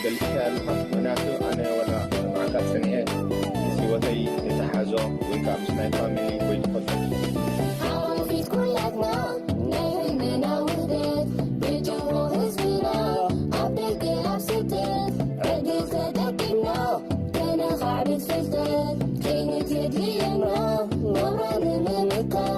ገሊጽካ ኣለኻ። ምክንያቱ ኣነ ወላ መዓልታት ጸኒሐ ምስ ህይወተይ ዝተሓዞ ወይ ከዓ ምስ ናይ ፋሚሊ ወይ ዝፈልጦ ሓወፊት ኩላትና ናይ ህልምና ውህደት ብጅሆ ህዝብና ኣብ ደገ ኣብ ስደት ዕድል ተጠቂምና ከነኻዕብት ፍልጠት ከይንትድልየና ናብራ ንምምካት።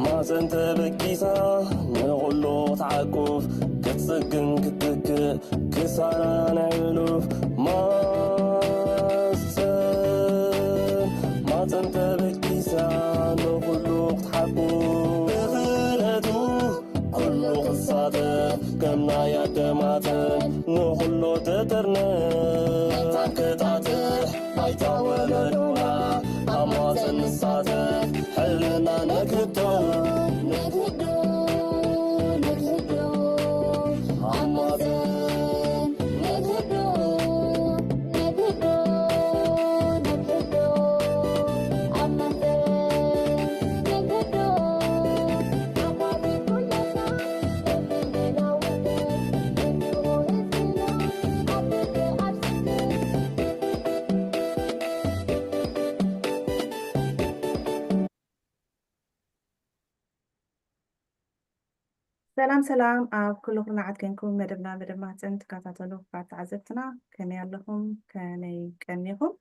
ማዘን ተበጊሳ ንኹሉ ክትዓቁፍ ክትጽግን ክትትክእ ክሳራ ናይ ሕሉፍ ማሰን ማዘን ተበጊሳ ንኹሉ ክትሓቁፍ ብኽእለቱ ኩሉ ክሳተፍ ከም ናይ ኣደማተን ንኹሉ ትጥርነፍ መታን ክጣጥሕ ባይታ ወለዶና ኣብ ማፀን ንሳተፍ ሕልና ነግህዶ ነግህዶ ነግህዶ ኣብ ማፀን ነግህዶ ነግህዶ ነግህዶ ኣብ ማፀን ነግህዶ ኣብ ማፀን ኩላትና ሰላም ሰላም፣ ኣብ ኩሉ ኩርናዓት ኮንኩም መደብና መደብ ማህፀን ትከታተሉ ክቡራት ተዓዘብትና፣ ከመይ ኣለኹም? ከመይ ቀኒኹም?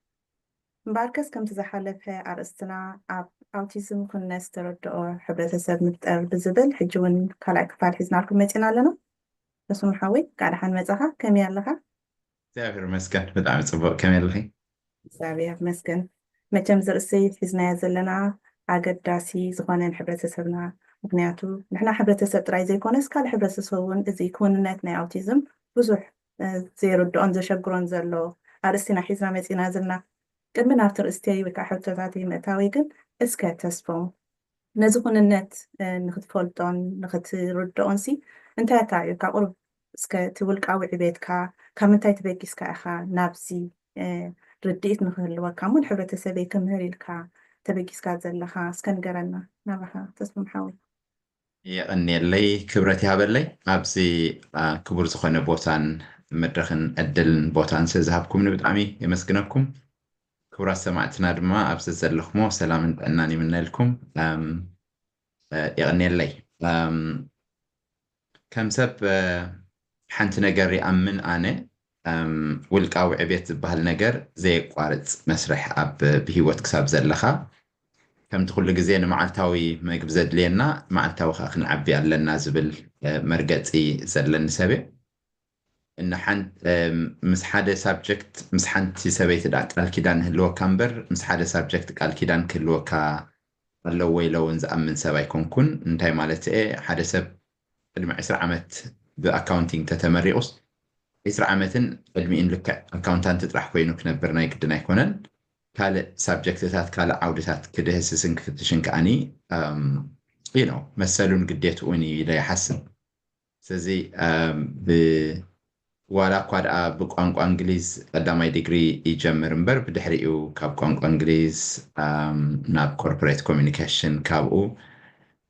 እምበኣርከስ ከምቲ ዝሓለፈ ኣርእስትና ኣብ ኣውቲዝም ኩነት ዝተረድኦ ሕብረተሰብ ንፍጠር ብዝብል ሕጂ እውን ካልኣይ ክፋል ሒዝናልኩም መፂና ኣለና። ተስፉ ሓወይ፣ እንኳዕ ደሓን መፃኻ። ከመይ ኣለኻ? እግዚኣብሔር ይመስገን፣ ብጣዕሚ ፅቡቅ። ከመይ ኣለኺ? እግዚኣብሔር ይመስገን። መቸም ዝርእሲ ሒዝናዮ ዘለና ኣገዳሲ ዝኾነ ንሕብረተሰብና፣ ምክንያቱ ንሕና ሕብረተሰብ ጥራይ ዘይኮነስ ካልእ ሕብረተሰብ እውን እዚ ክውንነት ናይ ኣውቲዝም ብዙሕ እ፣ ዘይርድኦን ዘሸግሮን ዘሎ ኣርእስቲ ኢና ሒዝና መፂና ዘለና። ቅድሚ ናብቲ ርእስቲ ወይ ከዓ ሕቶታተይ ምእታወይ ግን እስከ ተስፎም ነዚ ኩንነት እ፣ ንክትፈልጦን ንክትርድኦን ሲ እንታይ ኣተባቢዑካ? ቁሩብ እስከ እቲ ውልቃዊ ዕቤትካ ካብ ምንታይ ተበጊስካ ኢኻ ናብዚ እ፣ ርድኢት ንክህልወካ እሞ ንሕብረተሰበይ ክምህር ኢልካ ተበጊስካ ዘለኻ እስከ ንገረና ናባኻ ተስፎም ሓወይ። የቐንየለይ፣ ክብረት ይሃበለይ። ኣብዚ አ፣ ክቡር ዝኾነ ቦታን መድረኽን ዕድልን ቦታን ስለ ዝሃብኩምኒ ብጣዕሚ የመስግነኩም። ክቡራት ሰማዕትና ድማ ኣብዚ ዘለኹሞ ሰላምን ጥዕናን ይምነልኩም። ኣም፣ አ፣ የቐንየለይ። ኣም፣ ከም ሰብ አ፣ ሓንቲ ነገር ይኣምን ኣነ፣ ኣም፣ ውልቃዊ ዕቤት ዝበሃል ነገር ዘየቋርጽ መስርሕ ኣብ ብህይወት ክሳብ ዘለኻ ከምቲ ኩሉ ግዜ ንመዓልታዊ መግቢ ዘድልየና መዓልታዊ ከዓ ክንዓቢ ኣለና ዝብል እ፣ መርገፂ ዘለኒ ሰብ እየ። እና ሓን- እም፣ ምስ ሓደ ሳብጀክት ምስ ሓንቲ ሰበይቲ ደኣ ቃል ኪዳን ይህልወካ እምበር ምስ ሓደ ሳብጀክት ቃል ኪዳን ክህልወካ ኣለዎ ኢለ እውን ዝኣምን ሰብ ኣይኮንኩን። እንታይ ማለት እየ? ሓደ ሰብ ቅድሚ ዕስራ ዓመት ብኣካውንቲንግ ተተመሪቑስ ዕስራ ዓመትን ቅድሚኡን ልክዕ ኣካውንታንት ጥራሕ ኮይኑ ክነብር ናይ ግድን ኣይኮነን። ካልእ ሳብጀክትታት ካልእ ዓውድታት ክድህስስን ክፍትሽን ከዓኒ you know መሰሉን ግዴትኡን እዩ ኢለ ይሓስብ። ስለዚ ብ ዋላ እኳ ደኣ ብቋንቋ እንግሊዝ ቀዳማይ ዲግሪ ይጀምር እምበር ብድሕሪኡ ካብ ቋንቋ እንግሊዝ ናብ ኮርፖሬት ኮሚኒኬሽን ካብኡ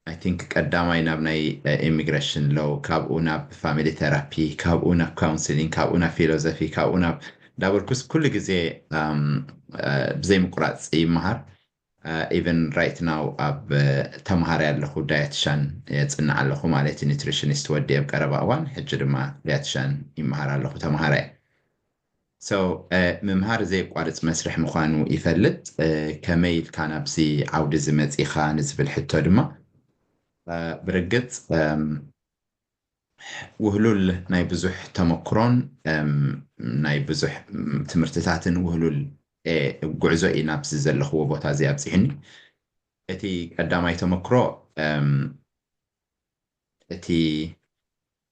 I think ቀዳማይ ናብ ናይ ኢሚግሬሽን ሎው ካብኡ ናብ ፋሚሊ ቴራፒ ካብኡ ናብ ካውንስሊንግ ካብኡ ናብ ፊሎዞፊ ካብኡ ናብ ዳበልኩስ ኩሉ ግዜ ብዘይ ምቁራፅ ይመሃር። Even right now ኣብ ተምሃራይ ኣለኹ ዳየትሻን የፅንዕ ኣለኹ ማለት ዩ ኒትሪሽኒስት ወዲ ኣብ ቀረባ እዋን ሕጂ ድማ ዳየትሻን ይመሃር ኣለኹ ተምሃራይ። So ምምሃር ዘየቋርፅ መስርሕ ምዃኑ ይፈልጥ። ከመይ ኢልካ ናብዚ ዓውዲ እዚ መፂኻ ንዝብል ሕቶ ድማ ብርግፅ ውህሉል ናይ ብዙሕ ተመክሮን ናይ ብዙሕ ትምህርትታትን ውህሉል ጉዕዞ እዩ ናብዚ ዘለኽዎ ቦታ እዚ ኣብፂሑኒ። እቲ ቀዳማይ ተመክሮ እቲ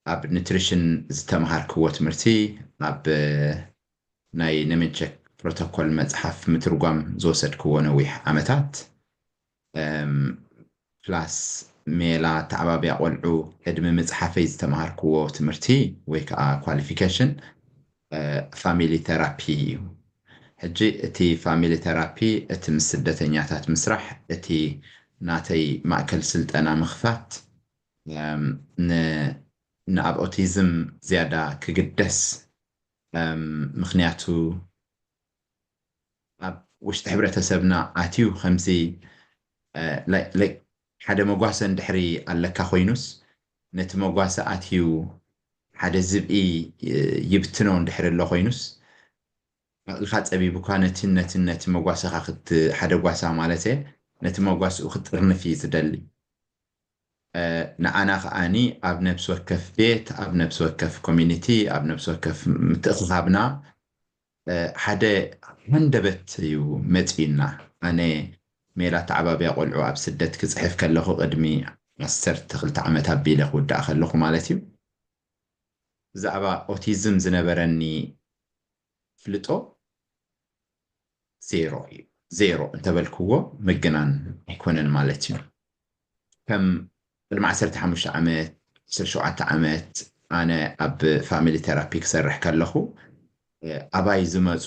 ኣብ ኒትሪሽን ዝተምሃርክዎ ትምህርቲ ኣብ ናይ ነመንቸክ ፕሮቶኮል መፅሓፍ ምትርጓም ዝወሰድክዎ ነዊሕ ዓመታት ፕላስ ሜላ ኣተዓባብያ ቆልዑ ቅድሚ ምፅሓፈይ ዝተምሃርክዎ ትምህርቲ ወይ ከዓ ኳሊፊኬሽን ፋሚሊ ቴራፒ እዩ። ሕጂ እቲ ፋሚሊ ቴራፒ እቲ ምስ ስደተኛታት ምስራሕ እቲ ናተይ ማእከል ስልጠና ምኽፋት ንኣብ ኦቲዝም ዝያዳ ክግደስ፣ ምኽንያቱ ኣብ ውሽጢ ሕብረተሰብና ኣትዩ ከምዚ ሓደ መጓሰ እንድሕሪ ኣለካ ኮይኑስ፣ ነቲ መጓሰ ኣትዩ ሓደ ዝብኢ ይብትኖ እንድሕሪ ኣሎ ኮይኑስ፣ ዓቕልኻ ጸቢቡካ ነቲ ነቲ ነቲ መጓሰኻ ክት ሓደ ጓሳ ማለት እየ፣ ነቲ መጓስኡ ክትጥርንፍ እዩ ዝደሊ። ንዓና ከኣኒ ኣብ ነብሲ ወከፍ ቤት፣ ኣብ ነብሲ ወከፍ ኮሚኒቲ፣ ኣብ ነብሲ ወከፍ ምትእኽኻብና ሓደ ሃንደበት እዩ መጺኡና። ኣነ ሜላ ተዓባብያ ቆልዑ ኣብ ስደት ክጽሕፍ ከለኹ ቅድሚ ዓሰርተ ክልተ ዓመት ኣቢለ ክውዳእ ከለኹ ማለት እዩ። ብዛዕባ ኦቲዝም ዝነበረኒ ፍልጦ ዜሮ እዩ። ዜሮ እንተበልክዎ ምግናን ኣይኮነን ማለት እዩ። ከም ቅድሚ ዓሰርተ ሓሙሽተ ዓመት፣ ዓሰርተ ሸውዓተ ዓመት ኣነ ኣብ ፋሚሊ ቴራፒ ክሰርሕ ከለኹ ኣባይ ዝመፁ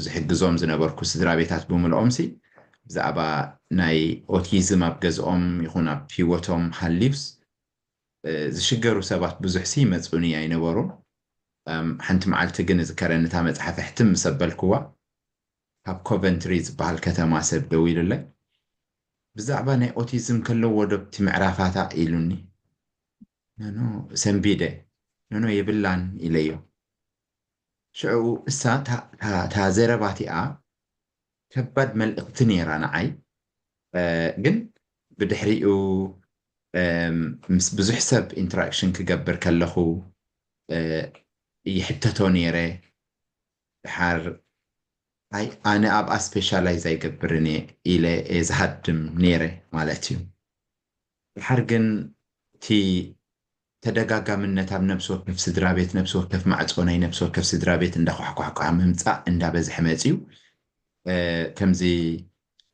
ዝሕግዞም ዝነበርኩ ስድራ ቤታት ብምልኦም ሲ ብዛዕባ ናይ ኦቲዝም ኣብ ገዝኦም ይኹን ኣብ ህይወቶም ሃልዩስ ዝሽገሩ ሰባት ብዙሕ ሲ ይመፁኒ ኣይነበሩን። ሓንቲ መዓልቲ ግን እዝከረኒ እታ መፅሓፍ ሕትም ምስ ኣበልክዋ ካብ ኮቨንትሪ ዝበሃል ከተማ ሰብ ደው ኢሉለይ ብዛዕባ ናይ ኦቲዝም ከለዎ ዶብቲ ምዕራፋታ ኢሉኒ። ኖኖ ሰንቢደ ኖኖ የብላን ኢለዮ። ሽዑ እሳ እታ ዘረባ እቲኣ ከባድ መልእኽቲ ነይራ ንዓይ። ግን ብድሕሪኡ ምስ ብዙሕ ሰብ ኢንተራክሽን ክገብር ከለኹ ይሕተቶ ነይረ። ድሓር ኣይ ኣነ ኣብኣ ስፔሻላይዝ ኣይገብርን እየ ኢለ እየ ዝሃድም ነይረ ማለት እዩ። ድሓር ግን እቲ ተደጋጋምነት ኣብ ነብሲ ወከፍ ስድራ ቤት፣ ነብሲ ወከፍ ማዕጾ ናይ ነብሲ ወከፍ ስድራ ቤት እንዳኳሕኳሕኳ ምምጻእ እንዳበዝሐ መጽዩ። ከምዚ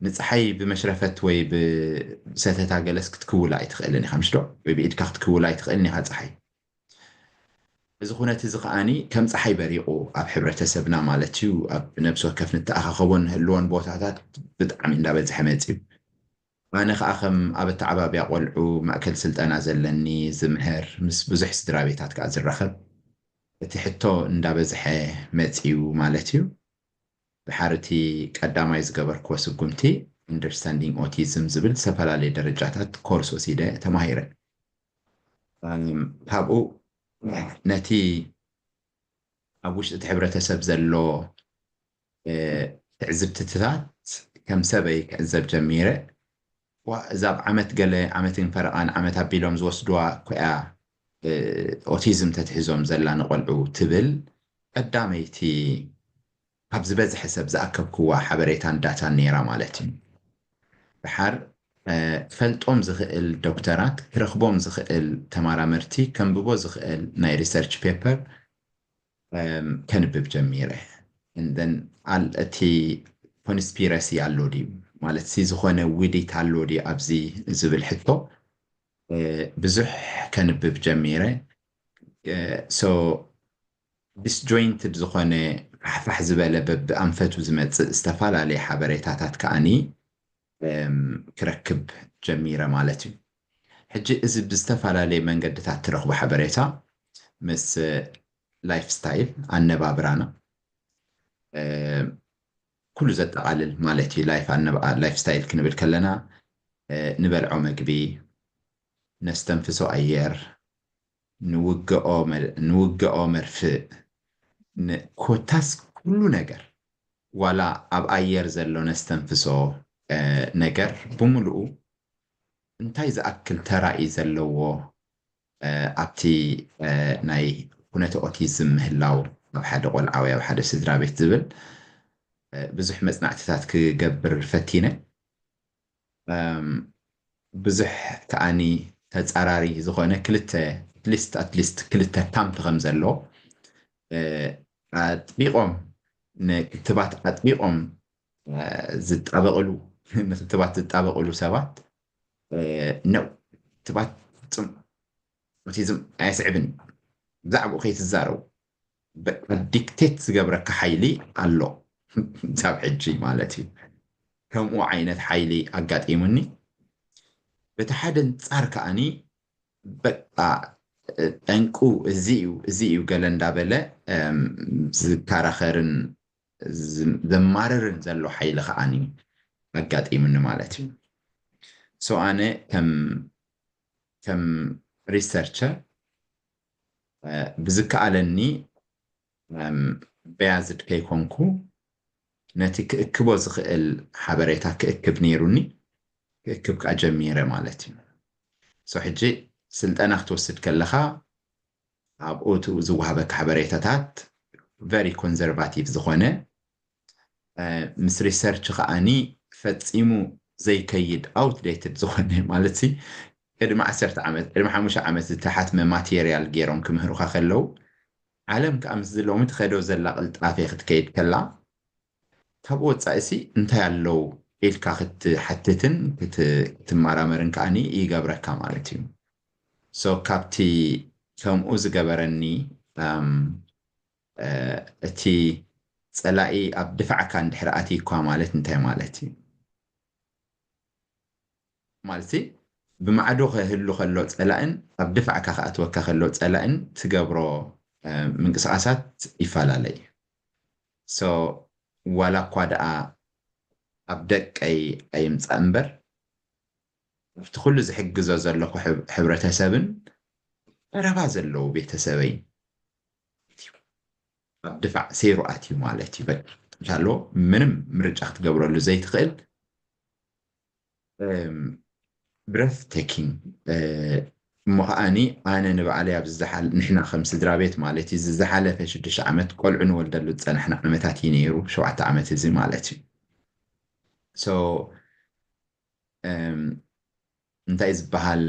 ንፀሓይ ብመሽረፈት ወይ ብሰተታ ገለስ ክትክውላ ኣይትኽእልን ኢኻ ምሽ ዶ? ወይ ብኢድካ ክትክውላ ኣይትኽእልን ኢኻ ፀሓይ። እዚ ኩነት እዚ ከዓኒ ከም ፀሓይ በሪቑ ኣብ ሕብረተሰብና ማለት እዩ ኣብ ነብሲ ወከፍ ንተኣኻኸቦን ንህልዎን ቦታታት ብጣዕሚ እንዳበዝሐ መፅዩ። ኣነ ከዓ ከም ኣብ ኣተዓባብያ ቆልዑ ማእከል ስልጠና ዘለኒ ዝምህር ምስ ብዙሕ ስድራ ቤታት ከዓ ዝራኸብ እቲ ሕቶ እንዳበዝሐ መፅዩ ማለት እዩ። ድሓር እቲ ቀዳማይ ዝገበርክዎ ስጉምቲ Understanding Autism ዝብል ዝተፈላለየ ደረጃታት ኮርስ ወሲደ ተማሂረ። ካብኡ ነቲ ኣብ ውሽጢ እቲ ሕብረተሰብ ዘሎ ትዕዝብትታት ከም ሰበይ ክዕዘብ ጀሚረ። እዛ ኣብ ዓመት ገለ ዓመትን ፈረቓን ዓመት ኣቢሎም ዝወስድዋ ኮያ ኦቲዝም ተትሕዞም ዘላ ንቆልዑ ትብል ቀዳመይቲ ካብ ዝበዝሐ ሰብ ዝኣከብክዋ ሓበሬታን ዳታን ነይራ ማለት እዩ። ድሓር ክፈልጦም ዝኽእል ዶክተራት፣ ክረኽቦም ዝኽእል ተመራመርቲ፣ ከንብቦ ዝኽእል ናይ ሪሰርች ፔፐር ከንብብ ጀሚረ። And then እቲ ኮንስፒረሲ ኣሎ ድዩ ማለት ሲ ዝኾነ ውዲት ኣሎ ድዩ ኣብዚ ዝብል ሕቶ ብዙሕ ከንብብ ጀሚረ። So disjointed ዝኾነ ፋሕፋሕ ዝበለ በብኣንፈቱ ዝመፅእ ዝተፈላለየ ሓበሬታታት ከዓኒ ክረክብ ጀሚረ ማለት እዩ። ሕጂ እዚ ብዝተፈላለየ መንገድታት ትረኽቦ ሓበሬታ ምስ ላይፍ ስታይል ኣነባብራና ኩሉ ዘጠቓልል ማለት እዩ። ላይፍ ስታይል ክንብል ከለና ንበልዖ መግቢ፣ ነስተንፍሶ ኣየር፣ ንውግኦ መርፍእ፣ ኮታስ ኩሉ ነገር ዋላ ኣብ ኣየር ዘሎ ነስተንፍሶ ነገር ብምሉኡ እንታይ ዝኣክል ተራ እዩ ዘለዎ ኣብቲ ናይ ኩነተ ኦቲዝም ምህላው ኣብ ሓደ ቆልዓ ወይ ኣብ ሓደ ስድራ ቤት ዝብል ብዙሕ መፅናዕትታት ክገብር ፈቲነ። ብዙሕ ከዓኒ ተፃራሪ ዝኾነ ክልተ ኣትሊስት ኣትሊስት ክልተ ካምፕ ከም ዘሎ ኣጥቢቆም ንክትባት ኣጥቢቆም ዝጣበቅሉ ንክትባት ዝጣበቅሉ ሰባት ነው ክትባት ፍፁም ኦቲዝም ኣየስዕብን ብዛዕባኡ ከይትዛረቡ በቃ ዲክቴት ዝገብረካ ሓይሊ ኣሎ ክሳብ ሕጂ ማለት እዩ። ከምኡ ዓይነት ሓይሊ ኣጋጢሙኒ። በቲ ሓደ ኣንጻር ከኣኒ በቃ ጠንቁ እዚ እዩ፣ እዚ እዩ ገለ እንዳበለ ዝከራኸርን ዘማርርን ዘሎ ሓይሊ ከዓኒ ኣጋጢሙኒ ማለት እዩ። ሶ ኣነ ከም ከም ሪሰርቸር ብዝከኣለኒ በያዝድ ከይኮንኩ ነቲ ክእክቦ ዝኽእል ሓበሬታ ክእክብ ነይሩኒ። ክእክብ ከዓ ጀሚረ ማለት እዩ። ሶ ሕጂ ስልጠና ክትወስድ ከለኻ ኣብኡ ዝወሃበካ ሓበሬታታት ቨሪ ኮንዘርቫቲቭ ዝኾነ ምስ ሪሰርች ከዓኒ ፈፂሙ ዘይከይድ ኣውትዴትድ ዝኾነ ማለት ሲ ቅድሚ ዓሰርተ ዓመት ቅድሚ ሓሙሽተ ዓመት ዝተሓትመ ማቴሪያል ገይሮም ክምህሩካ ከለዉ ዓለም ከዓ ምስ ሎሚ ትኸዶ ዘላ ቅልጣፌ ክትከይድ ከላ ካብ ወፃኢ ሲ እንታይ ኣለዉ ኢልካ ክትሓትትን ክትመራመርን ከዓኒ ይገብረካ ማለት እዩ። ሶ ካብቲ ከምኡ ዝገበረኒ እቲ ፀላኢ ኣብ ድፋዕካ እንድሕር ኣትዩ እኳ ማለት እንታይ ማለት እዩ ማለት ብማዕዶ ክህሉ ከሎ ፀላእን ኣብ ድፋዕካ ክኣትወካ ከሎ ፀላእን ትገብሮ ምንቅስቃሳት ይፈላለ እዩ። ሶ ዋላ እኳ ደኣ ኣብ ደቀይ ኣይምፃእ እምበር ኣብቲ ኩሉ ዝሕግዞ ዘለኹ ሕብረተሰብን ቀረባ ዘለዉ ቤተሰበይ ኣብ ድፋዕ ሴሩ ኣትዩ ማለት እዩ። በቃ ኣሎ ምንም ምርጫ ክትገብረሉ ዘይትኽእል ብረፍ ቴኪንግ እሞ ከዓኒ ኣነ ንባዕለይ ኣብ ንሕና ከም ስድራ ቤት ማለት እዩ ዝዝሓለፈ ሽዱሽተ ዓመት ቆልዑ ንወልደሉ ዝፀናሕና ዓመታት እዩ ነይሩ። ሸውዓተ ዓመት እዚ ማለት እዩ። እንታይ ዝበሃል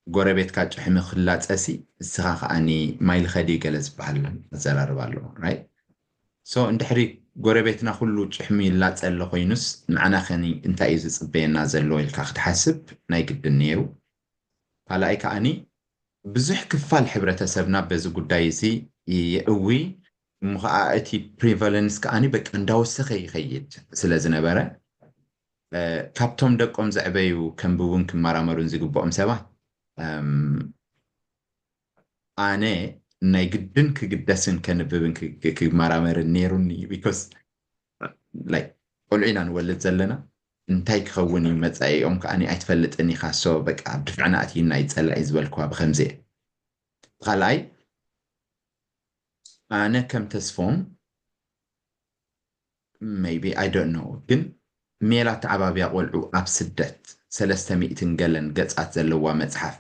ጎረቤትካ ጭሕሚ ክላፀሲ እስኻ ከዓኒ ማይ ልኸዲ ገለ ዝበሃል ኣዘራርባ ኣለዎ። ራይት ሶ እንድሕሪ ጎረቤትና ኩሉ ጭሕሚ ይላፀ ኣሎ ኮይኑስ ንዓና ከኒ እንታይ እዩ ዝፅበየና ዘሎ ኢልካ ክትሓስብ ናይ ግድን ነይሩ። ካልኣይ ከዓኒ ብዙሕ ክፋል ሕብረተሰብና በዚ ጉዳይ እዚ የእዊ እሞ ከዓ እቲ ፕሪቫለንስ ከዓኒ በቃ እንዳወሰኸ ይኸይድ ስለ ዝነበረ ካብቶም ደቆም ዘዕበዩ ከንብቡን ክመራመሩን ዝግብኦም ሰባት ኣነ ናይ ግድን ክግደስን ከንብብን ክመራመርን ነይሩኒ። ቢኮዝ ቆልዑ ኢና ንወልድ ዘለና እንታይ ክኸውን እዩ መፃኢኦም ከዓኒ ኣይትፈልጥን ኢኻ። ሶ በቃ ኣብ ድፍዕና ኣትይና ይፀላእ እዩ ዝበልክዋ ብከምዚ እየ። ካልኣይ ኣነ ከም ተስፎም maybe I don't know ግን ሜላ ተዓባብያ ቆልዑ ኣብ ስደት ሰለስተ ሚእትን ገለን ገጻት ዘለዋ መጽሓፍ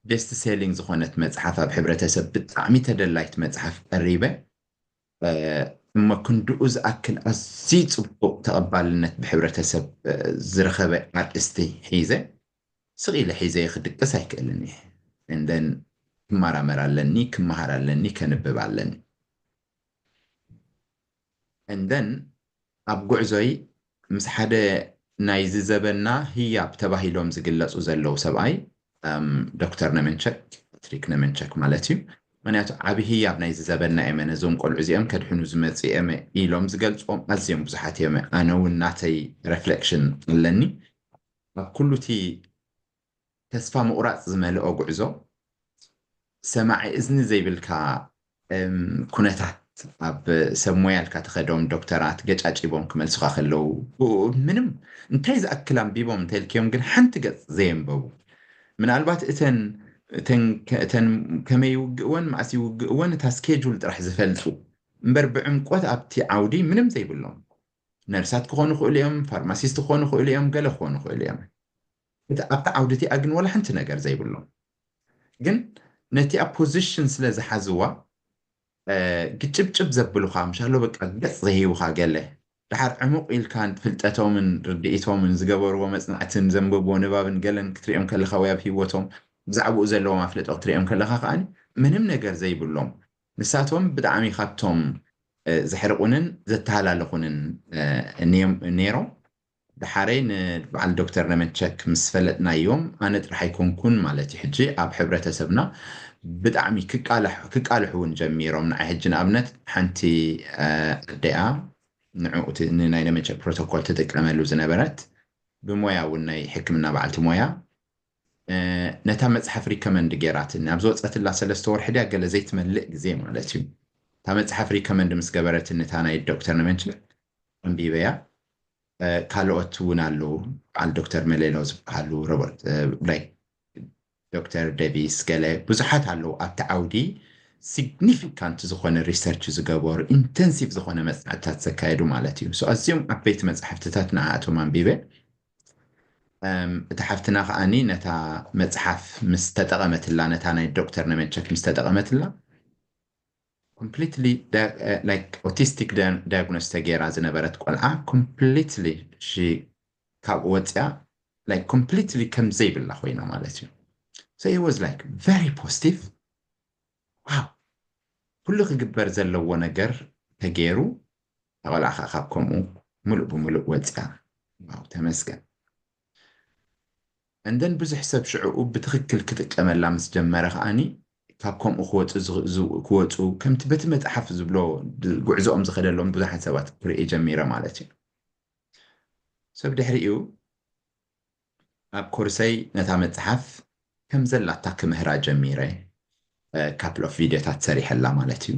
ቤስት ሴሊንግ ዝኾነት መጽሓፍ ኣብ ሕብረተሰብ ብጣዕሚ ተደላይት መጽሓፍ ቀሪበ እሞ ክንድኡ ዝኣክል ኣዝዩ ጽቡቕ ተቐባልነት ብሕብረተሰብ ዝረኸበ ኣርእስቲ ሒዘ ስቕ ኢለ ሒዘ ክድቅስ ኣይክእልን እየ። እንደን ክመራመር ኣለኒ፣ ክመሃር ኣለኒ፣ ከንብብ ኣለኒ። እንደን ኣብ ጉዕዞይ ምስ ሓደ ናይዚ ዘበንና ህያብ ተባሂሎም ዝግለፁ ዘለዉ ሰብኣይ ዶክተር ነመንቸክ ፓትሪክ ነመንቸክ ማለት እዩ። ምክንያቱ ዓብዪ ህያብ ናይዚ ዘበንና እዮም ነዞም ቆልዑ እዚኦም ከድሕኑ ዝመፁ እዮም ኢሎም ዝገልፅዎም ኣዝዮም ብዙሓት እዮም። ኣነ እውን ናተይ ሬፍሌክሽን ኣለኒ ኣብ ኩሉ እቲ ተስፋ ምቑራፅ ዝመልኦ ጉዕዞ ሰማዒ እዝኒ ዘይብልካ ኩነታት ኣብ ሰብ ሞያ ኢልካ ተኸዶም ዶክተራት ገጫጭቦም ክመልሱኻ ከለዉ ምንም እንታይ ዝኣክል ኣንቢቦም እንተልክዮም ግን ሓንቲ ገፅ ዘየንበቡ ምናልባት እተን እተን ከመይ ይውግእወን መዓስ ይውግእወን እታ ስኬጁል ጥራሕ ዝፈልጡ እምበር ብዕምቆት ኣብቲ ዓውዲ ምንም ዘይብሎም ነርሳት ክኾኑ ይኽእሉ እዮም፣ ፋርማሲስት ክኾኑ ይኽእሉ እዮም፣ ገለ ክኾኑ ይኽእሉ እዮም። ኣብቲ ዓውዲ እቲኣ ግን ዋላ ሓንቲ ነገር ዘይብሎም ግን ነቲኣ ፖዚሽን ስለ ዝሓዝዋ ግጭብጭብ ዘብሉኻ ምሻሎ በቃ ገፅ ዘሂቡኻ ገለ ድሓር ዕሙቕ ኢልካ ፍልጠቶምን ርድኢቶምን ዝገበርዎ መፅናዕትን ዘንበብዎ ንባብን ገለን ክትሪኦም ከለኻ ወይ ኣብ ሂወቶም ብዛዕባኡ ዘለዎም ኣፍልጦ ክትሪኦም ከለኻ ከዓ ምንም ነገር ዘይብሎም ንሳቶም ብጣዕሚ ካብቶም ዘሕርቑንን ዘተሃላለኹንን ነይሮም። ድሓረይ ንበዓል ዶክተር ነመንቸክ ምስ ፈለጥናዮም ኣነ ጥራሕ ኣይኮንኩን ማለት እዩ ሕጂ ኣብ ሕብረተሰብና ብጣዕሚ ክቃልሑ እውን ጀሚሮም። ንዓይ ሕጂ ንኣብነት ሓንቲ ኣደኣ ንዕኡ ናይ ነመንቸክ ፕሮቶኮል ትጥቀመሉ ዝነበረት ብሞያ እውን ናይ ሕክምና በዓልቲ ሞያ ነታ መፅሓፍ ሪከመንድ ገይራትኒ ኣብ ዝወፀትላ ሰለስተ ወርሒ ድያ ገለ ዘይትመልእ ግዜ ማለት እዩ። እታ መፅሓፍ ሪከመንድ ምስ ገበረትኒ እታ ናይ ዶክተር ነመንቸክ ኣንቢበያ። ካልኦት እውን ኣለዉ፣ በዓል ዶክተር መሌሎ ዝበሃሉ፣ ዶክተር ዴቪስ፣ ገለ ብዙሓት ኣለዉ ኣብቲ ዓውዲ። ሲግኒፊካንት ዝኾነ ሪሰርች ዝገበሩ፣ ኢንተንሲቭ ዝኾነ መፅናዕትታት ዘካየዱ ማለት እዩ። ኣዝዮም ዓበይቲ መፅሓፍትታት ንዓኣቶም ኣንቢበ። እቲ ሓፍትና ከዓኒ ነታ መፅሓፍ ምስ ተጠቐመትላ፣ ነታ ናይ ዶክተር ነመንቸክ ምስ ተጠቐመትላ፣ ኮምፕሊትሊ ኦቲስቲክ ዳያግኖስ ተገይራ ዝነበረት ቆልዓ ኮምፕሊትሊ ካብኡ ወፅያ፣ ኮምፕሊትሊ ከም ዘይብላ ኮይና ማለት እዩ። So it was like very positive። ዋው፣ ኩሉ ክግበር ዘለዎ ነገር ተገይሩ፣ ተቆልዓ ከዓ ካብ ከምኡ ሙሉእ ብሙሉእ ወፅያ። ዋው፣ ተመስገን። እንደን ብዙሕ ሰብ ሽዕኡ ብትኽክል ክጥቀመላ ምስ ጀመረ ከዓኒ ካብ ከምኡ ክወፁ ከምቲ በቲ መፅሓፍ ዝብሎ ጉዕዞኦም ዝኸደሎም ብዙሓት ሰባት ክርኢ ጀሚረ ማለት እዩ። ሰብ ድሕሪኡ ኣብ ኮርሰይ ነታ መፅሓፍ ከም ዘላታ ክምህራ ጀሚረ። ካፕል ኦፍ ቪድዮታት ሰሪሐላ ማለት እዩ።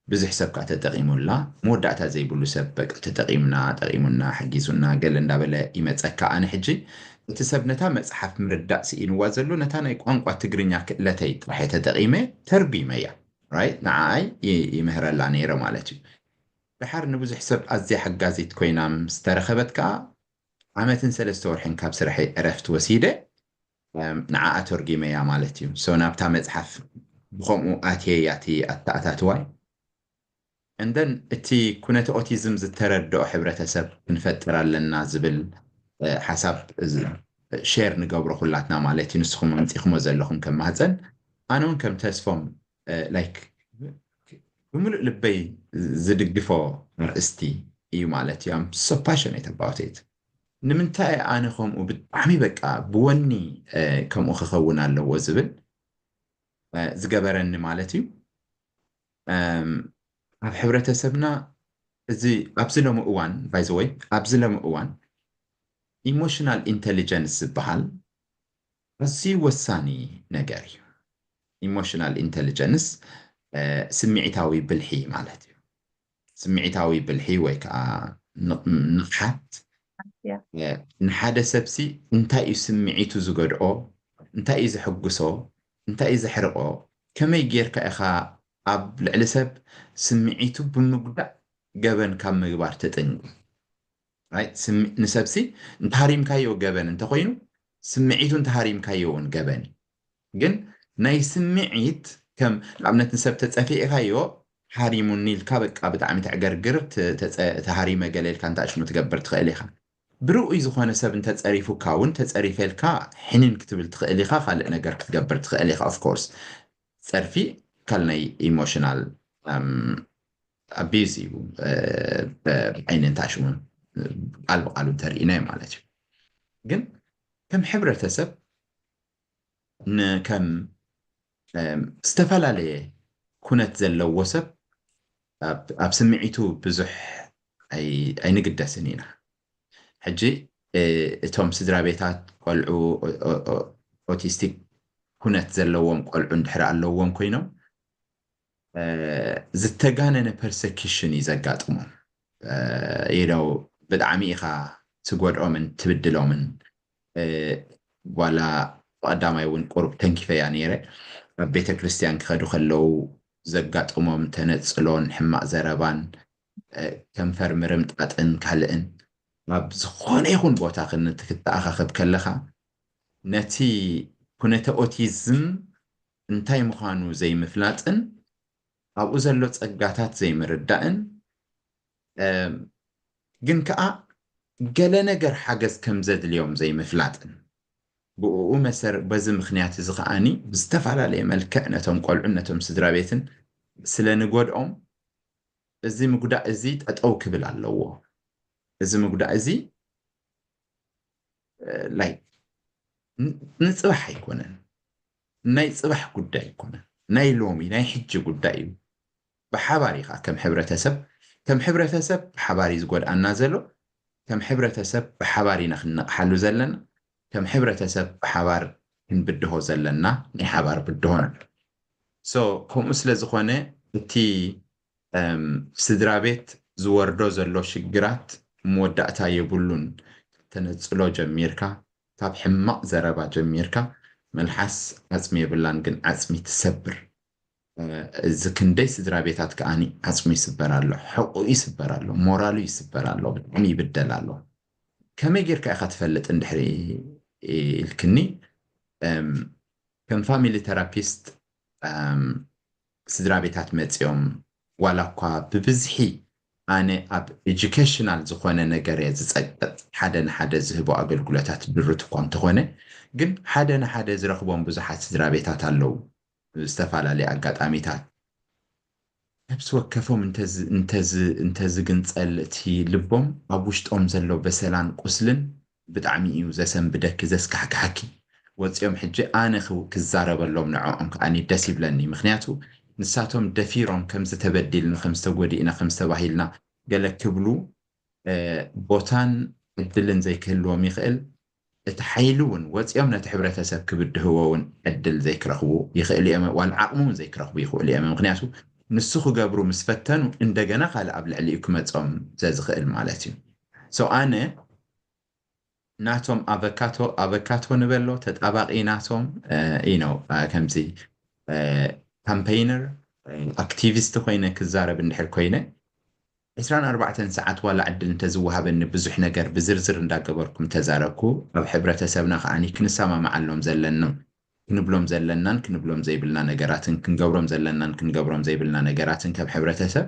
ብዙሕ ሰብ ከዓ ተጠቂሙላ። መወዳእታ ዘይብሉ ሰብ በቃ ተጠቂምና፣ ጠቂሙና፣ ሓጊዙና ገለ እንዳበለ ይመፀካ። ኣነ ሕጂ እቲ ሰብ ነታ መፅሓፍ ምርዳእ ስኢንዋ ዘሎ ነታ ናይ ቋንቋ ትግርኛ ክእለተይ ጥራሕ ተጠቂመ ተርጉመያ። ራይት፣ ንዓኣይ ይምህረላ ነይረ ማለት እዩ። ድሓር ንብዙሕ ሰብ ኣዝያ ሓጋዚት ኮይና ምስ ተረኸበት ከዓ ዓመትን ሰለስተ ወርሕን ካብ ስርሐይ ዕረፍቲ ወሲደ ንዓኣ ተርጉመያ ማለት እዩ። ናብታ መፅሓፍ ብከምኡ ኣትየያ እቲ ኣተኣታትዋይ። እንደን እቲ ኩነተ ኦቲዝም ዝተረድኦ ሕብረተሰብ ክንፈጥር ኣለና ዝብል ሓሳብ ሼር ንገብሮ ኩላትና ማለት እዩ። ንስኹም ኣምፂኹሞ ዘለኹም ከም ማህፀን ኣነ እውን ከም ተስፎም ላይክ ብምሉእ ልበይ ዝድግፎ ኣርእስቲ እዩ ማለት እዩ። I'm so passionate about it። ንምንታይ ኣነ ከምኡ ብጣዕሚ በቃ ብወኒ ከምኡ ክኸውን ኣለዎ ዝብል ዝገበረኒ ማለት እዩ። ኣብ ሕብረተሰብና እዚ ኣብዚ ሎሚ እዋን ባይዘወይ ኣብዚ ሎሚ እዋን ኢሞሽናል ኢንቴሊጀንስ ዝበሃል ኣዝዩ ወሳኒ ነገር እዩ። ኢሞሽናል ኢንቴሊጀንስ ስምዒታዊ ብልሒ ማለት እዩ። ስምዒታዊ ብልሒ ወይ ከዓ ንቕሓት ንሓደ ሰብሲ እንታይ እዩ ስምዒቱ ዝገድኦ፣ እንታይ እዩ ዘሐጉሶ፣ እንታይ እዩ ዘሕርቆ፣ ከመይ ጌርካ ኢኻ ኣብ ልዕሊ ሰብ ስምዒቱ ብምጉዳእ ገበን ካብ ምግባር ትጥንቀቕ። ንሰብሲ እንተሃሪምካዮ ገበን እንተኮይኑ ስምዒቱ እንተሃሪምካዮ እውን ገበን እዩ። ግን ናይ ስምዒት ከም ንኣብነት ንሰብ ተፀፊዕካዮ ሃሪሙኒ ኢልካ በቃ ብጣዕሚ ተዕገርግር ተሃሪመ ገለ ኢልካ እንታሽሙ ትገብር ትኽእል ኢኻ። ብርኡይ ዝኾነ ሰብ እንተፀሪፉካ እውን ተፀሪፈ ኢልካ ሕንን ክትብል ትኽእል ኢኻ። ካልእ ነገር ክትገብር ትኽእል ኢኻ። ኦፍኮርስ ፀርፊ ካል ናይ ኢሞሽናል ኣቢዝ እዩ። ብዓይኒ እንታሽሙ ቃል ብቃሉ እንተርኢናዮ ማለት እዩ። ግን ከም ሕብረተሰብ ከም ዝተፈላለየ ኩነት ዘለዎ ሰብ ኣብ ስምዒቱ ብዙሕ ኣይንግደስን ኢና። ሕጂ እቶም ስድራ ቤታት ቆልዑ ኦቲስቲክ ኩነት ዘለዎም ቆልዑ እንድሕር ኣለዎም ኮይኖም ዝተጋነነ ፐርሰኪሽን እዩ ዘጋጥሞም። ብጣዕሚ ኢኻ ትጎድኦምን ትብድሎምን። ዋላ ብቐዳማይ እውን ቁሩብ ተንኪፈያ ነይረ። ኣብ ቤተ ክርስቲያን ክኸዱ ከለዉ ዘጋጥሞም ተነፅሎን ሕማቕ ዘረባን ከንፈር ምርምጣጥን ካልእን ኣብ ዝኾነ ይኹን ቦታ ክትተኣኻኸብ ከለኻ ነቲ ኩነተ ኦቲዝም እንታይ ምዃኑ ዘይምፍላጥን ኣብኡ ዘሎ ጸጋታት ዘይምርዳእን ግን ከኣ ገለ ነገር ሓገዝ ከም ዘድልዮም ዘይምፍላጥን ብኡ መሰር በዚ ምኽንያት እዚ ከኣኒ ብዝተፈላለየ መልክዕ ነቶም ቆልዑን ነቶም ስድራ ቤትን ስለ ንጎድኦም እዚ ምጉዳእ እዚ ጠጠው ክብል ኣለዎ። እዚ ምጉዳእ እዚ ላይክ ንፅባሕ ኣይኮነን፣ ናይ ፅባሕ ጉዳይ ኣይኮነን፣ ናይ ሎሚ ናይ ሕጂ ጉዳይ እዩ። ብሓባር ኢኻ ከም ሕብረተሰብ ከም ሕብረተሰብ ብሓባር እዩ ዝጎድኣና ዘሎ። ከም ሕብረተሰብ ብሓባር ኢና ክንነቕሓሉ ዘለና። ከም ሕብረተሰብ ብሓባር ክንብድሆ ዘለና ናይ ሓባር ብድሆ ነበር። So ከምኡ ስለ ዝኾነ እቲ ስድራ ቤት ዝወርዶ ዘሎ ሽግራት መወዳእታ የብሉን። ተነጽሎ ጀሚርካ፣ ካብ ሕማቕ ዘረባ ጀሚርካ፣ መልሓስ ዓጽሚ የብላን ግን ዓጽሚ ትሰብር። እዚ ክንደይ ስድራ ቤታት ከዓኒ ዓጽሙ ይስበር ኣሎ፣ ሕቑ ይስበር ኣሎ፣ ሞራሉ ይስበር ኣሎ፣ ብጣዕሚ ይብደል ኣሎ። ከመይ ጌርካ ኢኻ ትፈልጥ እንድሕሪ ኢልክኒ፣ ከም ፋሚሊ ተራፒስት ስድራ ቤታት መጺኦም ዋላ እኳ ብብዝሒ ኣነ ኣብ ኤጁኬሽናል ዝኾነ ነገር እየ ዝጸቅጥ፣ ሓደ ንሓደ ዝህቦ ኣገልግሎታት ድሩት እኳ እንተኾነ፣ ግን ሓደ ንሓደ ዝረኽቦም ብዙሓት ስድራ ቤታት ኣለዉ። ዝተፈላለዩ ኣጋጣሚታት ነብሲ ወከፎም እንተዝግንጸል እቲ ልቦም ኣብ ውሽጦም ዘሎ በሰላን ቁስልን ብጣዕሚ እዩ ዘሰንብደኪ፣ ዘስካሕክሓኪ። ወፂኦም ሕጂ ኣነ ክዛረበሎም ንዕኦም ከዓኒ ደስ ይብለኒ። ምክንያቱ ንሳቶም ደፊሮም ከምዚ ተበዲልና፣ ከምዚ ተጎዲእና፣ ከምዚ ተባሂልና ገለ ክብሉ ቦታን ዕድልን ዘይክህልዎም ይኽእል። እቲ ሓይሊ እውን ወፂኦም ነቲ ሕብረተሰብ ክብድህዎ እውን ዕድል ዘይክረኽቡ ይኽእሉ እዮም። ዋላ ዓቕሚ እውን ዘይክረኽቡ ይኽእሉ እዮም። ምክንያቱ ንሱ ክገብሩ ምስ ፈተኑ እንደገና ካልእ ኣብ ልዕሊኡ ክመፆም ዘዝኽእል ማለት እዩ። So ኣነ ናቶም ኣበካቶ ኣበካቶ ንበሎ ተጣባቂ ናቶም you know ከምዚ ካምፔይነር ኣክቲቪስት ኮይነ ክዛረብ እንድሕር ኮይነ ዕስራን ኣርባዕተን ሰዓት ዋላ ዕድል እንተዝወሃበኒ ብዙሕ ነገር ብዝርዝር እንዳገበርኩ ምተዛረብኩ ኣብ ሕብረተሰብና ከዓኒ ክንሰማማዓሎም ዘለና ክንብሎም ዘለናን ክንብሎም ዘይብልና ነገራትን ክንገብሮም ዘለናን ክንገብሮም ዘይብልና ነገራትን ከም ሕብረተሰብ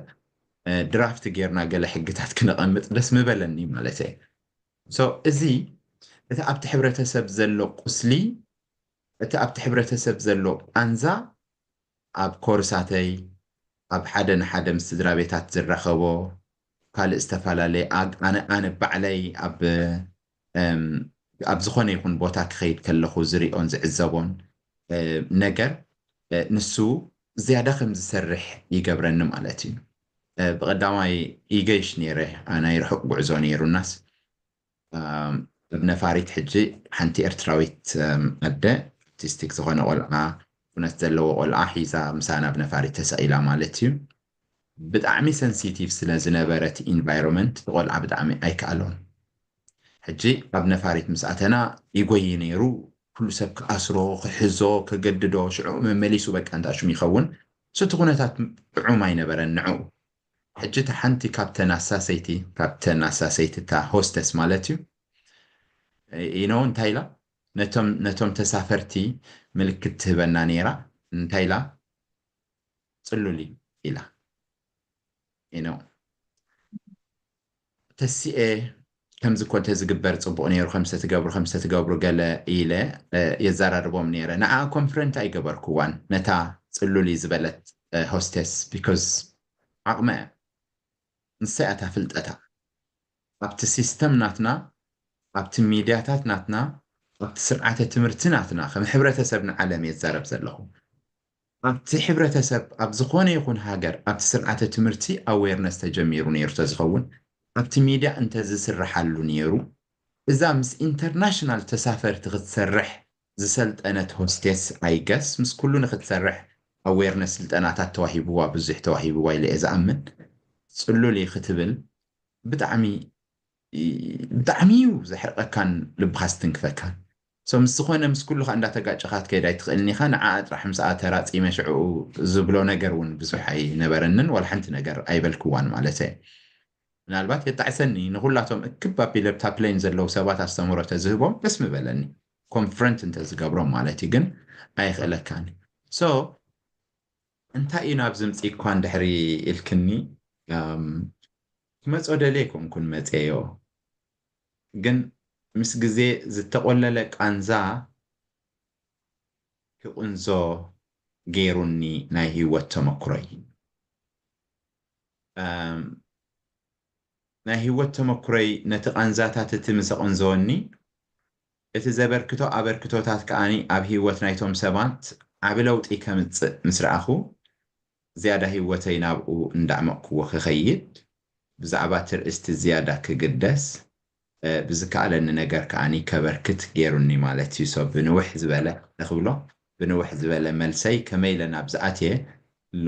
ድራፍት ጌርና ገለ ሕግታት ክነቐምጥ ደስ ምበለኒ ማለት እየ። So እዚ እቲ ኣብቲ ሕብረተሰብ ዘሎ ቁስሊ እቲ ኣብቲ ሕብረተሰብ ዘሎ ቃንዛ ኣብ ኮርሳተይ ኣብ ሓደ ንሓደ ምስ ስድራ ቤታት ዝራኸቦ ካልእ ዝተፈላለየ ኣነ ኣነ ባዕለይ ኣብ ኣብ ዝኾነ ይኹን ቦታ ክኸይድ ከለኹ ዝሪኦን ዝዕዘቦን ነገር ንሱ ዝያዳ ከም ዝሰርሕ ይገብረኒ ማለት እዩ። ብቐዳማይ ይገይሽ ነይረ፣ ናይ ርሑቕ ጉዕዞ ነይሩናስ ኣብ ነፋሪት ሕጂ ሓንቲ ኤርትራዊት ኣደ ኣውቲስቲክ ዝኾነ ቆልዓ ኩነት ዘለዎ ቆልዓ ሒዛ ምሳና ኣብ ነፋሪት ተሰቒላ ማለት እዩ። ብጣዕሚ ሰንሲቲቭ ስለ ዝነበረ እቲ ኢንቫይሮንመንት እቲ ቆልዓ ብጣዕሚ ኣይከኣሎን። ሕጂ ኣብ ነፋሪት ምስ ኣተና ይጎይ ነይሩ። ኩሉ ሰብ ክኣስሮ፣ ክሕዞ፣ ከገድዶ፣ ሽዑ መመሊሱ በቃ እንዳ ሹም ይኸውን። እቲ ኩነታት ጥዑም ኣይነበረን ንዕኡ። ሕጂ እታ ሓንቲ ካብተን ኣሳሰይቲ፣ ካብተን ኣሳሰይቲ እታ ሆስተስ ማለት እዩ ኢኖ እንታይ ኢላ ነቶም ነቶም ተሳፈርቲ ምልክት ትህበና ነይራ። እንታይ ኢላ? ጽሉሊ ኢላ ኢኖ ተሲኤ ከምዚ እኮ እንተዝግበር ጽቡቕ ነይሩ፣ ከምዚ ተትገብሩ፣ ከምዚ ተትገብሩ ገለ ኢለ የዘራርቦም ነይረ። ንዓ ኮንፍረንት ኣይገበርኩዋን ነታ ጽሉሊ ዝበለት ሆስቴስ፣ ቢኮዝ ዓቕመ ንሳ እያ እታ ፍልጠታ። ኣብቲ ሲስተም ናትና፣ ኣብቲ ሚድያታት ናትና፣ ኣብቲ ስርዓተ ትምህርቲ ናትና ከም ሕብረተሰብ ንዓለም እየ ዝዛረብ ዘለኹ። ኣብቲ ሕብረተሰብ ኣብ ዝኾነ ይኹን ሃገር ኣብቲ ስርዓተ ትምህርቲ ኣዌርነስ ተጀሚሩ ነይሩ ተዝኸውን ኣብቲ ሚድያ እንተዝስርሓሉ ነይሩ እዛ ምስ ኢንተርናሽናል ተሳፈርቲ ክትሰርሕ ዝሰልጠነት ሆስቴስ ኣይገስ ምስ ኩሉ ንክትሰርሕ ኣዌርነስ ስልጠናታት ተዋሂብዋ ብዙሕ ተዋሂብዋ ኢለ እየ ዝኣምን። ጽሉል ክትብል ብጣዕሚ ብጣዕሚ እዩ ዘሕርቀካን ልብካ ዝትንክፈካን። So ምስ ዝኾነ ምስ ኩሉ ከዓ እንዳተጋጨኻ ትከይድ ኣይትኽእልን ኢኻ። ንዓኣ ጥራሕ ምስ ኣተራፂመ ሽዕኡ ዝብሎ ነገር እውን ብዙሕ ኣይነበረንን ዋላ ሓንቲ ነገር ኣይበልክዋን ማለት እየ። ምናልባት የጣዕሰኒ ንኩላቶም እክብ ኣቢለ ኣብታ ፕሌን ዘለዉ ሰባት ኣስተምህሮ ተዝህቦም ደስ ምበለኒ ኮንፍረንት እንተዝገብሮም ማለት እዩ ግን ኣይኽእለካን። So እንታይ እዩ ናብዚ ምፅእኳ እንድሕሪ ኢልክኒ ክመፆ ደልየ ኮንኩን መፅየዮ ግን ምስ ግዜ ዝተቆለለ ቃንዛ ክቕንዞ ገይሩኒ ናይ ህይወት ተመክሮይ ናይ ህይወት ተመክሮይ ነቲ ቃንዛታት እቲ ምስ ኣቐንዘወኒ እቲ ዘበርክቶ ኣበርክቶታት ከዓኒ ኣብ ህይወት ናይቶም ሰባት ዓቢ ለውጢ ከምጽእ ምስ ረኣኹ ዝያዳ ህይወተይ ናብኡ እንዳዕመቕክዎ ክኸይድ ብዛዕባ ትርእስቲ ዝያዳ ክግደስ ብዝከኣለኒ ነገር ከዓኒ ከበርክት ገይሩኒ ማለት እዩ። So ብንውሕ ዝበለ ንክብሎ ብንውሕ ዝበለ መልሰይ ከመይ ኢለ ናብ ዝኣትየ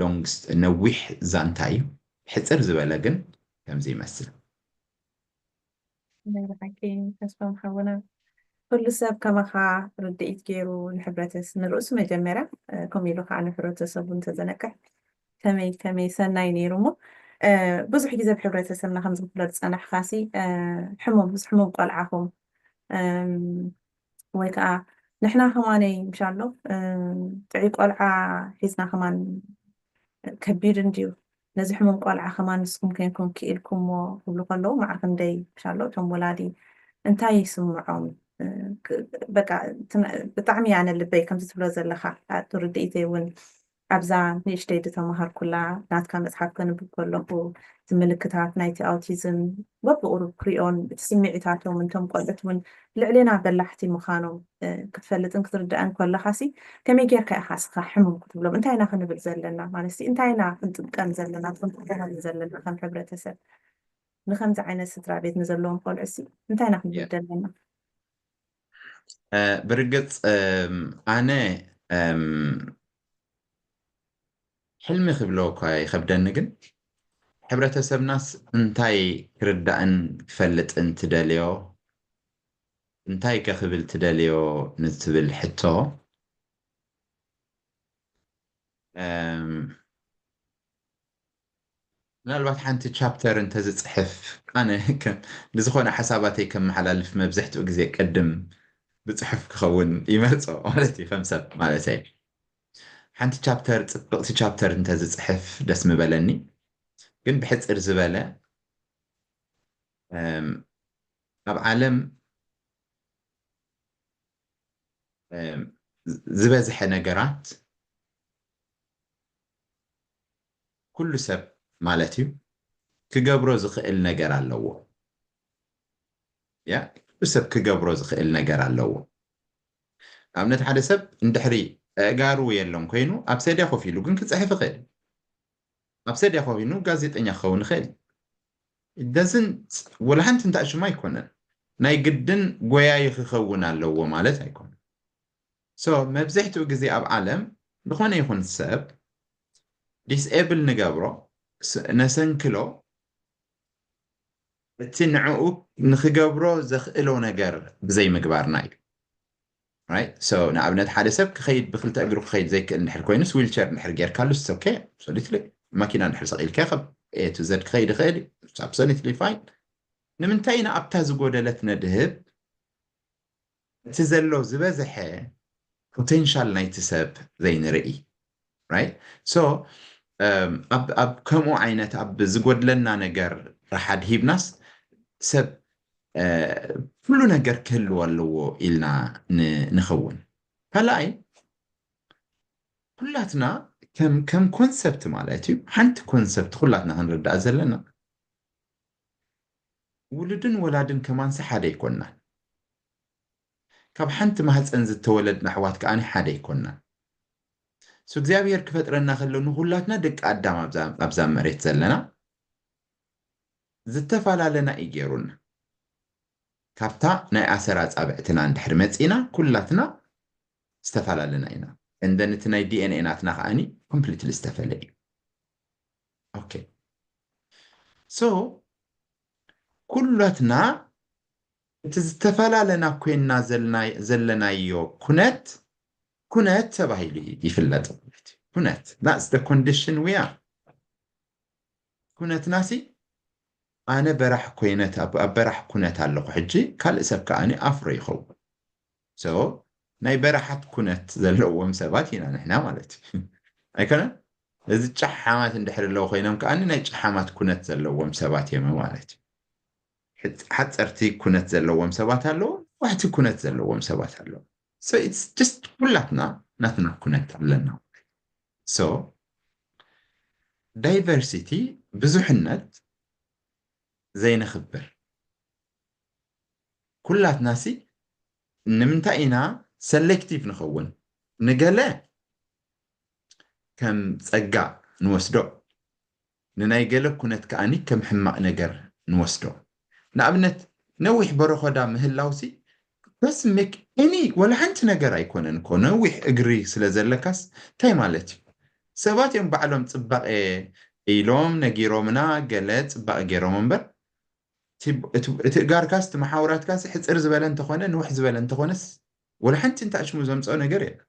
ሎንግ ነዊሕ ዛንታ እዩ። ሕፅር ዝበለ ግን ከምዚ ይመስል። ናይ ብሓቂ ተስፋ ሓውና ኩሉ ሰብ ከማኻ ርድኢት ገይሩ ንሕብረተስ ንርእሱ መጀመርያ ከምኡ ኢሉ ከዓ ንሕብረተሰቡ እንተዘነቅሕ ከመይ ከመይ ሰናይ ነይሩ እሞ ብዙሕ ግዜ ብሕብረተሰብና ከም ዝፍለጥ ዝፀናሕካ ሲ ሕሙም ምስ ሕሙም ቆልዓኹም ወይ ከዓ ንሕና ከማነይ ምሻሎ ጥዑይ ቆልዓ ሒዝና ከማን ከቢድ እንድዩ ነዚ ሕሙም ቆልዓ ከማን ንስኹም ከይንኩም ክኢልኩሞ ክብሉ ከለዉ ማዕረ ክንደይ ምሻሎ እቶም ወላዲ እንታይ ይስምዖም በቃ ብጣዕሚ ያነ ልበይ ከምዚ ትብሎ ዘለካ ርድኢተይ እውን ኣብዛ ንእሽተይ ዝተምሃርኩላ ናትካ መፅሓፍ ከንብብ ከለኹ እቲ ምልክታት ናይቲ ኣውቲዝም በብቁሩብ ክሪኦን እቲ ስምዒታቶም እንቶም ቆልዑት እውን ልዕሌና በላሕቲ ምዃኖም ክትፈልጥን ክትርዳእን ከለካ ሲ ከመይ ጌርካ ኢካ እስካ ሕሙም ክትብሎም እንታይ ኢና ክንብል ዘለና ማለት ሲ እንታይ ኢና ክንጥቀም ዘለና ክንጥቀመሉ ዘለና ከም ሕብረተሰብ ንከምዚ ዓይነት ስድራ ቤት ንዘለዎም ቆልዑ ሲ እንታይ ኢና ክንብል ዘለና ብርግፅ ኣነ ሕልሚ ክብሎ እኳ ይኸብደኒ ግን ሕብረተሰብናስ እንታይ ክርዳእን ክፈልጥን ትደልዮ እንታይ ከክብል ትደልዮ ንትብል ሕቶ ምናልባት ሓንቲ ቻፕተር እንተዝፅሕፍ ኣነ ንዝኾነ ሓሳባተይ ከመሓላልፍ መብዝሕትኡ ግዜ ቅድም ብፅሑፍ ክኸውን ይመርፆ ማለት እዩ ከም ሰብ ማለት ሓንቲ ቻፕተር ፅብቅቲ ቻፕተር እንተዝፅሕፍ ደስ ምበለኒ ግን ብሕፅር ዝበለ ኣብ ዓለም ዝበዝሐ ነገራት ኩሉ ሰብ ማለት እዩ ክገብሮ ዝኽእል ነገር ኣለዎ ያ ኩሉ ሰብ ክገብሮ ዝኽእል ነገር ኣለዎ ኣብነት ሓደ ሰብ እንድሕሪ እጋሩ የለን ኮይኑ ኣብ ሰድያ ኮፍ ኢሉ ግን ክፅሕፍ ይኽእል ኣብ ሰድያ ኮፍ ኢሉ ጋዜጠኛ ክኸውን ይኽእል ደዝን ወላ ሓንቲ እንታይ ሽሙ ኣይኮነን ናይ ግድን ጎያዩ ክኸውን ኣለዎ ማለት ኣይኮነን so መብዝሕትኡ ግዜ ኣብ ዓለም ዝኾነ ይኹን ሰብ ዲስኤብል ንገብሮ ነሰንክሎ እቲ ንዕኡ ንክገብሮ ዘኽእሎ ነገር ብዘይምግባርና እዩ ንኣብነት ሓደ ሰብ ክኸይድ ብክልተ እግሩ ክኸይድ ዘይክእል እንድሕር ኮይኑስ ዊልቸር እንድሕር ጌርካሉ ሶኬ ማኪና እንድሕር ሰቂልካ ካብ ኤ ቱ ዘድ ክኸይድ ይኽእል እዩ absolutely fine ንምንታይ ኢና ኣብታ ዝጎደለት ነድህብ እቲ ዘሎ ዝበዝሐ ፖቴንሻል ናይቲ ሰብ ዘይንርኢ right so ኣብ ከምኡ ዓይነት ኣብ ዝጎድለና ነገር ረሓድ ሂብናስ ሰብ ኩሉ ነገር ክህልዎ ኣለዎ ኢልና ንኸውን ካልኣይ ኩላትና ከም ኮንሰፕት ማለት እዩ ሓንቲ ኮንሰፕት ኩላትና ክንርዳእ ዘለና ውሉድን ወላድን ከማንሲ ሓደ ኣይኮንናን ካብ ሓንቲ ማህፀን ዝተወለድና ኣሕዋት ከዓኒ ሓደ ኣይኮንናን እሱ እግዚኣብሔር ክፈጥረና ከሎ ንኩላትና ደቂ ኣዳም ኣብዛ መሬት ዘለና ዝተፈላለና እዩ ገይሩና ካብታ ናይ ኣሰር ኣፃብዕትና እንድሕር መፂና ኩላትና ዝተፈላለና ኢና እንደን እቲ ናይ ዲኤንኤ ናትና ከዓኒ ኮምፕሊትሊ ዝተፈለ እዩ ኦኬ so ኩላትና እቲ ዝተፈላለና ኮይንና ዘለናዮ ኩነት ኩነት ተባሂሉ ይፍለጥ ኩነት that's the condition we are ኩነትና ሲ ኣነ በራሕ ኮይነት ኣብ በራሕ ኩነት ኣለኹ ሕጂ ካልእ ሰብ ከዓኒ ኣፍሮ ይኸውን so ናይ በረሓት ኩነት ዘለዎም ሰባት ኢና ንሕና ማለት እዩ ኣይኮነን እዚ ጨሓማት እንድሕር ኣለዉ ኮይኖም ከዓኒ ናይ ጨሓማት ኩነት ዘለዎም ሰባት እዮም ማለት እዩ ሓፀርቲ ኩነት ዘለዎም ሰባት ኣለዉ ዋሕቲ ኩነት ዘለዎም ሰባት ኣለዉ so it's just ኩላትና ናትና ኩነት ኣለና so diversity ብዙሕነት ዘይነኽብር ኩላትና ሲ ንምንታይ ኢና ሰሌክቲቭ ንኸውን ንገለ ከም ፀጋ ንወስዶ ንናይ ገለ ኩነት ከዓኒ ከም ሕማቕ ነገር ንወስዶ ንኣብነት ነዊሕ በረኾዳ ምህላውሲ doesn't make any ወላ ሓንቲ ነገር ኣይኮነን እኮ። ነዊሕ እግሪ ስለ ዘለካስ እንታይ ማለት እዩ? ሰባት እዮም ባዕሎም ጽባቐ ኢሎም ነጊሮምና፣ ገለ ጽባቐ ገይሮም እምበር፣ እቲ እቲ- እቲ እጋርካስ እቲ መሓውራትካስ ሕጽር ዝበለ እንተኾነ፣ ንውሕ ዝበለ እንተኾነስ፣ ወላ ሓንቲ እንተ ኣሽሙ ዘምጽኦ ነገር የለን።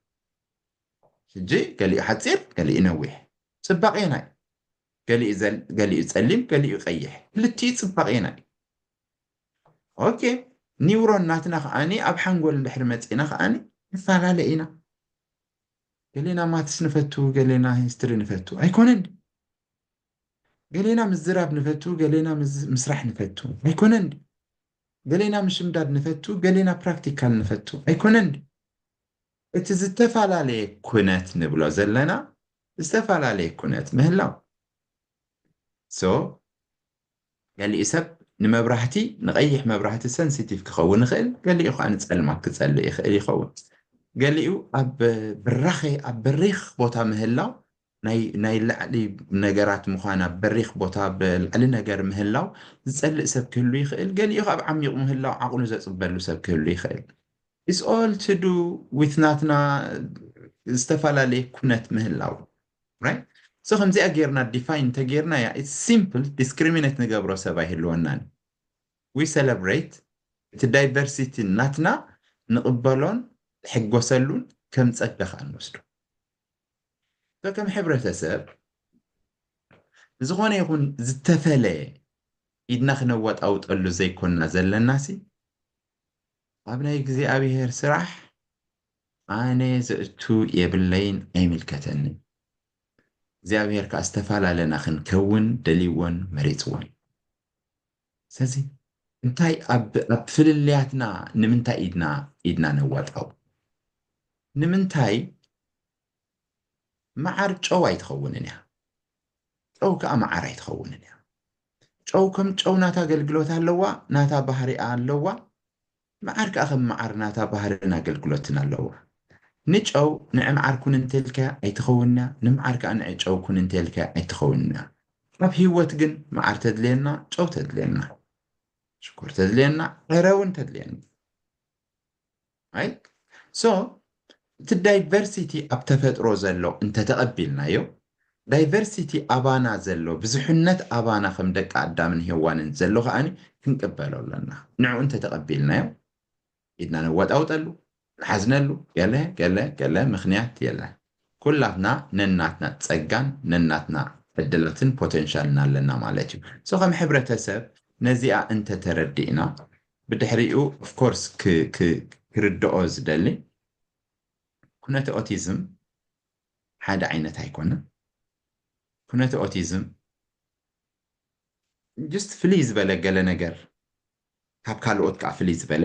ሕጂ ገሊኡ ሓጺር፣ ገሊኡ ነዊሕ፣ ጽባቐና እዩ። ገሊኡ ዘል- ገሊኡ ጸሊም፣ ገሊኡ ቀይሕ፣ ክልቲኡ ጽባቐና እዩ። ኦኬ፣ ኒውሮን ናትና ከዓኒ ኣብ ሓንጎል እንድሕሪ መጺእና ከዓኒ ንፈላለ ኢና። ገሌና ማትስ ንፈቱ፣ ገሌና ሂስትሪ ንፈቱ ኣይኮነን። ገሌና ምዝራብ ንፈቱ፣ ገሌና ምዝ- ምስራሕ ንፈቱ ኣይኮነን። ገሌና ምሽምዳድ ንፈቱ፣ ገሌና ፕራክቲካል ንፈቱ ኣይኮነን። እቲ ዝተፈላለየ ኩነት ንብሎ ዘለና ዝተፈላለየ ኩነት ምህላው። So ገሊኡ ሰብ ንመብራህቲ፣ ንቐይሕ መብራህቲ ሰንሲቲቭ ክኸውን ይኽእል፣ ገሊኡ ከዓ ንጸልማት ክጸልእ ይኽእል ይኸውን። ገሊኡ ኣብ ብራኸ ኣብ በሪኽ ቦታ ምህላው ናይ ናይ ላዕሊ ነገራት ምዃን፣ ኣብ በሪኽ ቦታ ብላዕሊ ነገር ምህላው ዝጸልእ ሰብ ክህሉ ይኽእል። ገሊኡ ኣብ ዓሚቕ ምህላው ዓቕሉ ዘጽበሉ ሰብ ክህሉ ይኽእል። It's all to do with ናትና ዝተፈላለየ ኩነት ምህላው, right? So ከምዚኣ ጌርና ዲፋይን እንተጌርና እያ፣ it's simple፣ ዲስክሪሚኔት ንገብሮ ሰብ ኣይህልወናን። We celebrate እቲ ዳይቨርሲቲ ናትና፣ ንቕበሎን ሕጎሰሉን ከም ጸጋ ከዓ ንወስዶ። So ከም ሕብረተሰብ ዝኾነ ይኹን ዝተፈለየ ኢድና ክነወጣውጠሉ ዘይኮንና ዘለናሲ፣ ኣብ ናይ እግዚኣብሔር ስራሕ ኣነ ዘእቱ የብለይን፣ ኣይምልከተንን። እግዚኣብሔር ከዓ ዝተፈላለና ክንከውን ደልይዎን መሪፅዎን። ስለዚ እንታይ ኣብ ኣብ ፍልልያትና ንምንታይ ኢድና ኢድና ነዋጣው? ንምንታይ? መዓር ጨው ኣይትኸውንን እያ። ጨው ከዓ መዓር ኣይትኸውንን እያ። ጨው ከም ጨው ናታ ኣገልግሎት ኣለዋ፣ ናታ ባህሪኣ ኣለዋ። መዓር ከዓ ከም መዓር ናታ ባህርን ኣገልግሎትን ኣለዋ። ንጨው ንዒ መዓር ኩን እንተልካያ ኣይትኸውንያ፣ ንመዓር ከዓ ንዒ ጨው ኩን እንተልካያ ኣይትኸውንያ። ኣብ ህይወት ግን መዓር ተድልየና፣ ጨው ተድልየና፣ ሽኮር ተድልየና፣ ዕረ እውን ተድልየና። Right? So እቲ ዳይቨርሲቲ ኣብ ተፈጥሮ ዘሎ እንተተቐቢልናዮ፣ ዳይቨርሲቲ ኣባና ዘሎ፣ ብዙሕነት ኣባና ከም ደቂ ኣዳምን ሄዋንን ዘሎ ከዓኒ ክንቅበሎ ኣለና። ንዕኡ እንተተቐቢልናዮ ኢድና ነወጣውጠሉ፣ ንሓዝነሉ፣ ገለ ገለ ገለ ምኽንያት የለን። ኩላትና ነናትና ጸጋን ነናትና ዕድላትን ፖቴንሻልን ኣለና ማለት እዩ። So ከም ሕብረተሰብ ነዚኣ እንተተረዲእና፣ ብድሕሪኡ ኦፍኮርስ ክርድኦ ዝደሊ ኩነተ ኦቲዝም ሓደ ዓይነት ኣይኮነን። ኩነተ ኦቲዝም just ፍልይ ዝበለ ገለ ነገር፣ ካብ ካልኦት ከዓ ፍልይ ዝበለ፣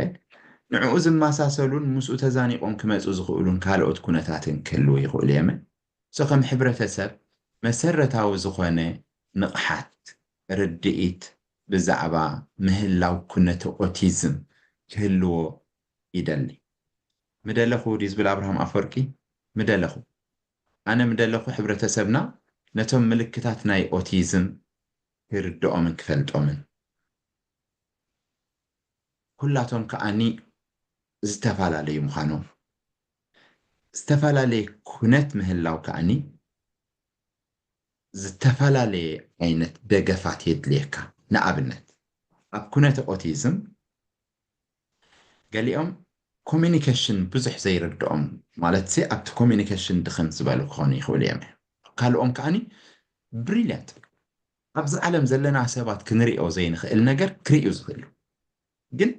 ንዕኡ ዝመሳሰሉን ምስኡ ተዛኒቖም ክመፁ ዝኽእሉን ካልኦት ኩነታትን ክህልዉ ይኽእሉ እዮም። So ከም ሕብረተሰብ መሰረታዊ ዝኾነ ንቕሓት፣ ርድኢት ብዛዕባ ምህላው ኩነተ ኦቲዝም ክህልዎ ይደሊ። ምደለኹ ድዩ ዝብል ኣብርሃም ኣፈወርቂ? ምደለኹ። ኣነ ምደለኹ ሕብረተሰብና ነቶም ምልክታት ናይ ኦቲዝም ክርድኦምን ክፈልጦምን። ኩላቶም ከዓኒ ዝተፈላለዩ ምዃኖም። ዝተፈላለየ ኩነት ምህላው ከዓኒ ዝተፈላለየ ዓይነት ደገፋት የድልየካ። ንኣብነት፣ ኣብ ኩነተ ኦቲዝም ገሊኦም ኮሚኒኬሽን ብዙሕ ዘይርድኦም፣ ማለት ሲ ኣብቲ ኮሚኒኬሽን ድኽም ዝበሉ ክኾኑ ይኽእሉ እዮም። ካልኦም ከዓኒ ብሪልያንት፣ ኣብዚ ዓለም ዘለና ሰባት ክንሪኦ ዘይንኽእል ነገር ክርእዩ ዝኽእሉ፣ ግን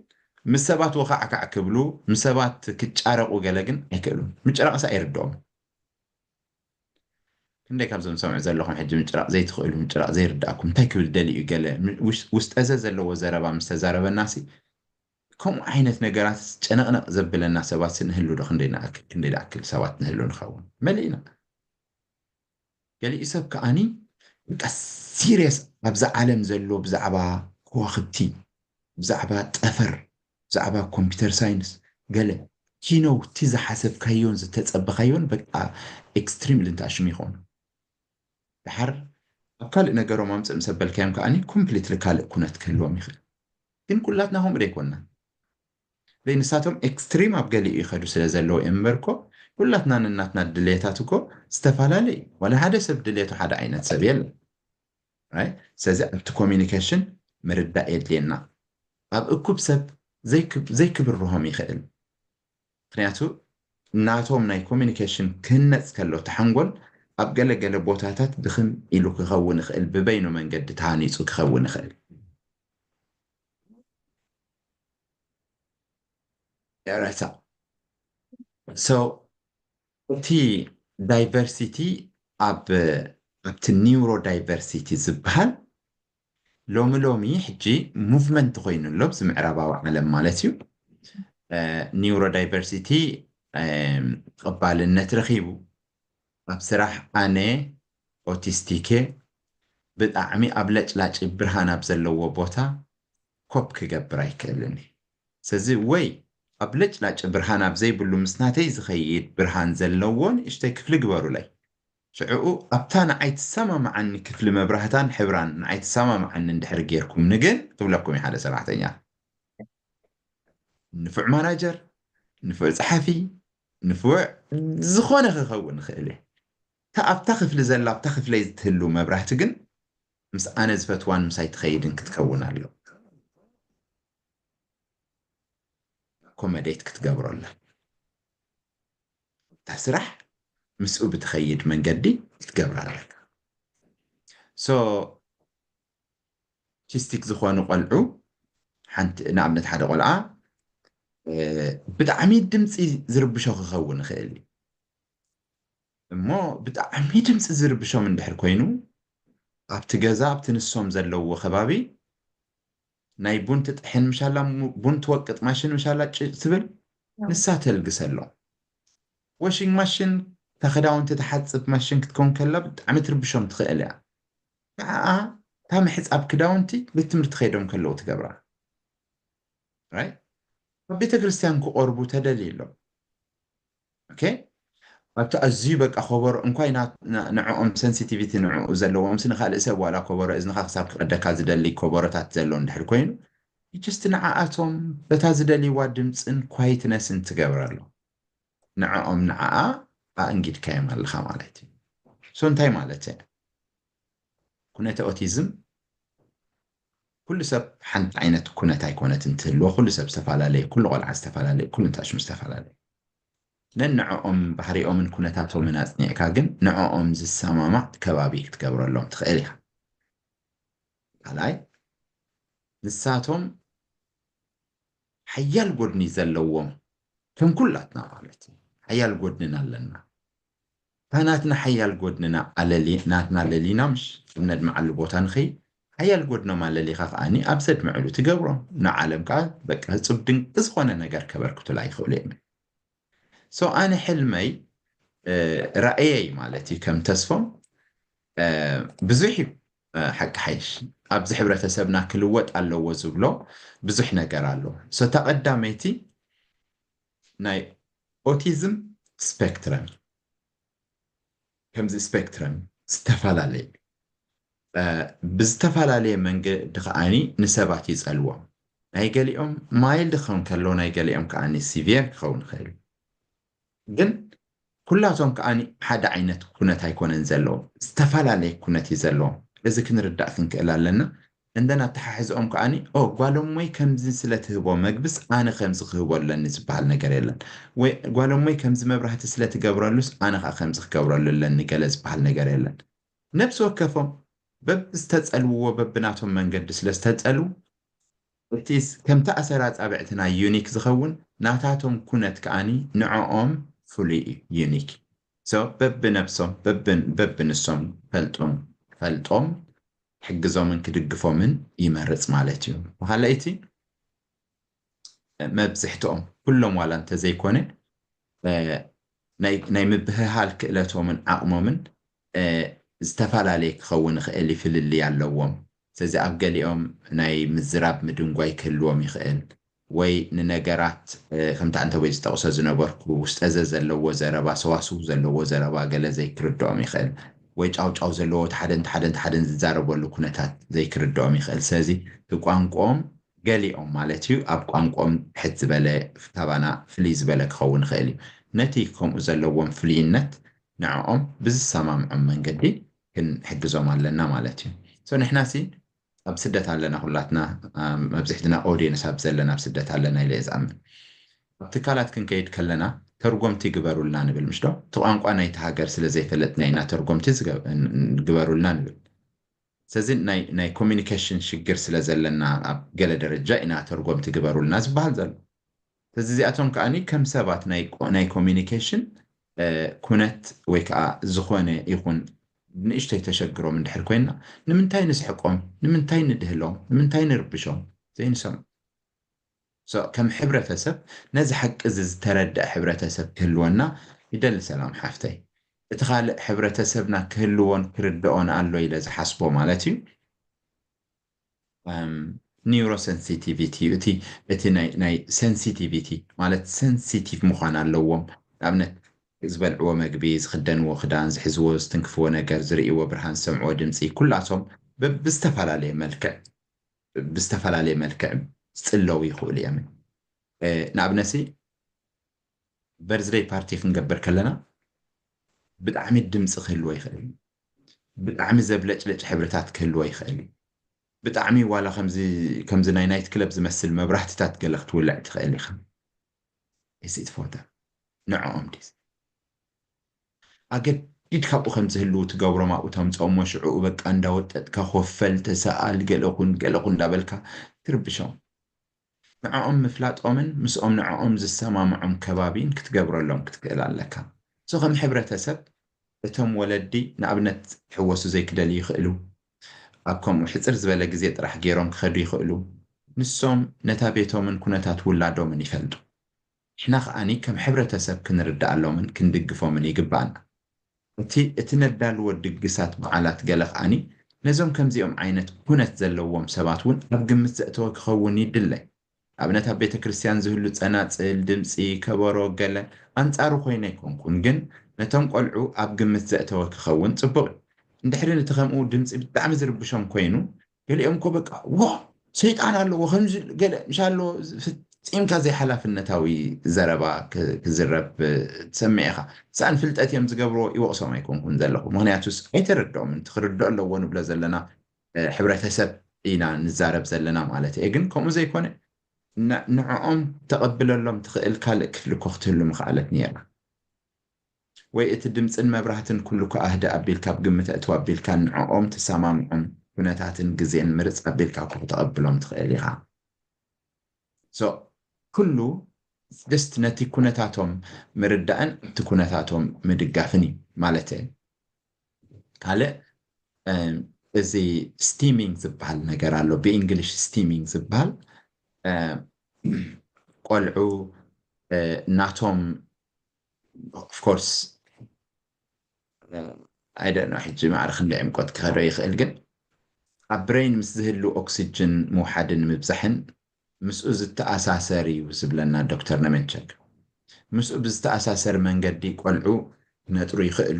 ምስ ሰባት ወኻዕካዕ ክብሉ፣ ምስ ሰባት ክጫረቑ ገለ ግን ኣይክእሉን። ምጭራቕሳ ኣይርድኦም። ክንደይ ካብዞም ሰምዑ ዘለኹም ሕጂ ምጭራቕ ዘይትኽእሉ፣ ምጭራቕ ዘይርድኣኩም፣ እንታይ ክብል ደልዩ ገለ ም-፣ ውሽ-፣ ውስጠዘ ዘለዎ ዘረባ ምስ ተዛረበናሲ፣ ከምኡ ዓይነት ነገራት ጨነቕነቕ ዘብለና ሰባት ንህሉ ዶ? ክንደይ ንኣክል፣ ክንደይ ንኣክል ሰባት ንህሉ ንኸውን? መሊእና። ገሊኡ ሰብ ከዓኒ በቃ ሲሪየስ ኣብዛ ዓለም ዘሎ ብዛዕባ ከዋኽብቲ፣ ብዛዕባ ጠፈር፣ ብዛዕባ ኮምፒውተር ሳይንስ፣ ገለ ኪኖ እቲ ዝሓሰብካዮን ዝተጸበኻዮን በቃ ኤክስትሪምሊ እንተኣሽሙ ይኾኑ። ድሓር ኣብ ካልእ ነገሮም ኣምጽእ ምስ ኣበልካዮም ከዓኒ ኮምፕሊትሊ ካልእ ኩነት ክህልዎም ይኽእል። ግን ኩላትና ከምኡ ደይኮንና። ዘይንሳቶም ኤክስትሪም ኣብ ገሊኡ ይኸዱ ስለ ዘለዉ እዮም እምበርኮ፣ ኩላትና ንናትና ድሌታት እኮ ዝተፈላለዩ፣ ዋላ ሓደ ሰብ ድሌቱ ሓደ ዓይነት ሰብ የለን። ስለዚ ኣብቲ ኮሚኒኬሽን ምርዳእ የድልየና። ኣብ እኩብ ሰብ ዘይክብርሆም ይኽእል። ምክንያቱ ናቶም ናይ ኮሚኒኬሽን ክህነፅ ከሎ ተሓንጎል ኣብ ገለገለ ቦታታት ድኽም ኢሉ ክኸውን ይኽእል፣ ብበይኑ መንገዲ ተሃኒፁ ክኸውን ይኽእል። ረታ እቲ ዳይቨርሲቲ ኣብ ኣብቲ ኒውሮ ዳይቨርሲቲ ዝበሃል ሎሚ ሎሚ ሕጂ ሙቭመንት ኮይኑ ኣሎ፣ ብዚ ምዕራባዊ ዓለም ማለት እዩ። ኒውሮ ዳይቨርሲቲ ተቐባልነት ረኺቡ፣ ኣብ ስራሕ ኣነ ኦቲስቲኬ ብጣዕሚ ኣብ ለጭላጭ ብርሃን ኣብ ዘለዎ ቦታ ኮፕ ክገብር ኣይክእልን እየ። ስለዚ ወይ ኣብ ለጭላጭ ብርሃን ኣብ ዘይብሉ ምስ ናተይ ዝኸይድ ብርሃን ዘለዎ ንእሽተይ ክፍሊ ግበሩለይ። ሽዕኡ ኣብታ ንዓይ ትሰማማዓኒ ክፍሊ መብራህታን ሕብራን ንዓይ ትሰማማዓኒ እንድሕር ጌርኩምኒ ግን ክብለኩም እዩ ሓደ ሰራሕተኛ። ንፉዕ ማናጀር፣ ንፉዕ ጸሓፊ፣ ንፉዕ ዝኾነ ክኸውን ይኽእል እየ። እታ ኣብታ ክፍሊ ዘላ ኣብታ ክፍለይ ዝትህሉ መብራህቲ ግን ምስ ኣነ ዝፈትዋን ምሳይ ትኸይድን ክትከውን ኣለዋ። ኣኮመዴት ክትገብሮ ኣላ። እታ ስራሕ ምስኡ ብትኸይድ መንገዲ ክትገብራ ኣለካ። ሶ ኦቲስቲክ ዝኾኑ ቆልዑ፣ ሓንቲ ንኣብነት ሓደ ቆልዓ ብጣዕሚ ድምፂ ዝርብሾ ክኸውን ይኽእል እዩ። እሞ ብጣዕሚ ድምፂ ዝርብሾም እንድሕር ኮይኑ ኣብቲ ገዛ ኣብቲ ንሶም ዘለዎ ከባቢ ናይ ቡን ትጥሕን ምሻላ፣ ቡን ትወቅጥ ማሽን ምሻላ ጭ ትብል፣ ንሳ ተልግሰሎም። ዋሽንግ ማሽን፣ እታ ክዳውንቲ ትሓፅብ ማሽን ክትከውን ከላ ብጣዕሚ ትርብሾም ትኽእል እያ። ንዓኣ እታ ምሕፃብ ክዳውንቲ ቤት ትምህርቲ ከይዶም ከለዉ ትገብራ። ኣብ ቤተ ክርስቲያን ክቆርቡ ተደልዩ ኣሎ። ኦኬ፣ ኣብቲ ኣዝዩ በቃ ኮበሮ እንኳይ ንዕኦም ሰንሲቲቪቲ ንዕኡ ዘለዎም ስ ንካልእ ሰብ ዋላ ኮበሮ እዝንካ ክሳብ ክቀደካ ዝደሊ ኮበሮታት ዘሎ እንድሕር ኮይኑ ጅስት ንዓኣቶም በታ ዝደልይዋ ድምፅን ኳይትነስን ትገብረሎም። ንዕኦም ንዓኣ ኣእንጊድካዮም ኣለካ ማለት እዩ። ሶ እንታይ ማለት እየ? ኩነተ ኦቲዝም ኩሉ ሰብ ሓንቲ ዓይነት ኩነት ኣይኮነትን ትህልዎ። ኩሉ ሰብ ዝተፈላለየ፣ ኩሉ ቆልዓ ዝተፈላለየ፣ ኩሉ ንታሽሙ ዝተፈላለየ። ነንዕኦም ባህሪኦምን ኩነታቶምን ኣፅኒዕካ ግን ንዕኦም ዝሰማማዕ ከባቢ ክትገብረሎም ትኽእል ኢኻ። ካልኣይ ንሳቶም ሓያል ጎድኒ ዘለዎም ከም ኩላትና ማለት እዩ። ሓያል ጎድንና ኣለና። እታ ናትና ሓያል ጎድንና ኣለሊ ናትና ለሊና ምሽ ኣብ ነድምዓሉ ቦታ ንኸይ ሓያል ጎድኖም ኣለሊኻ ከዓኒ ኣብ ዘድምዕሉ ትገብሮም ንዓለም ከዓ በቃ ህፁብ ድንቂ ዝኾነ ነገር ከበርክቱላ ይኽእሉ እዮም። ሶ ኣነ ሕልመይ ራእየይ ማለት እዩ ከም ተስፎም ብዙሕ እዩ። ሓቂ ሓይሽ ኣብዚ ሕብረተሰብና ክልወጥ ኣለዎ ዝብሎ ብዙሕ ነገር ኣሎ። ሶ እታ ቀዳመይቲ ናይ ኦቲዝም ስፔክትረም ከምዚ ስፔክትረም ዝተፈላለየ ብዝተፈላለየ መንገዲ ከዓኒ ንሰባት ይጸልዎም። ናይ ገሊኦም ማይልድ ክኸውን ከሎ ናይ ገሊኦም ከዓኒ ሲቪየር ክኸውን ይኽእል። ግን ኩላቶም ከዓኒ ሓደ ዓይነት ኩነት ኣይኮነን ዘለዎም፣ ዝተፈላለየ ኩነት እዩ ዘለዎም። እዚ ክንርዳእ ክንክእል ኣለና። እንደን ኣተሓሕዝኦም ከዓኒ ኦ ጓሎሞይ ከምዚ ስለ ትህቦ መግብስ ኣነ ከምዚ ክህቦ ኣለኒ ዝበሃል ነገር የለን። ወይ ጓሎሞይ ከምዚ መብራህቲ ስለ ትገብረሉስ ኣነ ከዓ ከምዚ ክገብረሉ ኣለኒ ገለ ዝበሃል ነገር የለን። ነብሲ ወከፎም በብዝተጸልውዎ በብናቶም መንገዲ ስለ ዝተጸልዉ እቲ ከምቲ ኣሰር ኣጻብዕቲ ናይ ዩኒክ ዝኸውን ናታቶም ኩነት ከዓኒ ንዕኦም ፍሉይ እዩ ዩኒክ። ሶ በብነብሶም በብንሶም ፈልጦም ፈልጦም ክሕግዞምን ክድግፎምን ይመርጽ ማለት እዩ። ብካልኣይቲ መብዝሕትኦም ኩሎም ዋላ እንተዘይኮነ ናይ ምብህሃል ክእለቶምን ዓቕሞምን ዝተፈላለየ ክኸውን ይኽእል እዩ፣ ፍልልይ ኣለዎም። ስለዚ ኣብ ገሊኦም ናይ ምዝራብ ምድንጓይ ክህልዎም ይኽእል ወይ ንነገራት ከምታ እንተ ወይ ዝጠቕሶ ዝነበርኩ ውስጠዘ ዘለዎ ዘረባ ሰዋስው ዘለዎ ዘረባ ገለ ዘይክርድኦም ይኽእል ወይ ጫውጫው ዘለዎ ተሓደን ተሓደን ተሓደን ዝዛረበሉ ኩነታት ዘይክርድኦም ይኽእል። ስለዚ ብቋንቋኦም ገሊኦም ማለት እዩ ኣብ ቋንቋኦም ሕት ዝበለ ካባና ፍልይ ዝበለ ክኸውን ይኽእል እዩ። ነቲ ከምኡ ዘለዎም ፍልይነት ንዕኦም ብዝሰማምዖም መንገዲ ክንሕግዞም ኣለና ማለት እዩ። ንሕና ሲ ኣብ ስደት ኣለና፣ ኩላትና መብዝሕትና ኦዲየንስ ኣብ ዘለና ኣብ ስደት ኣለና ኢለ ዝኣምን። ኣብ ትካላት ክንከይድ ከለና ተርጎምቲ ግበሩልና ንብል፣ ምሽ ዶ? እቲ ቋንቋ ናይቲ ሃገር ስለ ዘይፈለጥና ኢና ተርጎምቲ ግበሩልና ንብል። ስለዚ ናይ ኮሚኒኬሽን ሽግር ስለ ዘለና ኣብ ገለ ደረጃ ኢና ተርጎምቲ ግበሩልና ዝበሃል ዘሎ። ስለዚ እዚኣቶም ከዓኒ ከም ሰባት ናይ ኮሚኒኬሽን ኩነት ወይ ከዓ ዝኾነ ይኹን ንእሽተይ ተሸግሮም እንድሕር ኮይና ንምንታይ ንስሕቆም፣ ንምንታይ ንድህሎም፣ ንምንታይ ንርብሾም ዘይንሰምዖ። ከም ሕብረተሰብ ነዚ ሓቂ እዚ ዝተረድአ ሕብረተሰብ ክህልወና ይደሊ። ሰላም ሓፍተይ፣ እቲ ካልእ ሕብረተሰብና ክህልዎን ክርድኦን ኣሎ ኢለ ዝሓስቦ ማለት እዩ ኒውሮሰንሲቲቪቲ እዩ። እቲ ናይ ሰንሲቲቪቲ ማለት ሰንሲቲቭ ምዃን ኣለዎም። ንኣብነት ዝበልዕዎ መግቢ፣ ዝኽደንዎ ክዳን፣ ዝሕዝዎ ዝትንክፍዎ ነገር፣ ዝርእይዎ ብርሃን፣ ዝሰምዕዎ ድምፂ ኩላቶም ብዝተፈላለየ መልክዕ ብዝተፈላለየ መልክዕ ዝፅለው ይኽእሉ እዮም። ንኣብነሲ በርዝደይ ፓርቲ ክንገብር ከለና ብጣዕሚ ድምፂ ክህልዎ ይኽእል እዩ። ብጣዕሚ ዘብለጭለጭ ሕብርታት ክህልዎ ይኽእል እዩ። ብጣዕሚ ዋላ ከምዚ ናይ ናይት ክለብ ዝመስል መብራህትታት ገለ ክትውልዕ ትኽእል ኢኻ። Is it for them? ንዕኦም ድዩ ኣገዲድ ካብኡ ከም ዝህልው ትገብሮም ኣብኡ ተምፅኦም ሽዕኡ በቃ እንዳወጠጥካ ኮፈል ተሰኣል ገለኹን ገለኹን እንዳበልካ ትርብሾም። ንዕኦም ምፍላጦምን ምስኦም ንዕኦም ዝሰማምዖም ከባቢን ክትገብረሎም ክትክእል ኣለካ። ሶ ከም ሕብረተሰብ እቶም ወለዲ ንኣብነት ክሕወሱ ዘይክደልዩ ይኽእሉ። ኣብ ከምኡ ሕፅር ዝበለ ግዜ ጥራሕ ገይሮም ክኸዱ ይኽእሉ። ንሶም ነታ ቤቶምን ኩነታት ውላዶምን ይፈልጡ። ንሕና ከዓኒ ከም ሕብረተሰብ ክንርድኣሎምን ክንድግፎምን ይግባኣና። እቲ እቲ ነዳልዎ ድግሳት በዓላት ገለ ከዓኒ ነዞም ከምዚኦም ዓይነት ኩነት ዘለዎም ሰባት እውን ኣብ ግምት ዘእተወ ክኸውን ይድለ። ኣብነት ኣብ ቤተ ክርስቲያን ዝህሉ ጸናጽል፣ ድምጺ፣ ከበሮ፣ ገለ ኣንጻሩ ኮይነ ኣይኮንኩን፣ ግን ነቶም ቆልዑ ኣብ ግምት ዘእተወ ክኸውን ጽቡቕ እዩ። እንድሕሪ ነቲ ከምኡ ድምጺ ብጣዕሚ ዝርብሾም ኮይኑ፣ ገሊኦም እኮ በቃ ዋ ሰይጣን ኣለዎ ከምዚ ገለ ምሻሎ ፍጺምካ ዘይሓላፍነታዊ ዘረባ ክዝረብ ትሰምዕ ኢኻ። ሳን ፍልጠት እዮም ዝገብርዎ፣ ይወቕሶም ኣይኮንኩን ዘለኹ። ምክንያቱስ ኣይተረድኦምን። እቲ ክርድኦ ኣለዎ ንብሎ ዘለና ሕብረተሰብ ኢና ንዛረብ ዘለና ማለት እየ። ግን ከምኡ ዘይኮነ ንዕኦም ተቐብለሎም ትኽእል ካልእ ክፍሊ እኮ ክትህሉ ምኽኣለት ነይራ። ወይ እቲ ድምፅን መብራህትን ኩሉ እኮ ኣህደ ኣቢልካ ኣብ ግምት ኣእትው ኣቢልካ ንዕኦም ተሰማምዖም ኩነታትን ግዜን ምርፅ ኣቢልካ እኮ ክተቐብሎም ትኽእል ኢኻ። ኩሉ ደስት ነቲ ኩነታቶም ምርዳእን እቲ ኩነታቶም ምድጋፍን እዩ ማለት እየ። ካልእ እዚ ስቲሚንግ ዝበሃል ነገር ኣሎ፣ ብእንግሊሽ ስቲሚንግ ዝበሃል ቆልዑ ናቶም ኦፍኮርስ ኣይደኖ ሕጂ ማዕረ ክንደይ ዕምቆት ክኸዶ ይኽእል፣ ግን ኣብ ብሬን ምስ ዝህሉ ኦክሲጅን ምውሓድን ምብዛሕን ምስኡ ዝተኣሳሰር እዩ ዝብለና ዶክተር ነመንቸክ። ምስኡ ብዝተኣሳሰር መንገዲ ቆልዑ ክነጥሩ ይኽእሉ፣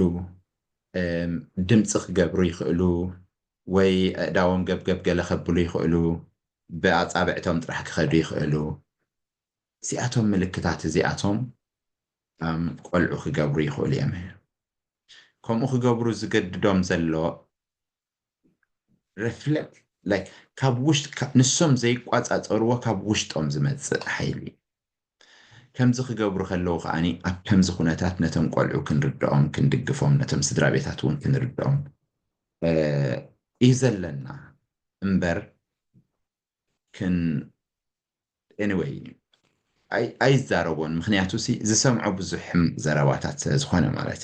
ድምፂ ክገብሩ ይኽእሉ፣ ወይ እዳዎም ገብገብ ገለ ከብሉ ይኽእሉ፣ ብኣፃብዕቶም ጥራሕ ክኸዱ ይኽእሉ። እዚኣቶም ምልክታት እዚኣቶም ቆልዑ ክገብሩ ይኽእሉ እዮም። ከምኡ ክገብሩ ዝገድዶም ዘሎ ሪፍሌክት ካብ ውሽጢ ንሶም ዘይቋፃፀርዎ ካብ ውሽጦም ዝመፅእ ሓይሊ። ከምዚ ክገብሩ ከለዉ ከዓኒ ኣብ ከምዚ ኩነታት ነቶም ቆልዑ ክንርድኦም ክንድግፎም ነቶም ስድራ ቤታት እውን ክንርድኦም እዩ ዘለና እምበር ክን anyway ኣይዛረቦን። ምክንያቱ ዝሰምዖ ብዙሕ ሕማቅ ዘረባታት ስለዝኮነ ማለት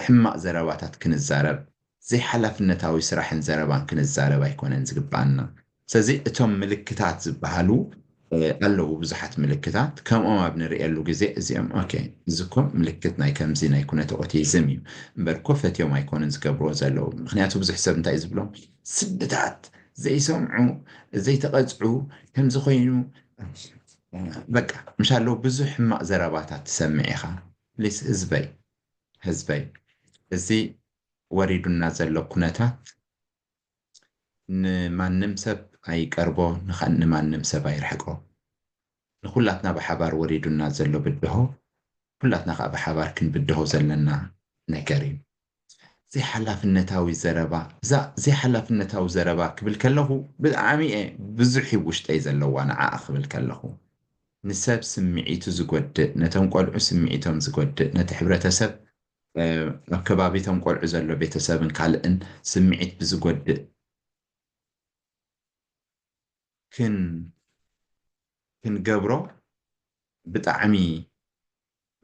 ሕማቅ ዘረባታት ክንዛረብ ዘይሓላፍነታዊ ስራሕን ዘረባን ክንዛረብ ኣይኮነን ዝግባኣና። ስለዚ እቶም ምልክታት ዝበሃሉ ኣለዉ ብዙሓት ምልክታት ከምኦም ኣብ ንርእየሉ ግዜ እዚኦም ኦኬ እዚ እኮ ምልክት ናይ ከምዚ ናይ ኩነተ ኦቲዝም እዩ እምበር እኮ ፈትዮም ኣይኮኑን ዝገብርዎ ዘለዉ። ምክንያቱ ብዙሕ ሰብ እንታይ እዩ ዝብሎም ስድታት ዘይሰምዑ ዘይተቐፅዑ ከምዚ ኮይኑ በቃ ምሻለው ብዙሕ ሕማቕ ዘረባታት ትሰምዕ ኢኻ። ፕሊስ ህዝበይ ህዝበይ እዚ ወሪዱና ዘሎ ኩነታት ንማንም ሰብ ኣይቀርቦ፣ ንኻ- ንማንም ሰብ ኣይርሕቆ። ንኹላትና ብሓባር ወሪዱና ዘሎ ብድሆ፣ ኩላትና ከዓ ብሓባር ክንብድሆ ዘለና ነገር እዩ። ዘይሓላፍነታዊ ዘረባ፣ እዛ ዘይሓላፍነታዊ ዘረባ ክብል ከለኹ ብጣዕሚ እየ ብዙሕ እዩ ውሽጠይ ዘለዋ ንዓኣ ክብል ከለኹ። ንሰብ ስምዒቱ ዝጎድእ፣ ነቶም ቆልዑ ስምዒቶም ዝጎድእ፣ ነቲ ሕብረተሰብ ኣብ ከባቢቶም ቆልዑ ዘሎ ቤተሰብን ካልእን ስምዒት ብዝጎድእ ክን ክንገብሮ ብጣዕሚ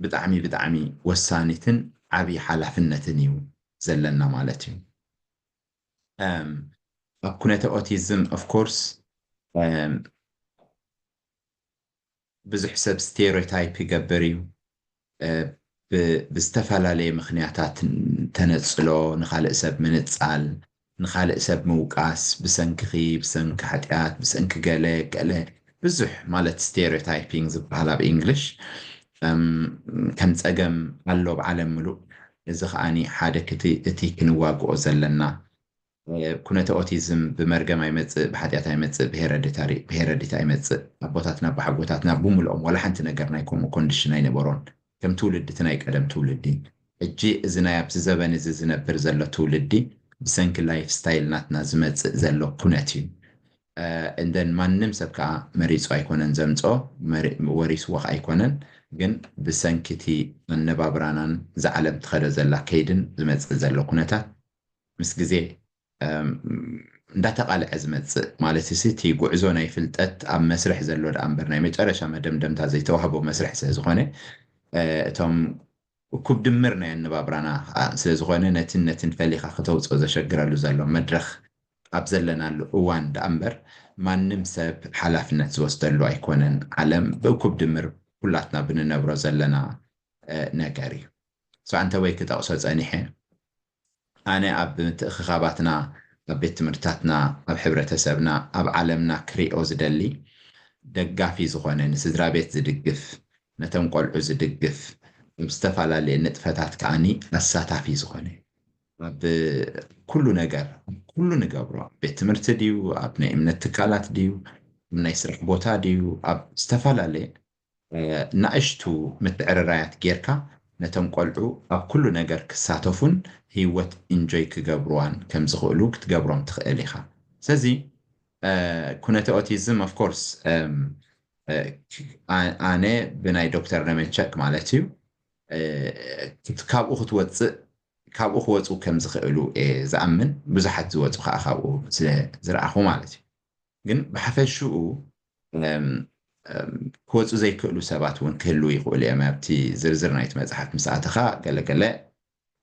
ብጣዕሚ ብጣዕሚ ወሳኒትን ዓብዪ ሓላፍነትን እዩ ዘለና ማለት እዩ። ኣብ ኩነተ ኦቲዝም of course ብዙሕ ሰብ ስቴሪዮታይፕ ይገብር እዩ። ብዝተፈላለየ ምክንያታት ተነፅሎ፣ ንካልእ ሰብ ምንፃል፣ ንካልእ ሰብ ምውቃስ፣ ብሰንክኺ፣ ብሰንኪ ሓጢኣት፣ ብሰንኪ ገለ ገለ ብዙሕ ማለት ስቴሪዮታይፒንግ ዝበሃል ኣብ ኢንግሊሽ ከም ፀገም ኣሎ ኣብ ዓለም ምሉእ። እዚ ከዓኒ ሓደ እቲ ክንዋግኦ ዘለና ኩነተ ኦቲዝም ብመርገም ኣይመፅእ፣ ብሓጢኣት ኣይመፅእ፣ ብሄረዲታ ኣይመፅእ። ኣቦታትና ኣቦሓጎታትና ብምልኦም ዋላ ሓንቲ ነገር ናይ ከምኡ ኮንዲሽን ኣይነበሮን። ከም ትውልዲ እቲ ናይ ቀደም ትውልዲ። ሕጂ እዚ ናይ ኣብዚ ዘበን እዚ ዝነብር ዘሎ ትውልዲ ብሰንኪ ላይፍ ስታይል ናትና ዝመፅእ ዘሎ ኩነት እዩ። እንደን ማንም ሰብ ከዓ መሪፁ ኣይኮነን ዘምፅኦ፣ ወሪስዎ ከዓ ኣይኮነን። ግን ብሰንኪ እቲ ኣነባብራናን እዛ ዓለም ትኸዶ ዘላ ከይድን ዝመፅእ ዘሎ ኩነታት ምስ ግዜ እንዳተቃልዐ ዝመፅእ ማለት እዚ እቲ ጉዕዞ ናይ ፍልጠት ኣብ መስርሕ ዘሎ ደኣ እምበር ናይ መጨረሻ መደምደምታ ዘይተዋህቦ መስርሕ ስለ ዝኾነ እቶም እኩብ ድምር ናይ ኣነባብራና ስለ ዝኾነ ነትን ነትን ፈሊኻ ክተውፅኦ ዘሸግረሉ ዘሎ መድረኽ ኣብ ዘለናሉ እዋን ደኣ እምበር ማንም ሰብ ሓላፍነት ዝወስደሉ ኣይኮነን። ዓለም ብእኩብ ድምር ኩላትና ብንነብሮ ዘለና ነገር እዩ። ኣንተ ወይ ክጠቕሶ ፀኒሐ ኣነ ኣብ ምትእኽኻባትና ኣብ ቤት ትምህርትታትና ኣብ ሕብረተሰብና ኣብ ዓለምና ክሪኦ ዝደሊ ደጋፊ ዝኾነ ንስድራ ቤት ዝድግፍ ነቶም ቆልዑ ዝድግፍ ኣብ ዝተፈላለየ ንጥፈታት ከዓኒ ኣሳታፊ ዝኾነ ኣብ ኩሉ ነገር ኣብ ኩሉ ንገብሮ ቤት ትምህርቲ ድዩ ኣብ ናይ እምነት ትካላት ድዩ ኣብ ናይ ስራሕ ቦታ ድዩ ኣብ ዝተፈላለየ ናእሽቱ ምትዕርራያት ጌርካ ነቶም ቆልዑ ኣብ ኩሉ ነገር ክሳተፉን ህይወት ኢንጆይ ክገብርዋን ከም ዝኽእሉ ክትገብሮም ትኽእል ኢኻ። ስለዚ ኩነተ ኦቲዝም of course ኣነ ብናይ ዶክተር ነመንቸክ ማለት እዩ ካብኡ ክትወፅእ ካብኡ ክወፁ ከም ዝኽእሉ እየ ዝኣምን። ብዙሓት ዝወፁ ከዓ ካብኡ ስለ ዝረኣኹ ማለት እዩ። ግን ብሓፈሽኡ ክወፁ ዘይክእሉ ሰባት እውን ክህልዉ ይኽእሉ እዮም። ኣብቲ ዝርዝር ናይቲ መፅሓፍ ምስ ኣተኻ ገለገለ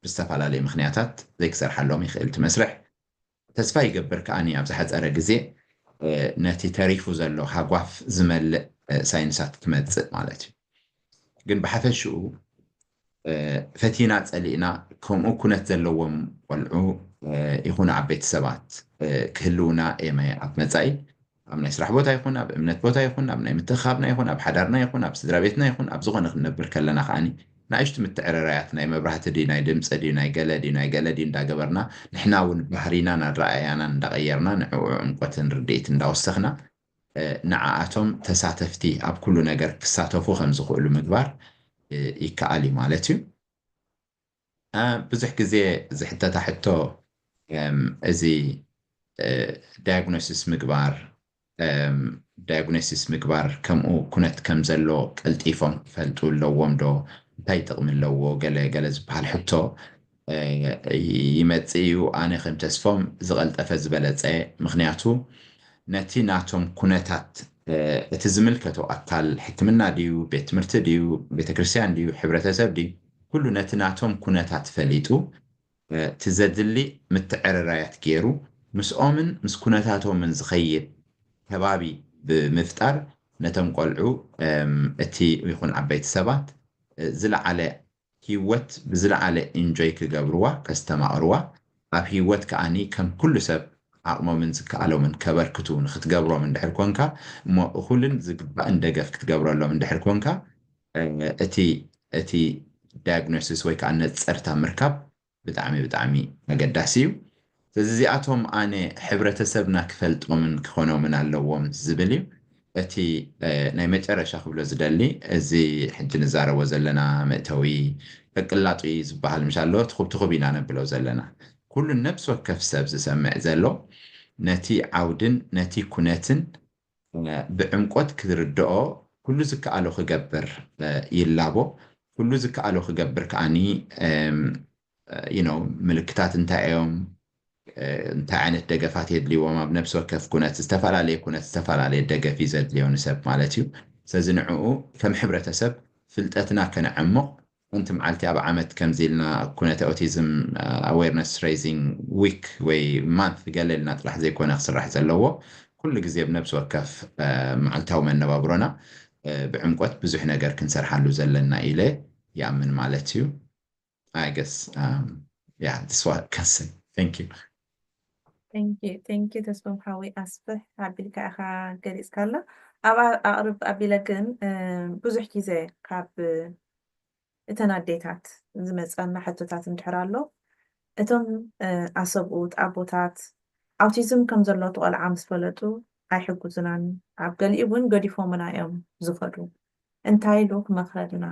ብዝተፈላለዩ ምኽንያታት ዘይክሰርሓሎም ይኽእል እቲ መስርሕ። ተስፋ ይገብር ከዓኒ ኣብ ዝሓፀረ ግዜ ነቲ ተሪፉ ዘሎ ሃጓፍ ዝመልእ ሳይንሳት ክመፅእ ማለት እዩ። ግን ብሓፈሽኡ ፈቲና ፀሊእና ከምኡ ኩነት ዘለዎም ቆልዑ ይኹኑ ዓበይቲ ሰባት ክህልውና ኤመ ኣብ መፃኢ ኣብ ናይ ስራሕ ቦታ ይኹን ኣብ እምነት ቦታ ይኹን ኣብ ናይ ምትእኻብና ይኹን ኣብ ሓዳርና ይኹን ኣብ ስድራ ቤትና ይኹን ኣብ ዝኾነ ክንነብር ከለና ከዓኒ ንኣሽቱ ምትዕርራያት ናይ መብራህቲ ድዩ ናይ ድምፂ ድዩ ናይ ገለ ድዩ ናይ ገለ ድዩ እንዳገበርና ንሕና እውን ባህሪናን ኣረኣእያናን እንዳቐየርና ንዕኡ ዕምቆትን ርድኢት እንዳወሰኽና ንዓኣቶም ተሳተፍቲ ኣብ ኩሉ ነገር ክሳተፉ ከም ዝኽእሉ ምግባር ይከኣል እዩ ማለት እዩ። ብዙሕ ግዜ ዝሕተታ ሕቶ እዚ ዳያግኖሲስ ምግባር ዳያግኖሲስ ምግባር ከምኡ ኩነት ከም ዘሎ ቀልጢፎም ክፈልጡ ኣለዎም ዶ እንታይ ጥቕሚ ኣለዎ ገለ ገለ ዝበሃል ሕቶ ይመፅእ እዩ። ኣነ ከም ተስፎም ዝቐልጠፈ ዝበለፀ ምክንያቱ ነቲ ናቶም ኩነታት እቲ ዝምልከቶ ኣካል ሕክምና ድዩ ቤት ትምህርቲ ድዩ ቤተክርስትያን ድዩ ሕብረተሰብ ድዩ ኩሉ ነቲ ናቶም ኩነታት ፈሊጡ እቲ ዘድሊ ምትዕርራያት ገይሩ ምስኦምን ምስ ኩነታቶምን ዝኸይድ ከባቢ ብምፍጣር ነቶም ቆልዑ እቲ ይኹን ዓበይቲ ሰባት ዝለዓለ ህይወት ብዝለዓለ ኢንጆይ ክገብርዋ ከስተማቕርዋ ኣብ ህይወት ከዓኒ ከም ኩሉ ሰብ ዓቕሞምን ዝከኣሎምን ከበርክቱ ንክትገብሮም እንድሕር ኮንካ እሞ እኹልን ዝግባእን ደገፍ ክትገብረሎም እንድሕር ኮንካ እቲ እቲ ዳያግኖሲስ ወይ ከዓ ነፀርታ ምርካብ ብጣዕሚ ብጣዕሚ ኣገዳሲ እዩ። እዚ እዚኣቶም ኣነ ሕብረተሰብና ክፈልጦምን ክኾኖምን ኣለዎም ዝብል እዩ። እቲ ናይ መጨረሻ ክብሎ ዝደሊ፣ እዚ ሕጂ ንዛረቦ ዘለና መእተዊ ቅላጡ እዩ ዝበሃል ምሽ ኣሎ፣ ትኹብ ትኹብ ኢና ነብሎ ዘለና። ኩሉ ነብሲ ወከፍ ሰብ ዝሰምዕ ዘሎ ነቲ ዓውድን ነቲ ኩነትን ብዕምቆት ክርድኦ ኩሉ ዝከኣሎ ክገብር ይላቦ። ኩሉ ዝከኣሎ ክገብር ከዓኒ ምልክታት እንታይ እዮም፣ እንታይ ዓይነት ደገፋት የድልይዎም፣ ኣብ ነብሲ ወከፍ ኩነት ዝተፈላለየ ኩነት ዝተፈላለየ ደገፍ እዩ ዘድልዮ ንሰብ ማለት እዩ። ስለዚ ንዕኡ ከም ሕብረተሰብ ፍልጠትና ከነዕምቕ። ሓንቲ መዓልቲ ኣብ ዓመት ከምዚ ኢልና ኩነተ ኦቲዝም ኣዌርነስ ሬይዚንግ ዊክ ወይ ማንት ገለ ኢልና ጥራሕ ዘይኮነ ክስራሕ ዘለዎ፣ ኩሉ ግዜ ብነብሲ ወከፍ መዓልታዊ መነባብሮና ብዕምቆት ብዙሕ ነገር ክንሰርሓሉ ዘለና ኢለ ይኣምን ማለት እዩ። I guess yeah, this what I can say. Thank you. Thank you, thank you ተስፎም ሓወይ ኣስፍሕ ኣቢልካ ኢኻ ገሊፅካላ። ኣብ ኣቕርብ ኣቢለ ግን ብዙሕ ግዜ ካብ እተን ኣዴታት ዝመፀና ሕቶታት እንድሕር ኣሎ፣ እቶም ኣሰብኡት ኣቦታት ኣውቲዝም ከም ዘሎ እቲ ቆልዓ ምስ ፈለጡ ኣይሕግዙናን፣ ኣብ ገሊኡ እውን ገዲፎምና እዮም ዝኸዱ። እንታይ ኢሉ ክመኽረልና?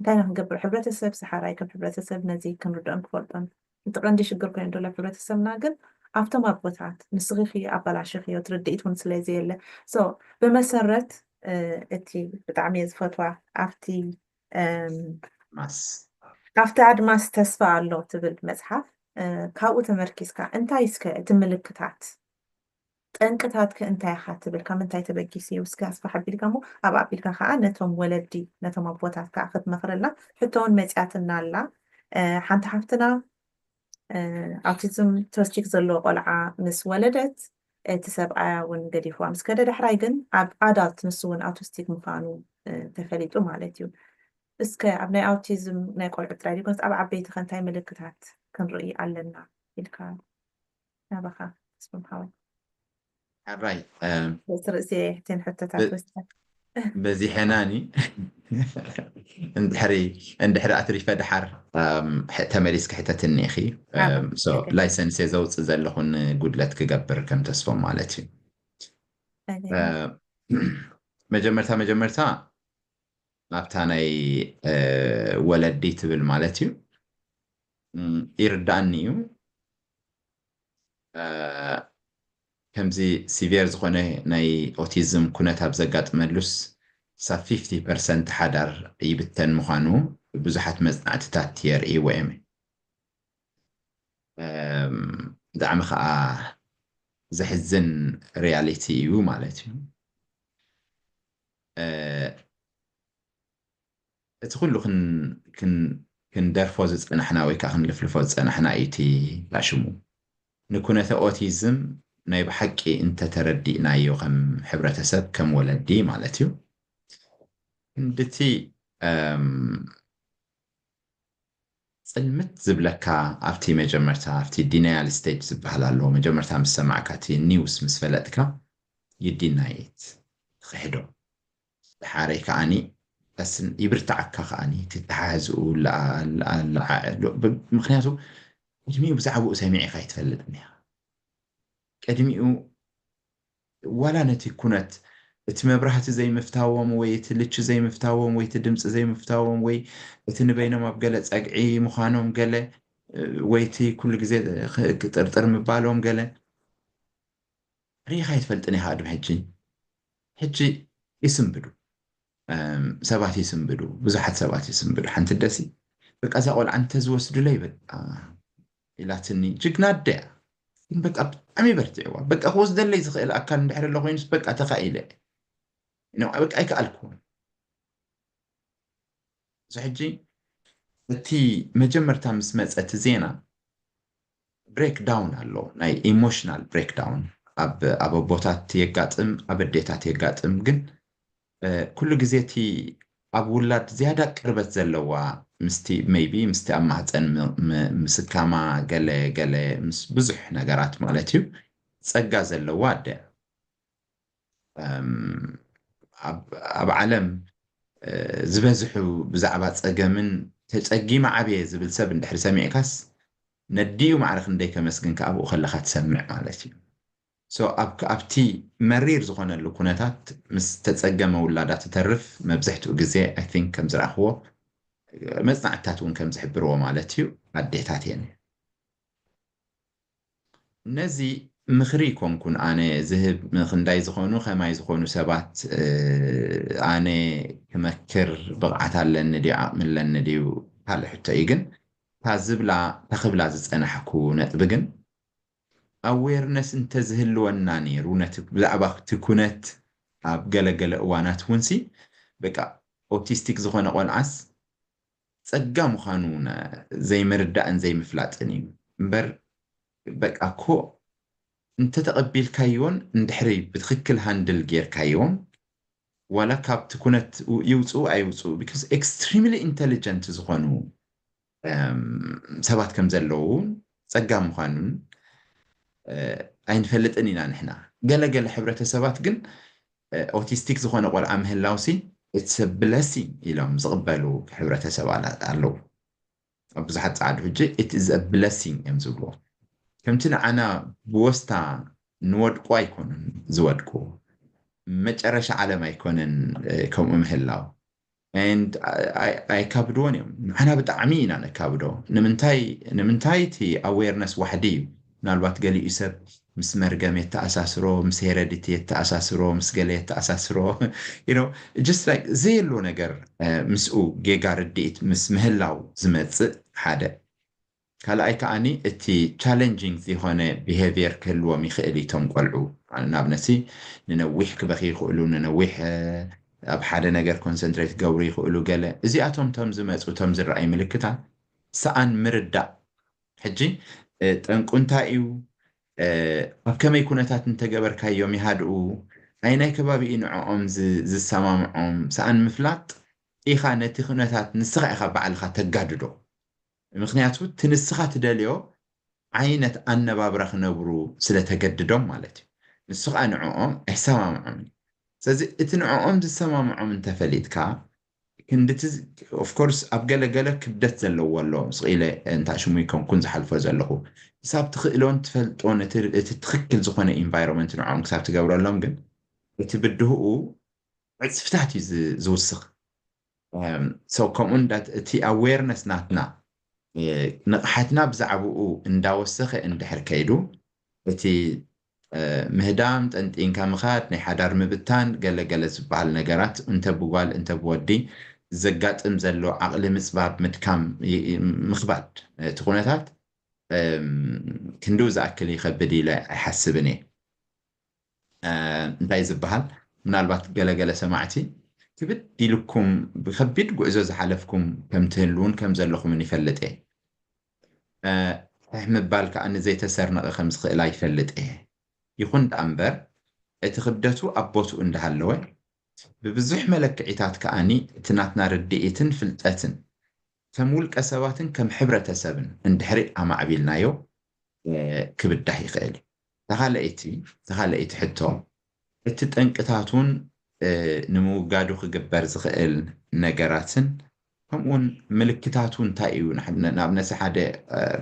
እንታይ ኢና ክንገብር? ሕብረተሰብ ሰሓራይ ከም ሕብረተሰብ ነዚ ክንርድኦን ክፈልጦን እቲ ቀንዲ ሽግር ኮይኑ ዘሎ ሕብረተሰብና ግን ኣብቶም ኣቦታት ንስኺ ኣባላሽኽዮ ትርድኢት እውን ስለ ዘየለ so ብመሰረት እቲ ብጣዕሚ እየ ዝፈትዋ ኣብቲ ማስ ኣብቲ ኣድማስ ተስፋ ኣሎ ትብል መፅሓፍ ካብኡ ተመርኪዝካ እንታይ እስከ እቲ ምልክታት ጠንቅታት ከ እንታይ ኢኻ ትብል ካብ ምንታይ ተበጊሱ እዩ እስከ ኣስፋሕ ኣቢልካ እሞ ኣብ ኣቢልካ ከዓ ነቶም ወለዲ ነቶም ኣቦታት ከዓ ክትመኽረልና ሕቶ እውን መፅያትና ኣላ ሓንቲ ሓፍትና ኣውቲዝም ቶስቲክ ዘለዎ ቆልዓ ምስ ወለደት እቲ ሰብኣያ እውን ገዲፍዋ ምስ ከደ ዳሕራይ ግን ኣብ ኣዳልት ንሱ እውን ኣውቲስቲክ ምዃኑ ተፈሊጡ ማለት እዩ እስከ ኣብ ናይ ኣውቲዝም ናይ ቆልዑ ጥራይ ዘይኮነስ ኣብ ዓበይቲ ከ እንታይ ምልክታት ክንርኢ ኣለና ኢልካ ናባኻ ተስፎም ሓወይ ሕራይ ርእሲ ርእሲ እተን ሕቶታት ወስደ በዚሐናኒ እንድሕሪ እንድሕሪ ኣትሪፈ ድሓር ተመሊስ ክሕተትኒ ኢኺ ላይሰንስ እየ ዘውፅእ ዘለኹ ንጉድለት ክገብር ከም ተስፎም ማለት እዩ መጀመርታ መጀመርታ ናብታ ናይ ወለዲ ትብል ማለት እዩ ይርዳእኒ እዩ ከምዚ ሲቪር ዝኾነ ናይ ኦቲዝም ኩነት ኣብ ዘጋጥመሉስ ሳብ ፊፍቲ ፐርሰንት ሓዳር ይብተን ምዃኑ ብዙሓት መፅናዕትታት የርእይዎ እዮም ብጣዕሚ ከዓ ዘሕዝን ሪያሊቲ እዩ ማለት እዩ እቲ ኩሉ ክንደርፎ ዝፀናሕና ወይ ከዓ ክንልፍልፎ ዝፀናሕና እዩ እቲ ሽሙ ንኩነተ ኦቲዝም ናይ ብሓቂ እንተተረዲእናዮ ከም ሕብረተሰብ ከም ወለዲ ማለት እዩ ክንድቲ ፅልምት ዝብለካ ኣብቲ መጀመርታ ኣብቲ ዲናያል ስቴጅ ዝበሃል ኣለዎ መጀመርታ ምስ ሰማዕካ እቲ ኒውስ ምስ ፈለጥካ ይዲናይት ትኽሕዶ ድሓረይ ከዓኒ ቀስን ይብርትዓካ ከዓኒ ትተሓዝኡ ለዓዕሉ ምክንያቱ ቅድሚኡ ብዛዕባኡ ሰሚዕካ ይትፈልጥን እያ ቅድሚኡ ዋላ ነቲ ኩነት እቲ መብራህቲ ዘይምፍታዎም ወይ እቲ ልቺ ዘይምፍታዎም ወይ እቲ ድምፂ ዘይምፍታዎም ወይ እቲ ንበይኖም ኣብ ገለ ፀግዒ ምዃኖም ገለ ወይ እቲ ኩሉ ግዜ ክጥርጥር ምባሎም ገለ ርኢኻ ይትፈልጥን ኢኻ ቅድሚ ሕጂ ሕጂ ይስንብዱ ሰባት ይስንብዱ ብዙሓት ሰባት ይስንብዱ ሓንቲ ደሲ በቃ እዛ ቆልዓ እንተዝወስዱለይ በቃ ኢላትኒ ጅግና ኣደያ ግን በቃ ብጣዕሚ በርቲዕዋ በቃ ክወስደለይ ዝኽእል ኣካል እንድሕር ኣሎ ኮይኑስ በቃ ተኻኢለ በቃ ኣይከኣልኩን እዚ ሕጂ እቲ መጀመርታ ምስ መፀ እቲ ዜና ብሬክዳውን ኣሎ ናይ ኢሞሽናል ብሬክዳውን ኣብ ኣቦታት የጋጥም ኣብ ኣዴታት የጋጥም ግን ኩሉ ግዜ እቲ ኣብ ውላድ ዝያዳ ቅርበት ዘለዋ ምስቲ maybe ምስቲ ኣብ ማህፀን ምስካማ ገለ ገለ ምስ ብዙሕ ነገራት ማለት እዩ ፀጋ ዘለዋ ኣደ ኣብ ዓለም ዝበዝሑ ብዛዕባ ፀገምን ተፀጊመ ዓብየ ዝብል ሰብ እንድሕር ሰሚዕካስ ነዲኡ ማዕረ ክንደይ ከመስግንካ ኣብኡ ከለኻ ትሰምዕ ማለት እዩ። So ኣብቲ መሪር ዝኾነሉ ኩነታት ምስ ተጸገመ ውላዳ ትተርፍ መብዝሕትኡ ግዜ I think ከም ዝረኣኽዎ መጽናዕትታት እውን ከም ዝሕብርዎ ማለት እዩ ኣዴታት እየን። ነዚ ምኽሪ ይኮንኩን ኣነ ዝህብ ምኽንዳይ ዝኾኑ ከማይ ዝኾኑ ሰባት ኣነ ክመክር ብቕዓት ኣለኒ ድዩ ዓቕሚ ኣለኒ ድዩ ካልእ ሕቶ እዩ። ግን እታ ዝብላ እታ ክብላ ዝጸናሕኩ ነጥቢ ግን ኣዌርነስ እንተዝህልወና ነይሩ ነቲ ብዛዕባ እቲ ኩነት ኣብ ገለገለ እዋናት እውን ሲ በቃ ኦቲስቲክ ዝኾነ ቆልዓስ ጸጋ ምዃኑ ዘይምርዳእን ዘይምፍላጥን እዩ እምበር በቃ እኮ እንተተቐቢልካዮን እንድሕሪ ብትኽክል ሃንድል ጌርካዮም ዋላ ካብቲ ኩነት ይውፅኡ ኣይውፅኡ because extremely intelligent ዝኾኑ ሰባት ከም ዘለዉ ጸጋ ምዃኑን ኣይንፈልጥን ኢና ንሕና። ገለገለ ሕብረተሰባት ግን ኦቲስቲክ ዝኾነ ቆልዓ ምህላውሲ it's a blessing ኢሎም ዝቕበሉ ሕብረተሰብ ኣለዉ። ኣብ ብዙሓት ጸዓዱ ሕጂ it is a blessing እዮም ዝብልዎ። ከምቲ ንዓና ብወስታ ንወድቁ ኣይኮኑን ዝወድቁ፣ መጨረሻ ዓለም ኣይኮነን ከምኡ ምህላው። ኣይካብድዎን እዮም። ንዓና ብጣዕሚ ኢና ነካብዶ። ንምንታይ እቲ ኣዌርነስ ዋሕዲ እዩ። ምናልባት ገሊኡ ሰብ ምስ መርገም የተኣሳስሮ፣ ምስ ሄረዲቲ የተኣሳስሮ፣ ምስ ገለ የተኣሳስሮ just like ዘየሎ ነገር ምስኡ ጌጋ ርድኢት ምስ ምህላው ዝመፅእ ሓደ። ካልኣይ ከዓኒ እቲ ቻለንጂንግ ዝኾነ ቢሄቪየር ክህልዎም ይኽእል እዩ እቶም ቆልዑ። ንኣብነትሲ ንነዊሕ ክበኺ ይኽእሉ፣ ንነዊሕ ኣብ ሓደ ነገር ኮንሰንትሬት ክገብሩ ይኽእሉ። ገለ እዚኣቶም እቶም ዝመፁ እቶም ዝረኣዩ ምልክታት ሰኣን ምርዳእ ሕጂ ጠንቁ እንታይ እዩ? ኣብ ከመይ ኩነታት እንተገበርካዮም ይሃድኡ? ኣይ ናይ ከባቢኡ ንዕኦም ዝሰማምዖም ሰኣን ምፍላጥ ኢኻ ነቲ ኩነታት ንስኻ ኢኻ ባዕልኻ ተጋድዶ። ምክንያቱ እቲ ንስኻ ትደልዮ ዓይነት ኣነባብራ ክነብሩ ስለተገድዶም ማለት እዩ። ንሱ ከዓ ንዕኦም ኣይሰማምዖም እዩ። ስለዚ እቲ ንዕኦም ዝሰማምዖም እንተፈሊጥካ ክንድቲ ኦፍኮርስ ኣብ ገለገለ ክብደት ዘለዎ ኣሎ ስኢለ እንታ ሽሙ ይከንኩን ዝሓልፎ ዘለኹ ክሳብ ትኽእሎን ትፈልጦን እቲ ትኽክል ዝኾነ ኢንቫይሮንመንት ንዕኦም ክሳብ ትገብረሎም ግን እቲ ብድህኡ ዕፅፍታት እዩ ዝውስኽ። ከምኡ እቲ ኣዌርነስ ናትና ንቕሓትና ብዛዕባኡ እንዳወሰኸ እንድሕር ከይዱ እቲ ምህዳም ጠንጢንካ ምኻድ ናይ ሓዳር ምብታን ገለገለ ዝበሃል ነገራት እንተ ብጓል እንተ ብወዲ ዘጋጥም ዘሎ ዓቕሊ ምፅባብ ምድካም ምኽባድ እቲ ኩነታት ክንድኡ ዝኣክል ይኸብድ ኢለ ኣይሓስብን እየ። እንታይ ዝበሃል ምናልባት ገለገለ ሰማዕቲ ክብድ ኢልኩም ብከቢድ ጉዕዞ ዝሓለፍኩም ከም ትህልውን ከም ዘለኹምን ይፈልጥ እየ። ሕሕ ምባል ከዓ ንዘይተሰርነቐ ከም ዝኽእል ኣይፈልጥ እየ። ይኹን ደኣ እምበር እቲ ክብደቱ ኣብ ቦትኡ እንዳሃለወ ብብዙሕ መለክዒታት ከዓኒ እቲ ናትና ርድኢትን ፍልጠትን ከም ውልቀ ሰባትን ከም ሕብረተሰብን እንድሕሪ ኣማዕቢልናዮ ክብዳህ ይኽእል እዩ። ተኻለይቲ ተኻለይቲ ሕቶ እቲ ጠንቅታቱን ንምውጋዱ ክግበር ዝኽእል ነገራትን ከምኡውን ምልክታቱ እንታይ እዩ? ንኣብነት ሓደ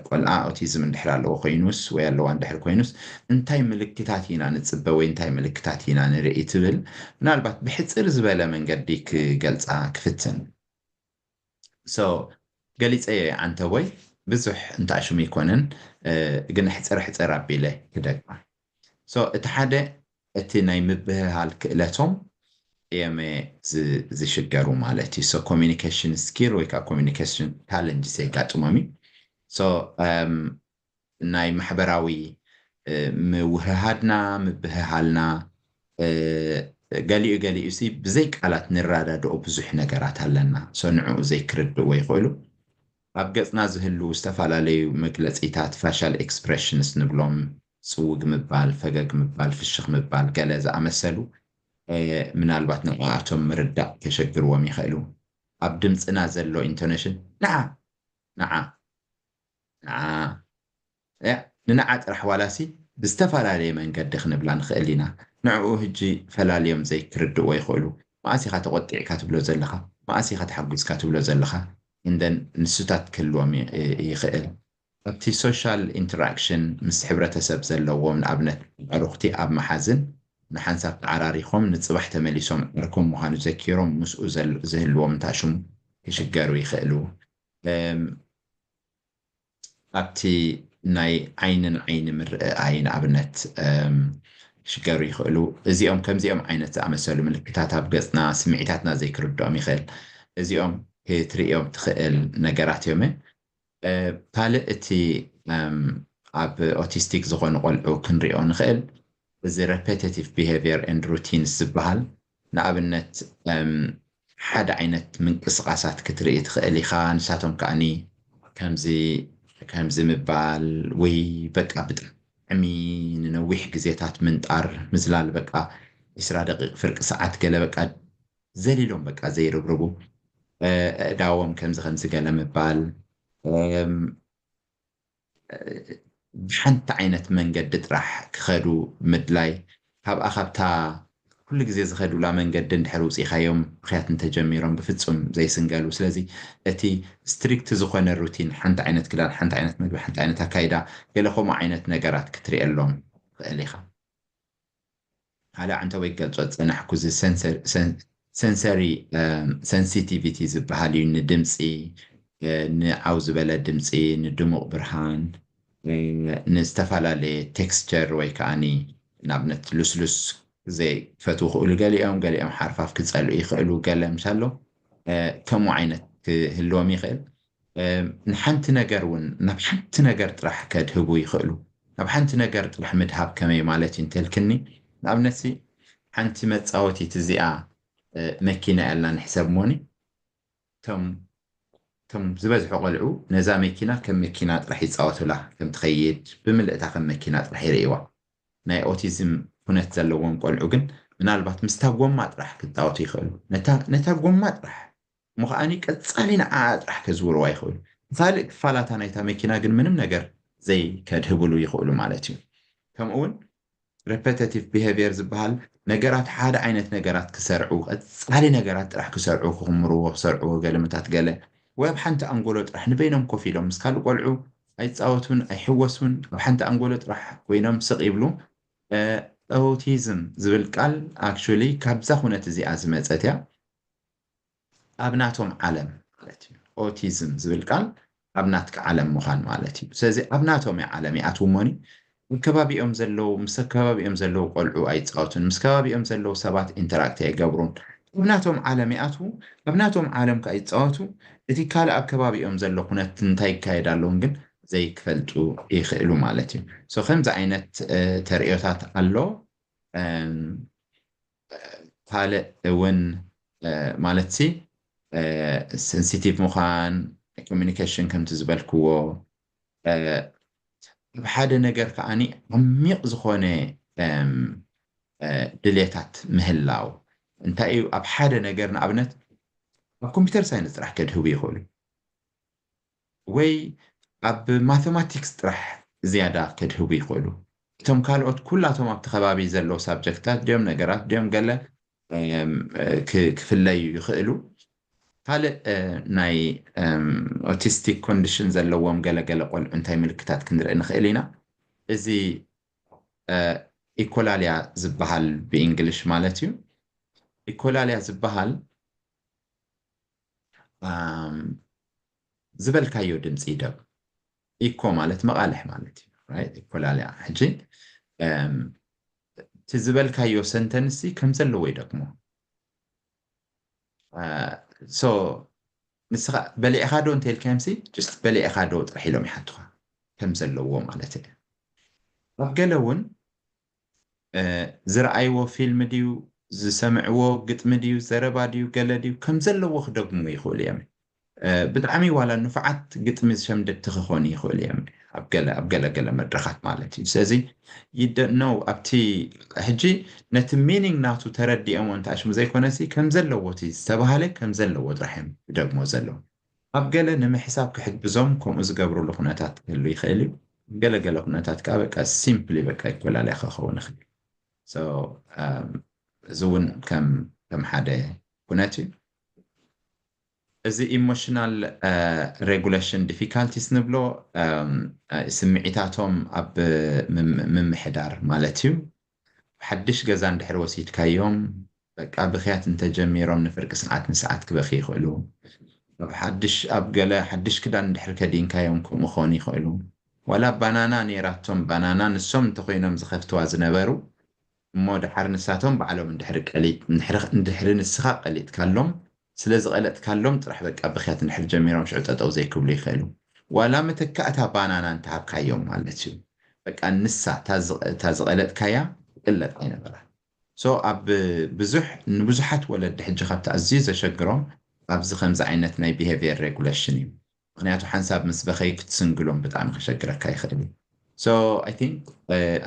ቆልዓ ኦቲዝም እንድሕር ኣለዎ ኮይኑስ ወይ ኣለዋ እንድሕር ኮይኑስ እንታይ ምልክታት ኢና ንፅበ ወይ እንታይ ምልክታት ኢና ንርኢ ትብል ምናልባት ብሕፅር ዝበለ መንገዲ ክገልፃ ክፍትን። ገሊፀ ዓንተቦይ ብዙሕ እንተኣሽሙ ይኮነን ግን ሕፅር ሕፅር ኣቢለ ክደግማ። እቲ ሓደ እቲ ናይ ምብህሃል ክእለቶም እዮም ዝሽገሩ ማለት እዩ። ኮሚኒኬሽን ስኪል ወይ ከዓ ኮሚኒኬሽን ቻለንጅ የጋጥሞም እዩ። ናይ ማሕበራዊ ምውህሃድና ምብህሃልና ገሊኡ ገሊኡ ሲ ብዘይ ቃላት ንረዳድኦ ብዙሕ ነገራት ኣለና። ንዕኡ ዘይክርድእዎ ይኽእሉ። ኣብ ገፅና ዝህልዉ ዝተፈላለዩ መግለፂታት ፋሻል ኤክስፕሬሽንስ ንብሎም፣ ፅውግ ምባል፣ ፈገግ ምባል፣ ፍሽኽ ምባል ገለ ዝኣመሰሉ ምናልባት ንዕኣቶም ምርዳእ ከሸግርዎም ይኽእሉ። ኣብ ድምፅና ዘሎ ኢንቶኔሽን ንዓ ንዓ ንዓ ንንዓ ጥራሕ ዋላሲ ብዝተፈላለየ መንገዲ ክንብላ ንኽእል ኢና። ንዕኡ ሕጂ ፈላልዮም ዘይክርድእዎ ይኽእሉ። መኣስ ኢኻ ተቖጢዕካ ትብሎ ዘለኻ፣ መኣስ ኢኻ ተሓጒስካ ትብሎ ዘለኻ፣ እንደን ንሱታት ክህልዎም ይኽእል። ኣብቲ social interaction ምስ ሕብረተሰብ ዘለዎም፣ ንኣብነት ኣዕሩኽቲ ኣብ መሓዝን ንሓንሳብ ተዓራሪኾም ንፅባሕ ተመሊሶም ዓርኮም ምዃኑ ዘኪሮም ምስኡ ዝህልዎም እንታሽሙ ክሽገሩ ይኽእሉ። ኣብቲ ናይ ዓይኒ ንዓይኒ ምርኣይ ንኣብነት ክሽገሩ ይኽእሉ። እዚኦም ከምዚኦም ዓይነት ዝኣመሰሉ ምልክታት ኣብ ገፅና ስምዒታትና ዘይክርድኦም ይኽእል። እዚኦም ክትርእዮም ትኽእል ነገራት እዮም። ካልእ እቲ ኣብ ኦቲስቲክ ዝኾኑ ቆልዑ ክንሪኦ ንኽእል እዚ repetitive behavior and routines ዝበሃል፣ ንኣብነት ሓደ ዓይነት ምንቅስቃሳት ክትርኢ ትኽእል ኢኻ። ንሳቶም ከኣኒ ከምዚ ከምዚ ምባል ወይ በቃ ብጣዕሚ ንነዊሕ ግዜታት ምንጣር፣ ምዝላል፣ በቃ ዒስራ ደቂቕ፣ ፍርቂ ሰዓት፣ ገለ በቃ ዘሊሎም በቃ ዘይርብርቡ፣ ኣእዳዎም ከምዚ ከምዚ ገለ ምባል፣ ብሓንቲ ዓይነት መንገዲ ጥራሕ ክኸዱ ምድላይ፣ ካብኣ ካብታ ኩሉ ግዜ ዝኸዱላ መንገዲ እንድሕር ውፂእኻዮም ምኽያት እንተጀሚሮም ብፍፁም ዘይስንገሉ። ስለዚ እቲ ስትሪክት ዝኾነ ሩቲን፣ ሓንቲ ዓይነት ክዳን፣ ሓንቲ ዓይነት ምግቢ፣ ሓንቲ ዓይነት ኣካይዳ፣ ገለ ከምኡ ዓይነት ነገራት ክትሪኤሎም ትኽእል ኢኻ። ካልእ ዓንተቦይ ክገልጾ ዝጸናሕኩ እዚ ሰንሰሪ ሰንሲቲቪቲ ዝበሃል እዩ። ንድምፂ፣ ንዓው ዝበለ ድምፂ፣ ንድሙቕ ብርሃን፣ ንዝተፈላለየ ቴክስቸር ወይ ከዓኒ ንኣብነት ልስሉስ ዘይፈትዉ ክእሉ ገሊኦም፣ ገሊኦም ሓርፋፍ ክጸልኡ ይኽእሉ፣ ገለ ምሻሎ ከምኡ ዓይነት ክህልዎም ይኽእል። ንሓንቲ ነገር እውን ናብ ሓንቲ ነገር ጥራሕ ከድህቡ ይኽእሉ። ናብ ሓንቲ ነገር ጥራሕ ምድሃብ ከመይ ማለት እዩ እንተልክኒ፣ ንኣብነት ሲ ሓንቲ መፃወቲት እዚኣ መኪና ያልና ንሕሰብ ሞኒ፣ እቶም ዝበዝሑ ቆልዑ ነዛ መኪና ከም መኪና ጥራሕ ይፃወቱላ፣ ከም ትኸይድ ብምልእታ ከም መኪና ጥራሕ ይርእዋ። ናይ ኦቲዝም ኩነት ዘለዎም ቆልዑ ግን ምናልባት ምስታ ጎማ ጥራሕ ክፃወቱ ይኽእሉ። ነታ ጎማ ጥራሕ እሞ ከዓኒ ቀፃሊ ንዓኣ ጥራሕ ከዝውርዋ ይኽእሉ። ካልእ ክፋላታ ናይታ መኪና ግን ምንም ነገር ዘይከድህብሉ ይኽእሉ ማለት እዩ። ከምኡ እውን repetitive behavior ዝበሃል ነገራት ሓደ ዓይነት ነገራት ክሰርዑ፣ ቀፃሊ ነገራት ጥራሕ ክሰርዑ፣ ክኽምርዎ፣ ክሰርዕዎ፣ ገለመታት ገለ ወይ ኣብ ሓንቲ ኣንጎሎ ጥራሕ ንበይኖም ኮፍ ኢሎም ምስ ካልእ ቆልዑ ኣይፃወቱን ኣይሕወሱን፣ ኣብ ሓንቲ ኣንጎሎ ጥራሕ ኮይኖም ስቕ ይብሉ። ኦቲዝም ዝብል ቃል actually ካብዛ ኩነት እዚኣ ዝመፀት እያ። ኣብ ናቶም ዓለም ማለት እዩ። ኦቲዝም ዝብል ቃል ኣብ ናትካ ዓለም ምዃን ማለት እዩ። ስለዚ ኣብ ናቶም ዓለም ይኣትዉ እሞኒ ኣብ ከባቢኦም ዘለዉ ምስ ከባቢኦም ዘለዉ ቆልዑ ኣይፃወቱን፣ ምስ ከባቢኦም ዘለዉ ሰባት ኢንተራክት ኣይገብሩን። ኣብ ናቶም ዓለም ይኣትዉ፣ ኣብ ናቶም ዓለም ከዓ ይፃወቱ። እቲ ካልእ ኣብ ከባቢኦም ዘሎ ኩነት እንታይ ይካየድ ኣለውን ግን ዘይክፈልጡ ይኽእሉ ማለት እዩ። ሶ ከምዚ ዓይነት ተርእዮታት ኣሎ። ካልእ እውን ማለት ሲ ሴንሲቲቭ ምዃን፣ ኮሚኒኬሽን ከምቲ ዝበልክዎ ኣብ ሓደ ነገር ከዓኒ ዓሚቕ ዝኾነ ድሌታት ምህላው። እንታይ እዩ ኣብ ሓደ ነገር ንኣብነት ኣብ ኮምፒውተር ሳይንስ ጥራሕ ከድህቡ ይኽእሉ ወይ ኣብ ማቴማቲክስ ጥራሕ ዝያዳ ከድህቡ ይኽእሉ። እቶም ካልኦት ኩላቶም ኣብቲ ከባቢ ዘለዉ ሳብጀክታት ድዮም ነገራት ድዮም ገለ ክፍለዩ ይኽእሉ። ካልእ ናይ ኦቲስቲክ ኮንዲሽን ዘለዎም ገለገለ ቆልዑ እንታይ ምልክታት ክንርኢ ንኽእል ኢና? እዚ ኢኮላሊያ ዝበሃል ብእንግሊሽ ማለት እዩ። ኢኮላሊያ ዝበሃል ዝበልካዮ ድምፂ ይደግሙ። ኢኮ ማለት መቓልሕ ማለት እዩ። ኢኮላሊያ ሕጂ እቲ ዝበልካዮ ሰንተንስ ከም ዘለዎ ይደግሞ። ሶ ንስኻ በሊዕኻ ዶ እንተልካዮም ሲ ጅስት በሊዕኻ ዶ ጥራሕ ኢሎም ይሓቱኻ ከም ዘለዎ ማለት እዩ። ኣብ ገለ እውን ዝረኣይዎ ፊልም ድዩ ዝሰምዕዎ ግጥሚ ድዩ ዘረባ ድዩ ገለ ድዩ ከም ዘለዎ ክደግሙ ይኽእሉ እዮም። ብጣዕሚ ዋላ ንፉዓት ግጥሚ ዝሸምደድቲ ክኾኑ ይኽእሉ እዮም ኣብ ገለ ኣብ ገለ ገለ መድረኻት ማለት እዩ። ስለዚ ይደነው ኣብቲ ሕጂ ነቲ ሚኒንግ ናቱ ተረዲኦሞ እንተኣሽሙ ዘይኮነሲ ከም ዘለዎ እቲ ዝተባሃለ ከም ዘለዎ ጥራሕ እዮም ዝደግሞ ዘለዉ። ኣብ ገለ ንምሕሳብ ክሕግዞም ከምኡ ዝገብርሉ ኩነታት ክህሉ ይኽእል እዩ። ገለ ገለ ኩነታት ከዓ በቃ ሲምፕሊ በቃ ይኮላለያ ክኸውን ይኽእል። እዚ እውን ከም ሓደ ኩነት እዩ። እዚ emotional regulation difficulties ንብሎ ስምዒታቶም ኣብ ምምሕዳር ማለት እዩ። ሓድሽ ገዛ እንድሕር ወሲድካዮም በቃ ብኽያት እንተጀሚሮም ንፍርቂ ሰዓት ንሰዓት ክበኺ ይኽእሉ። ኣብ ሓድሽ ኣብ ገለ ሓድሽ ክዳን እንድሕር ከዲንካዮም ከምኡ ክኾኑ ይኽእሉ። ዋላ ባናና ነይራቶም ባናና ንሶም እንተኾይኖም ዝኸፍትዋ ዝነበሩ እሞ ድሓር ንሳቶም ባዕሎም እንድሕር ቀሊጥ እንድሕር ንስኻ ቀሊጥካሎም ስለ ዝቐለጥካሎም ጥራሕ በቃ ብኽያት እንድሕር ጀሚሮም ሽዑ ጠጠው ዘይክብሉ ይኽእሉ። ዋላ መተካእታ ባናና እንተሃብካዮም ማለት እዩ። በቃ ንሳ እታ ዝቐለጥካያ ትቅለጥ ኣይነበራን። So ኣብ ብዙሕ ንብዙሓት ወለዲ ሕጂ ካብቲ ኣዝዩ ዘሸግሮም ኣብዚ ከምዚ ዓይነት ናይ behaviour regulation እዩ። ምክንያቱ ሓንሳብ ምስ በኸይ ክትስንግሎም ብጣዕሚ ከሸግረካ ይኽእል እዩ። So I think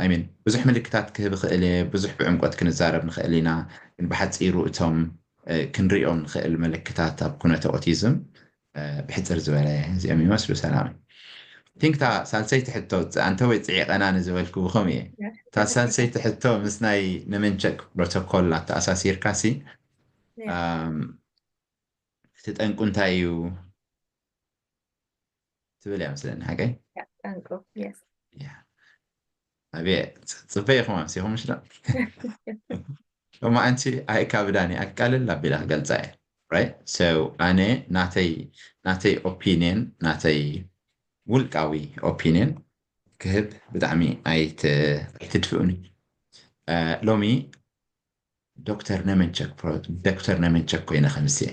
I mean ብዙሕ ምልክታት ክህብ ይኽእል እየ፣ ብዙሕ ብዕምቆት ክንዛረብ ንኽእል ኢና፣ ግን ብሓፂሩ እቶም ክንሪኦም ንኽእል ምልክታት ኣብ ኩነተ ኦቲዝም ብሕፅር ዝበለ እዚኦም ይመስሉ። ሰላም ቲንክ እታ ሳልሰይቲ ሕቶ ኣንተ ወይ ፅዒቐና ንዝበልኩ ብኸም እየ እታ ሳልሰይቲ ሕቶ ምስ ናይ ነመንቸክ ፕሮቶኮል ኣተኣሳሲርካ ሲ እቲ ጠንቁ እንታይ እዩ ትብል እያ መስለኒ። ሓቀይ ጠንቁ yes ኣብየ ፅበ ኢኹም ኣምሲኹም ምሽ ሎማዓንቲ ኣይካብዳኒ ኣቃልል ኣቢላ ክገልፃ እየ right so ኣነ ናተይ ናተይ ኦፒኒየን ናተይ ውልቃዊ ኦፒኒየን ክህብ ብጣዕሚ ኣይትድፍኡኒ ሎሚ ዶክተር ነመንቸክ ዶክተር ነመንቸክ ኮይነ ከምስየ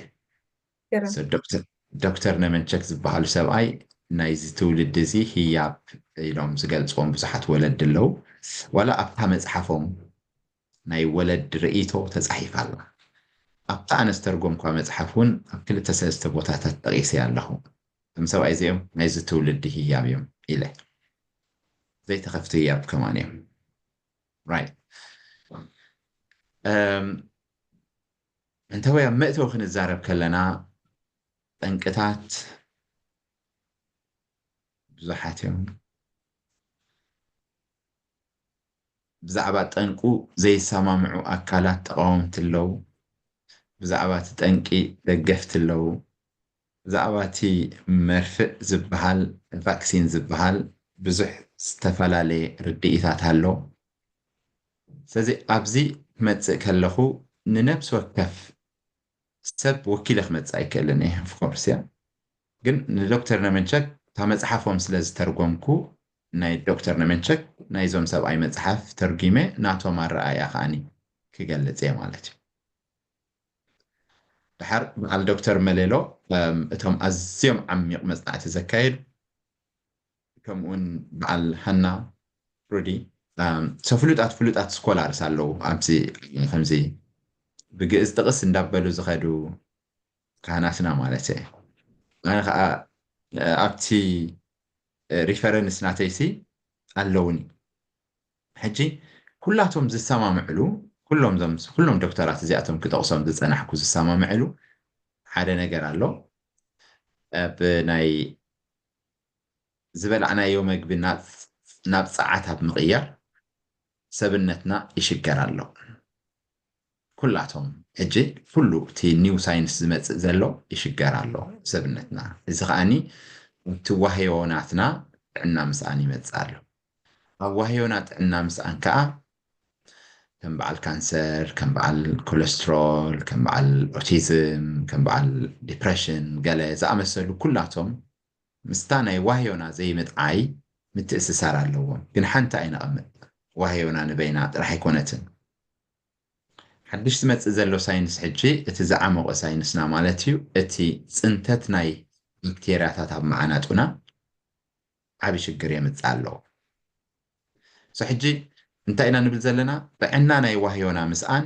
ዶክተር ነመንቸክ ዝበሃሉ ሰብኣይ ናይዚ ትውልዲ እዚ ህያብ ኢሎም ዝገልፅዎም ብዙሓት ወለዲ ኣለዉ። ዋላ ኣብታ መፅሓፎም ናይ ወለዲ ርእይቶ ተፃሒፋ ኣላ። ኣብታ ኣነ ዝተርጎምኳ መፅሓፍ እውን ኣብ ክልተ ሰለስተ ቦታታት ጠቂሰ ኣለኹ። እም ሰብኣይ እዚኦም ናይዚ ትውልዲ ህያብ እዮም ኢለ ዘይተኸፍቱ ህያብ ከማን እዮም። right እንተወይ ኣብ መእተዊ ክንዛረብ ከለና ጠንቅታት ብዙሓት እዮም። ብዛዕባ ጠንቁ ዘይሰማምዑ ኣካላት ተቃወምቲ ኣለዉ። ብዛዕባ እቲ ጠንቂ ደገፍቲ ኣለዉ። ብዛዕባ እቲ መርፍእ ዝበሃል ቫክሲን ዝበሃል ብዙሕ ዝተፈላለየ ርድኢታት ኣሎ። ስለዚ ኣብዚ ክመፅእ ከለኹ ንነብሲ ወከፍ ሰብ ወኪለ ክመፅእ ኣይክእልን እየ ኦፍኮርስ እያ ግን ንዶክተር ነመንቸክ እታ መፅሓፎም ስለ ዝተርጎምኩ ናይ ዶክተር ነመንቸክ ናይዞም ሰብኣይ መፅሓፍ ተርጊመ ናቶም ኣረኣያ ከዓኒ ክገልፅ እየ ማለት እዩ። ድሓር በዓል ዶክተር መሌሎ እቶም ኣዝዮም ዓሚቕ መፅናዕቲ ዘካየዱ ከምኡውን በዓል ሃና ሩዲ ሰው ፍሉጣት ፍሉጣት ስኮላርስ ኣለዉ ኣብዚ ከምዚ ብግእዝ ጥቕስ እንዳበሉ ዝኸዱ ካህናትና ማለት እየ። ኣነ ከዓ ኣብቲ ሪፈረንስ ናተይሲ ኣለውኒ። ሕጂ ኩላቶም ዝሰማምዕሉ ኩሎም ዞም ኩሎም ዶክተራት እዚኣቶም ክጠቕሶም ዝፀናሕኩ ዝሰማምዕሉ ሓደ ነገር ኣሎ። ብናይ ዝበላዕናዮ መግቢ ናብ ፀዓት ኣብ ምቕያር ሰብነትና ይሽገር ኣሎ። ኩላቶም ሕጂ ኩሉ እቲ ኒው ሳይንስ ዝመፅእ ዘሎ ይሽገር ኣሎ ሰብነትና። እዚ ከዓኒ እቲ ዋህዮ ናትና ጥዕና ምስኣን ይመፅእ ኣሎ። ኣብ ዋህዮና ጥዕና ምስኣን ከዓ ከም በዓል ካንሰር፣ ከም በዓል ኮለስትሮል፣ ከም በዓል ኦቲዝም፣ ከም በዓል ዲፕሬሽን ገለ ዝኣመሰሉ ኩላቶም ምስታ ናይ ዋህዮና ዘይምጥዓይ ምትእስሳር ኣለዎም። ግን ሓንቲ ኣይነቐምጥ፣ ዋህዮና ንበይና ጥራሕ ኣይኮነትን። ሓድሽ ዝመፅእ ዘሎ ሳይንስ ሕጂ እቲ ዝዓመቖ ሳይንስና ማለት እዩ እቲ ፅንተት ናይ ባክቴርያታት ኣብ መዓናጡና ዓቢ ሽግር የምፅእ ኣሎ። ሕጂ እንታይ ኢና ንብል ዘለና? ጥዕና ናይ ዋህዮና ምስኣን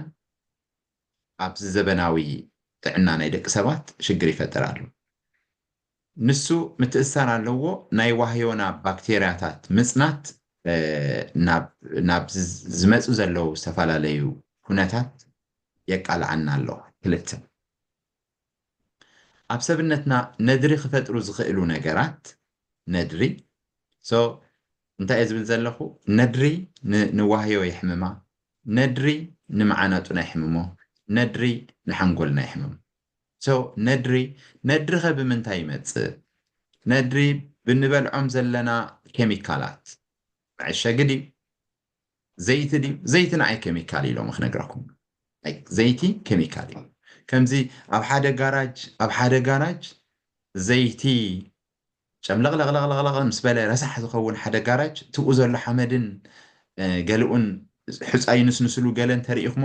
ኣብዚ ዘበናዊ ጥዕና ናይ ደቂ ሰባት ሽግር ይፈጥር ኣሎ። ንሱ ምትእሳር ኣለዎ ናይ ዋህዮና ባክቴርያታት ምፅናት ናብ ዝመፁ ዘለዉ ዝተፈላለዩ ኩነታት የቃልዓና ኣሎ። ክልተ ኣብ ሰብነትና ነድሪ ክፈጥሩ ዝኽእሉ ነገራት ነድሪ እንታይ እየ ዝብል ዘለኹ? ነድሪ ንዋህዮ የሕምማ፣ ነድሪ ንመዓናጡና የሕምሞ፣ ነድሪ ንሓንጎልና የሕምሞ። ነድሪ ነድሪኸ ብምንታይ ይመፅእ? ነድሪ ብንበልዖም ዘለና ኬሚካላት መዐሸጊ ድዩ? ዘይቲ ድዩ? ዘይቲ ንዓይ ኬሚካል ኢሎም ክነግረኩም። ዘይቲ ኬሚካል እዩ። ከምዚ ኣብ ሓደ ጋራጅ ኣብ ሓደ ጋራጅ ዘይቲ ጨምለቕለቕለቕለቕ ምስ በለ ረሳሕ ዝኸውን ሓደ ጋራጅ ትብኡ ዘሎ ሓመድን ገሊኡን ሕፃይ ንስንስሉ ገለ እንተርኢኹሞ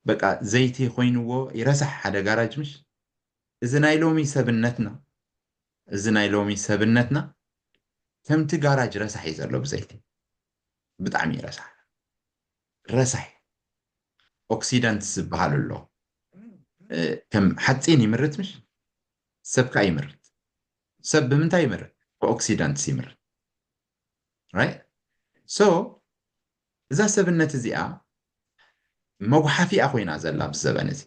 በቃ ዘይቲ ኮይንዎ ይረሳሕ ሓደ ጋራጅ ምሽ? እዚ ናይ ሎሚ ሰብነትና እዚ ናይ ሎሚ ሰብነትና ከምቲ ጋራጅ ረሳሕ እዩ ዘሎ ብዘይቲ ብጣዕሚ ረሳሕ ረሳሕ ኦክሲዳንት ዝበሃል ኣሎ ከም ሓፂን ይምርት ምሽ ሰብ ከዓ ይምርት ሰብ ብምንታይ ይምርት ብኦክሲዳንትስ ይምርት right so እዛ ሰብነት እዚኣ መጉሓፊኣ ኮይና ዘላ ብዘበን እዚ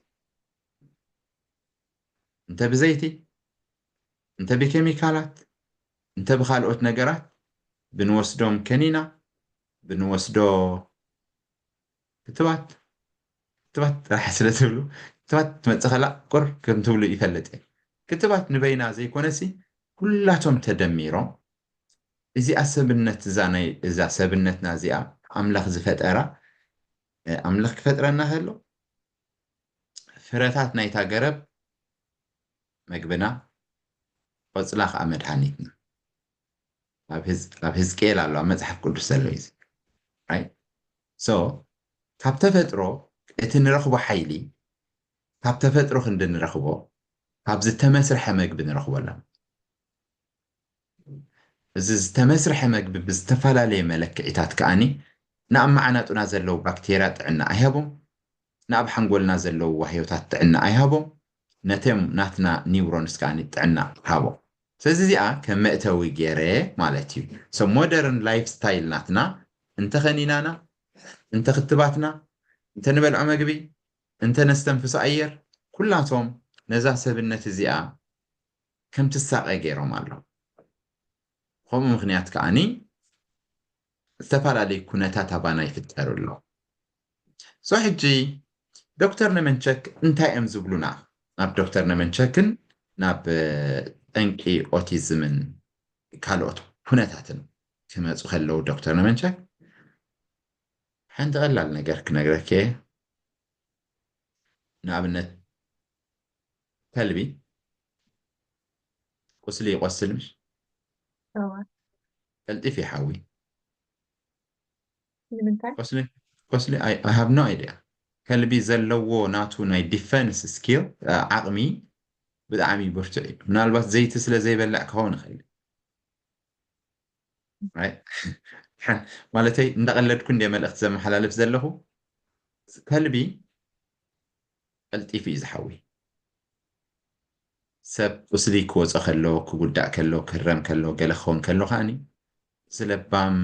እንተ ብዘይቲ እንተ ብኬሚካላት እንተ ብካልኦት ነገራት ብንወስዶም ከኒና ብንወስዶ ክትባት ክትባት ጥራሕ ስለ ትብሉ ክትባት ትመፅእ ከላ ቁር ከም ትብሉ ይፈልጥ እየ ክትባት ንበይና ዘይኮነሲ ኩላቶም ተደሚሮም እዚኣ ሰብነት እዛ ናይ እዛ ሰብነትና እዚኣ ኣምላኽ ዝፈጠራ ኣምላኽ ክፈጥረና ከሎ ፍረታት ናይታ ገረብ መግብና ቆፅላ ከዓ መድሃኒትና ኣብ ህዝቅኤል ኣሎ ኣብ መፅሓፍ ቅዱስ ዘሎ እዩ so ካብ ተፈጥሮ እቲ ንረኽቦ ሓይሊ ካብ ተፈጥሮ ክንዲ ንረኽቦ ካብ ዝተመስርሐ መግቢ ንረኽቦ ኣለና እዚ ዝተመስርሐ መግቢ ብዝተፈላለየ መለክዒታት ከኣኒ ንኣብ መዓናጡና ዘለዉ ባክቴርያ ጥዕና ኣይሃቦም ንኣብ ሓንጎልና ዘለዉ ዋህዮታት ጥዕና ኣይሃቦም ነቶም ናትና ኒውሮንስ ከኣኒ ጥዕና ሃቦም ስለዚ እዚኣ ከም መእተዊ ገይረ ማለት እዩ ሰብ ሞደርን ላይፍ ስታይል ናትና እንተ ኸኒናና እንተ ክትባትና እንተ ንበልዖ መግቢ እንተ ነስተንፍሶ ኣየር ኩላቶም ነዛ ሰብነት እዚኣ ከም ትሳቐ ገይሮም ኣለዉ ከምኡ ምኽንያት ከዓኒ ዝተፈላለዩ ኩነታት ኣባና ይፍጠር ኣሎ so ሕጂ ዶክተር ነመንቸክ እንታይ እዮም ዝብሉና ናብ ዶክተር ነመንቸክን ናብ ጠንቂ ኦቲዝምን ካልኦት ኩነታትን ክመፁ ከለዉ ዶክተር ነመንቸክ ሓንቲ ቀላል ነገር ክነግረክ ንኣብነት ከልቢ ቁስሊ ይቆስል ምሽ ቀልጢፍ ይሓዊ ንምንታይ ቆስሊ I have no idea ከልቢ ዘለዎ ናቱ ናይ ዲፈንስ ስኪል ዓቕሚ ብጣዕሚ ብርቱዕ እዩ ምናልባት ዘይቲ ስለ ዘይበልዕ ክኸውን ይኽእል ማለተይ እንዳቀለድኩ እንደ መልእክቲ ዘመሓላልፍ ዘለኹ ከልቢ ቀልጢፉ እዩ ዝሓዊ ሰብ ቁስሊ ክወፆ ከሎ ክጉዳእ ከሎ ክህረም ከሎ ገለ ክኸውን ከሎ ከዓኒ ስለባም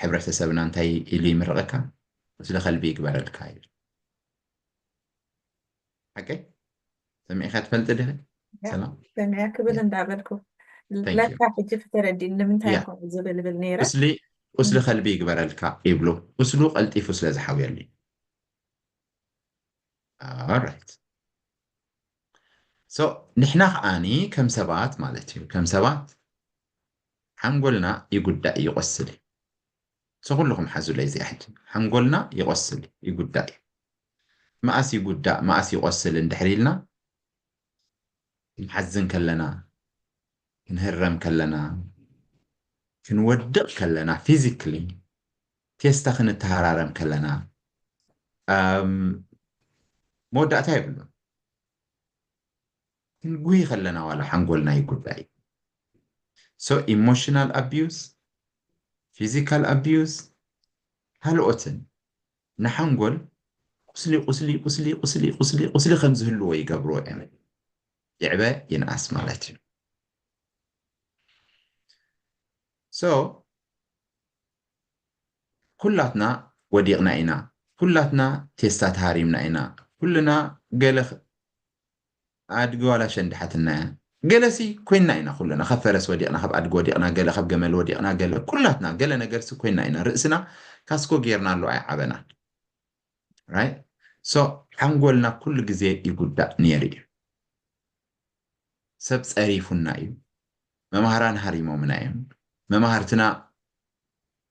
ሕብረተሰብና እንታይ ኢሉ ይምርቐካ ቁስሊ ከልቢ ይግበረልካ ይብል ሓቀይ ሰሚዕካ ትፈልጢ ድኺ ሰላም ሰሚዐ ክብል እንዳበልኩ ለካ ሕጂ ተረዲእ ንምንታይ ኮ ዝብል ብል ነይረ ቁስሊ ቁስሊ ከልቢ ይግበረልካ ይብሉ ቁስሉ ቀልጢፉ ስለ ዝሓውየሉ right so ንሕና ከዓኒ ከም ሰባት ማለት እዩ ከም ሰባት ሓንጎልና ይጉዳእ ይቆስል እዩ so ኩልኹም ሓዙለይ እዚኣ ሕጂ ሓንጎልና ይቆስል ይጉዳእ እዩ መኣስ ይጉዳእ መኣስ ይቆስል እንድሕር ኢልና ክንሓዝን ከለና ክንህረም ከለና ክንወድቕ ከለና physically ቴስታ ክንተሃራረም ከለና መወዳእታ የብሉን ክንጉሂ ከለና ዋላ ሓንጎልና ይጉዳእ so emotional abuse physical abuse ካልኦትን ንሓንጎል ቁስሊ ቁስሊ ቁስሊ ቁስሊ ቁስሊ ቁስሊ ከም ዝህልዎ ይገብርዎ እዮም ይዕበ ይንኣስ ማለት እዩ so ኩላትና ወዲቕና ኢና ኩላትና ቴስታ ተሃሪምና ኢና ኩልና ገለ ኣድጊ ዋላ ሸንድሓትና እያ ገለሲ ኮይንና ኢና ኩልና ካብ ፈረስ ወዲቕና ካብ ኣድጊ ወዲቕና ገለ ካብ ገመል ወዲቕና ገለ ኩላትና ገለ ነገርሲ ኮይንና ኢና ርእስና ካስኮ ጌርና ኣሎ ኣይዓበና right so ሓንጎልና ኩሉ ግዜ ይጉዳእ ነይሩ እዩ ሰብ ጸሪፉና እዩ። መማህራን ሃሪሞምና እዮም። መማህርትና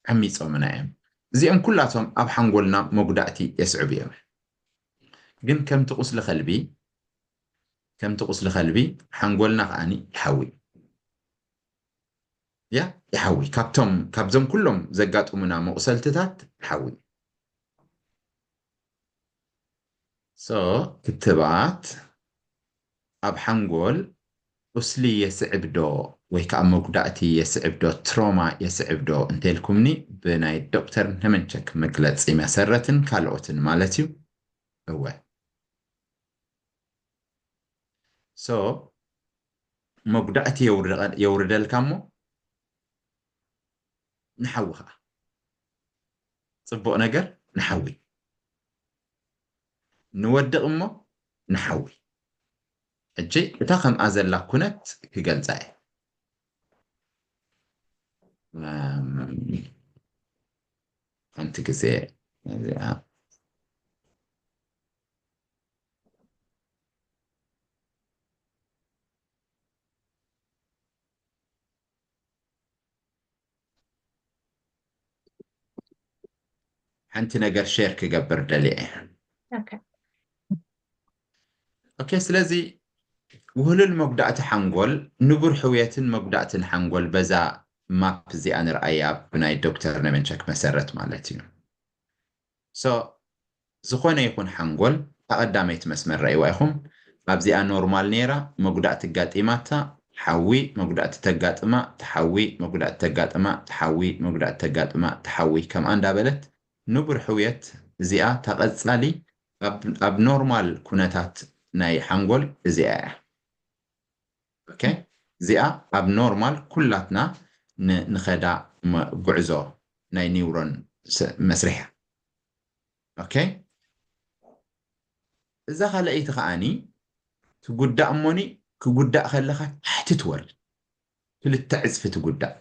ዓሚጾምና እዮም። እዚኦም ኩላቶም ኣብ ሓንጎልና መጉዳእቲ የስዕቡ እዮም። ግን ከምቲ ቁስሊ ከልቢ ከምቲ ቁስሊ ከልቢ ሓንጎልና ከዓኒ ይሓዊ። ያ ይሓዊ። ካብቶም ካብዞም ኩሎም ዘጋጥሙና መቑሰልትታት ይሓዊ። ሶ ክትባት ኣብ ሓንጎል ቁስሊ የስዕብ ዶ ወይ ከዓ መጉዳእቲ የስዕብ ዶ ትሮማ የስዕብ ዶ እንተልኩምኒ ብናይ ዶክተር ነመንቸክ መግለፂ መሰረትን ካልኦትን ማለት እዩ። እወ። ሶ መጉዳእቲ የውርደልካ እሞ ንሓዊ ከዓ ፅቡቕ ነገር ንሓዊ ንወድቕ እሞ ንሓዊ። ሕጂ እታ ከምኣ ዘላ ኩነት ክገልፃ እየ። ሓንቲ ግዜ እዚኣ ሓንቲ ነገር ሼር ክገብር ደልየ እየ። ኦኬ፣ ስለዚ ውህሉል መጉዳእቲ ሓንጎል፣ ንቡር ሕውየትን መጉዳእትን ሓንጎል በዛ ማፕ እዚኣ ንርኣያ ብናይ ዶክተር ነመንቸክ መሰረት ማለት እዩ። ሶ ዝኾነ ይኹን ሓንጎል እታ ቀዳመይቲ መስመር ረእይዋ ኢኹም። ኣብዚኣ ኖርማል ነይራ፣ መጉዳእቲ ኣጋጢማታ፣ ሓዊ፣ መጉዳእቲ ተጋጥማ፣ ተሓዊ፣ መጉዳእቲ ተጋጥማ፣ ተሓዊ፣ መጉዳእቲ ተጋጥማ፣ ተሓዊ ከምኣ እንዳበለት ንቡር ሕውየት እዚኣ ተቐጻሊ ኣብ ኖርማል ኩነታት ናይ ሓንጎል እዚኣ እያ። ኦኬ፣ እዚኣ ኣብ ኖርማል ኩላትና ንኸዳ ጉዕዞ ናይ ኒውሮን መስርሕ እያ። ኦኬ፣ እዛ ካልኣይቲ ከዓኒ ትጉዳእ እሞኒ ክጉዳእ ከለኻ ታሕቲ ትወርድ ክልተ ዕፅፊ ትጉዳእ።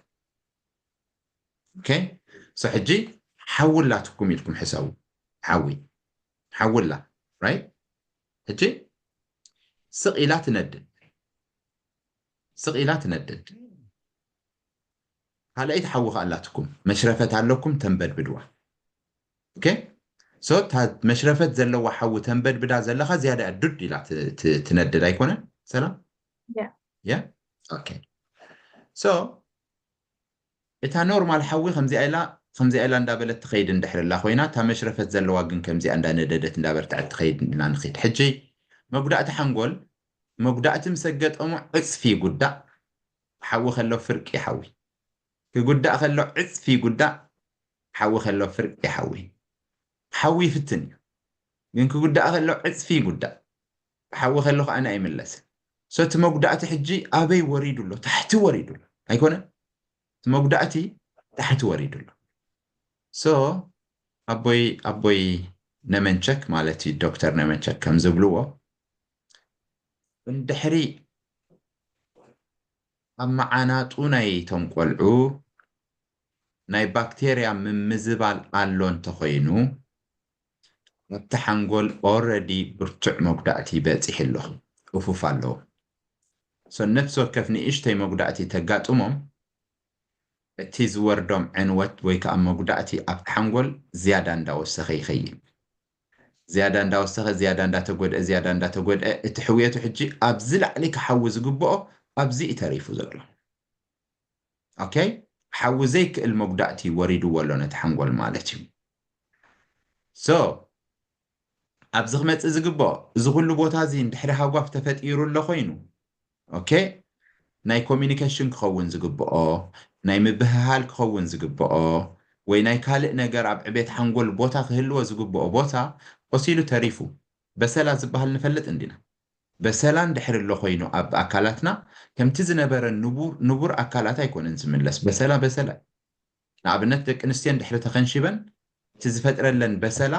ኦኬ፣ ሶ ሕጂ ሓዊ ኣላትኩም ኢልኩም ሕሰቡ። ሓዊ ሓዊ ኣላ፣ ራይት? ሕጂ ስቕ ኢላ ትነድድ፣ ስቕ ኢላ ትነድድ። ካልኣይቲ ሓዊ ከኣ ኣላትኩም፣ መሽረፈት ኣለኩም፣ ተንበድብድዋ። ኦኬ፣ ሶ እታ መሽረፈት ዘለዋ ሓዊ ተንበድብዳ ዘለኻ ዝያዳ ዱድ ኢላ ትነድድ ኣይኮነን? ሰላም ያ ኦኬ። ሶ እታ ኖርማል ሓዊ ከምዚኣ ኢላ ከምዚኣ ኢላ እንዳበለት ትኸይድ እንድሕር ኣላ ኮይና፣ እታ መሽረፈት ዘለዋ ግን ከምዚኣ እንዳነደደት እንዳበርትዐት ትኸይድ ኢልና ንኸይድ። ሕጂ መጉዳእቲ ሓንጎል መጉዳእቲ ምስ ኣገጠሞ ዕፅፊ ይጉዳእ፣ ሓዊ ከሎ ፍርቂ ሓዊ። ክጉዳእ ከሎ ዕፅፊ ይጉዳእ፣ ሓዊ ከሎ ፍርቂ ሓዊ። ሓዊ ይፍትን እዩ፣ ግን ክጉዳእ ከሎ ዕፅፊ ይጉዳእ፣ ሓዊ ከሎ ከዓኒ ኣይምለስን። ሶ እቲ መጉዳእቲ ሕጂ ኣበይ ወሪዱ ኣሎ? ታሕቲ ወሪዱ ኣሎ ኣይኮነን? እቲ መጉዳእቲ ታሕቲ ወሪዱ ኣሎ። ሶ ኣቦይ ኣቦይ ነመንቸክ ማለት እዩ፣ ዶክተር ነመንቸክ ከም ዝብልዎ እንድሕሪ ኣብ መዓናጡ ናይቶም ቆልዑ ናይ ባክቴርያ ምምዝባል ኣሎ እንተኾይኑ ኣብቲ ሓንጎል ኦረዲ ብርቱዕ መጉዳእቲ በፂሑ ኣሎ፣ እፉፍ ኣለዎ። ሶ ነፍሲ ወከፍ ንእሽተይ መጉዳእቲ ተጋጥሞም እቲ ዝወርዶም ዕንወት ወይ ከዓ መጉዳእቲ ኣብቲ ሓንጎል ዝያዳ እንዳወሰኸ ይኸይድ። ዝያዳ እንዳወሰኸ፣ ዝያዳ እንዳተጎድአ፣ ዝያዳ እንዳተጎድአ፣ እቲ ሕውየቱ ሕጂ ኣብዚ ላዕሊ ክሓዊ ዝግብኦ ኣብዚ እዩ ተሪፉ ዘሎ። ኦኬ፣ ሓዊ ዘይክእል መጉዳእቲ ወሪድዎ ኣሎ ነቲ ሓንጎል ማለት እዩ። ሶ ኣብዚ ክመፅእ ዝግብኦ፣ እዚ ኩሉ ቦታ እዚ እንድሕሪ ሃጓፍ ተፈጢሩ ኣሎ ኮይኑ፣ ኦኬ፣ ናይ ኮሚኒኬሽን ክኸውን ዝግብኦ፣ ናይ ምብህሃል ክኸውን ዝግብኦ፣ ወይ ናይ ካልእ ነገር ኣብ ዕቤት ሓንጎል ቦታ ክህልዎ ዝግብኦ ቦታ ቆሲሉ ተሪፉ። በሰላ ዝበሃል ንፈልጥ እንዲና። በሰላ እንድሕር ኣሎ ኮይኑ ኣብ ኣካላትና ከምቲ ዝነበረ ንቡር ንቡር ኣካላት ኣይኮነን ዝምለስ። በሰላ በሰላ እዩ። ንኣብነት ደቂ ኣንስትዮ እንድሕሪ ተኸንሺበን እቲ ዝፈጥረለን በሰላ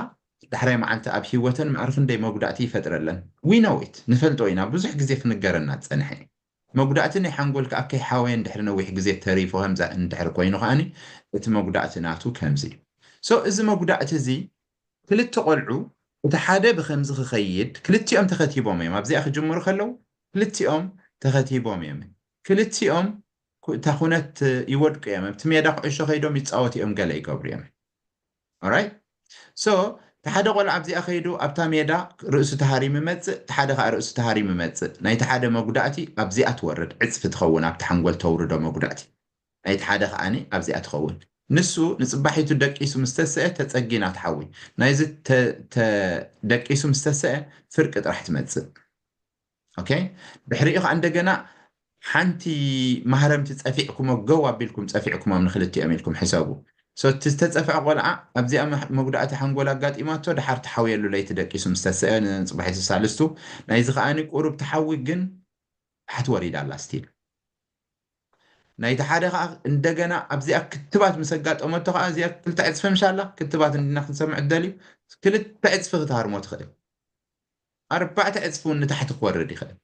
ዳሕራይ መዓልቲ ኣብ ህይወተን ማዕረ ክንደይ መጉዳእቲ ይፈጥረለን። We know it፣ ንፈልጦ ኢና፣ ብዙሕ ግዜ ክንገረና ዝጸንሐ እዩ። መጉዳእቲ ናይ ሓንጎል ከኣ ከይሓወየ እንድሕሪ ነዊሕ ግዜ ተሪፉ ከምዛ እንድሕሪ ኮይኑ ከኣኒ እቲ መጉዳእቲ ናቱ ከምዚ እዩ። So እዚ መጉዳእቲ እዚ ክልተ ቆልዑ እቲ ሓደ ብከምዚ ክኸይድ ክልቲኦም ተኸቲቦም እዮም ኣብዚኣ ክጅምሩ ከለዉ ክልቲኦም ተኸቲቦም እዮም። ክልቲኦም እታ ኩነት ይወድቁ እዮም። ኣብቲ ሜዳ ኩዕሾ ከይዶም ይፃወቱ እዮም፣ ገለ ይገብሩ እዮም። ኦራይት። ሶ እቲ ሓደ ቆልዓ ኣብዚኣ ከይዱ ኣብታ ሜዳ ርእሱ ተሃሪሙ ይመፅእ፣ እቲ ሓደ ከዓ ርእሱ ተሃሪሙ ይመፅእ። ናይቲ ሓደ መጉዳእቲ ኣብዚኣ ትወርድ፣ ዕፅፊ ትኸውን፣ ኣብቲ ሓንጎል ተውርዶ መጉዳእቲ። ናይቲ ሓደ ከዓኒ ኣብዚኣ ትኸውን። ንሱ ንፅባሒቱ ደቂሱ ምስ ተሰአ ተፀጊና ትሓዊ። ናይዚ ደቂሱ ምስ ተሰአ ፍርቂ ጥራሕ ትመፅእ። ኦኬ። ድሕሪኡ ከዓ እንደገና ሓንቲ ማህረምቲ ፀፊዕኩሞ፣ ገው ኣቢልኩም ፀፊዕኩሞም ንክልቲኦም ኢልኩም ሕሰቡ። ሶ እቲ ዝተፀፍዐ ቆልዓ ኣብዚኣ መጉዳእቲ ሓንጎል ኣጋጢማቶ ድሓር ትሓውየሉ ለይቲ ደቂሱ ምስ ተሰአ ንፅባሒቱ ሳልስቱ። ናይዚ ከዓኒ ቁሩብ ትሓዊ ግን ታሕቲ ወሪዳ ኣላ ስቲል። ናይቲ ሓደ ከዓ እንደገና ኣብዚኣ ክትባት ምስ ኣጋጠመቶ ከዓ እዚኣ ክልተ ዕፅፊ ምሻላ ክትባት እንዲና ክንሰምዕ ደልዩ ክልተ ዕፅፊ ክትሃርሞ ትኽእል። ኣርባዕተ ዕፅፊ እውን ንታሕቲ ክወርድ ይኽእል።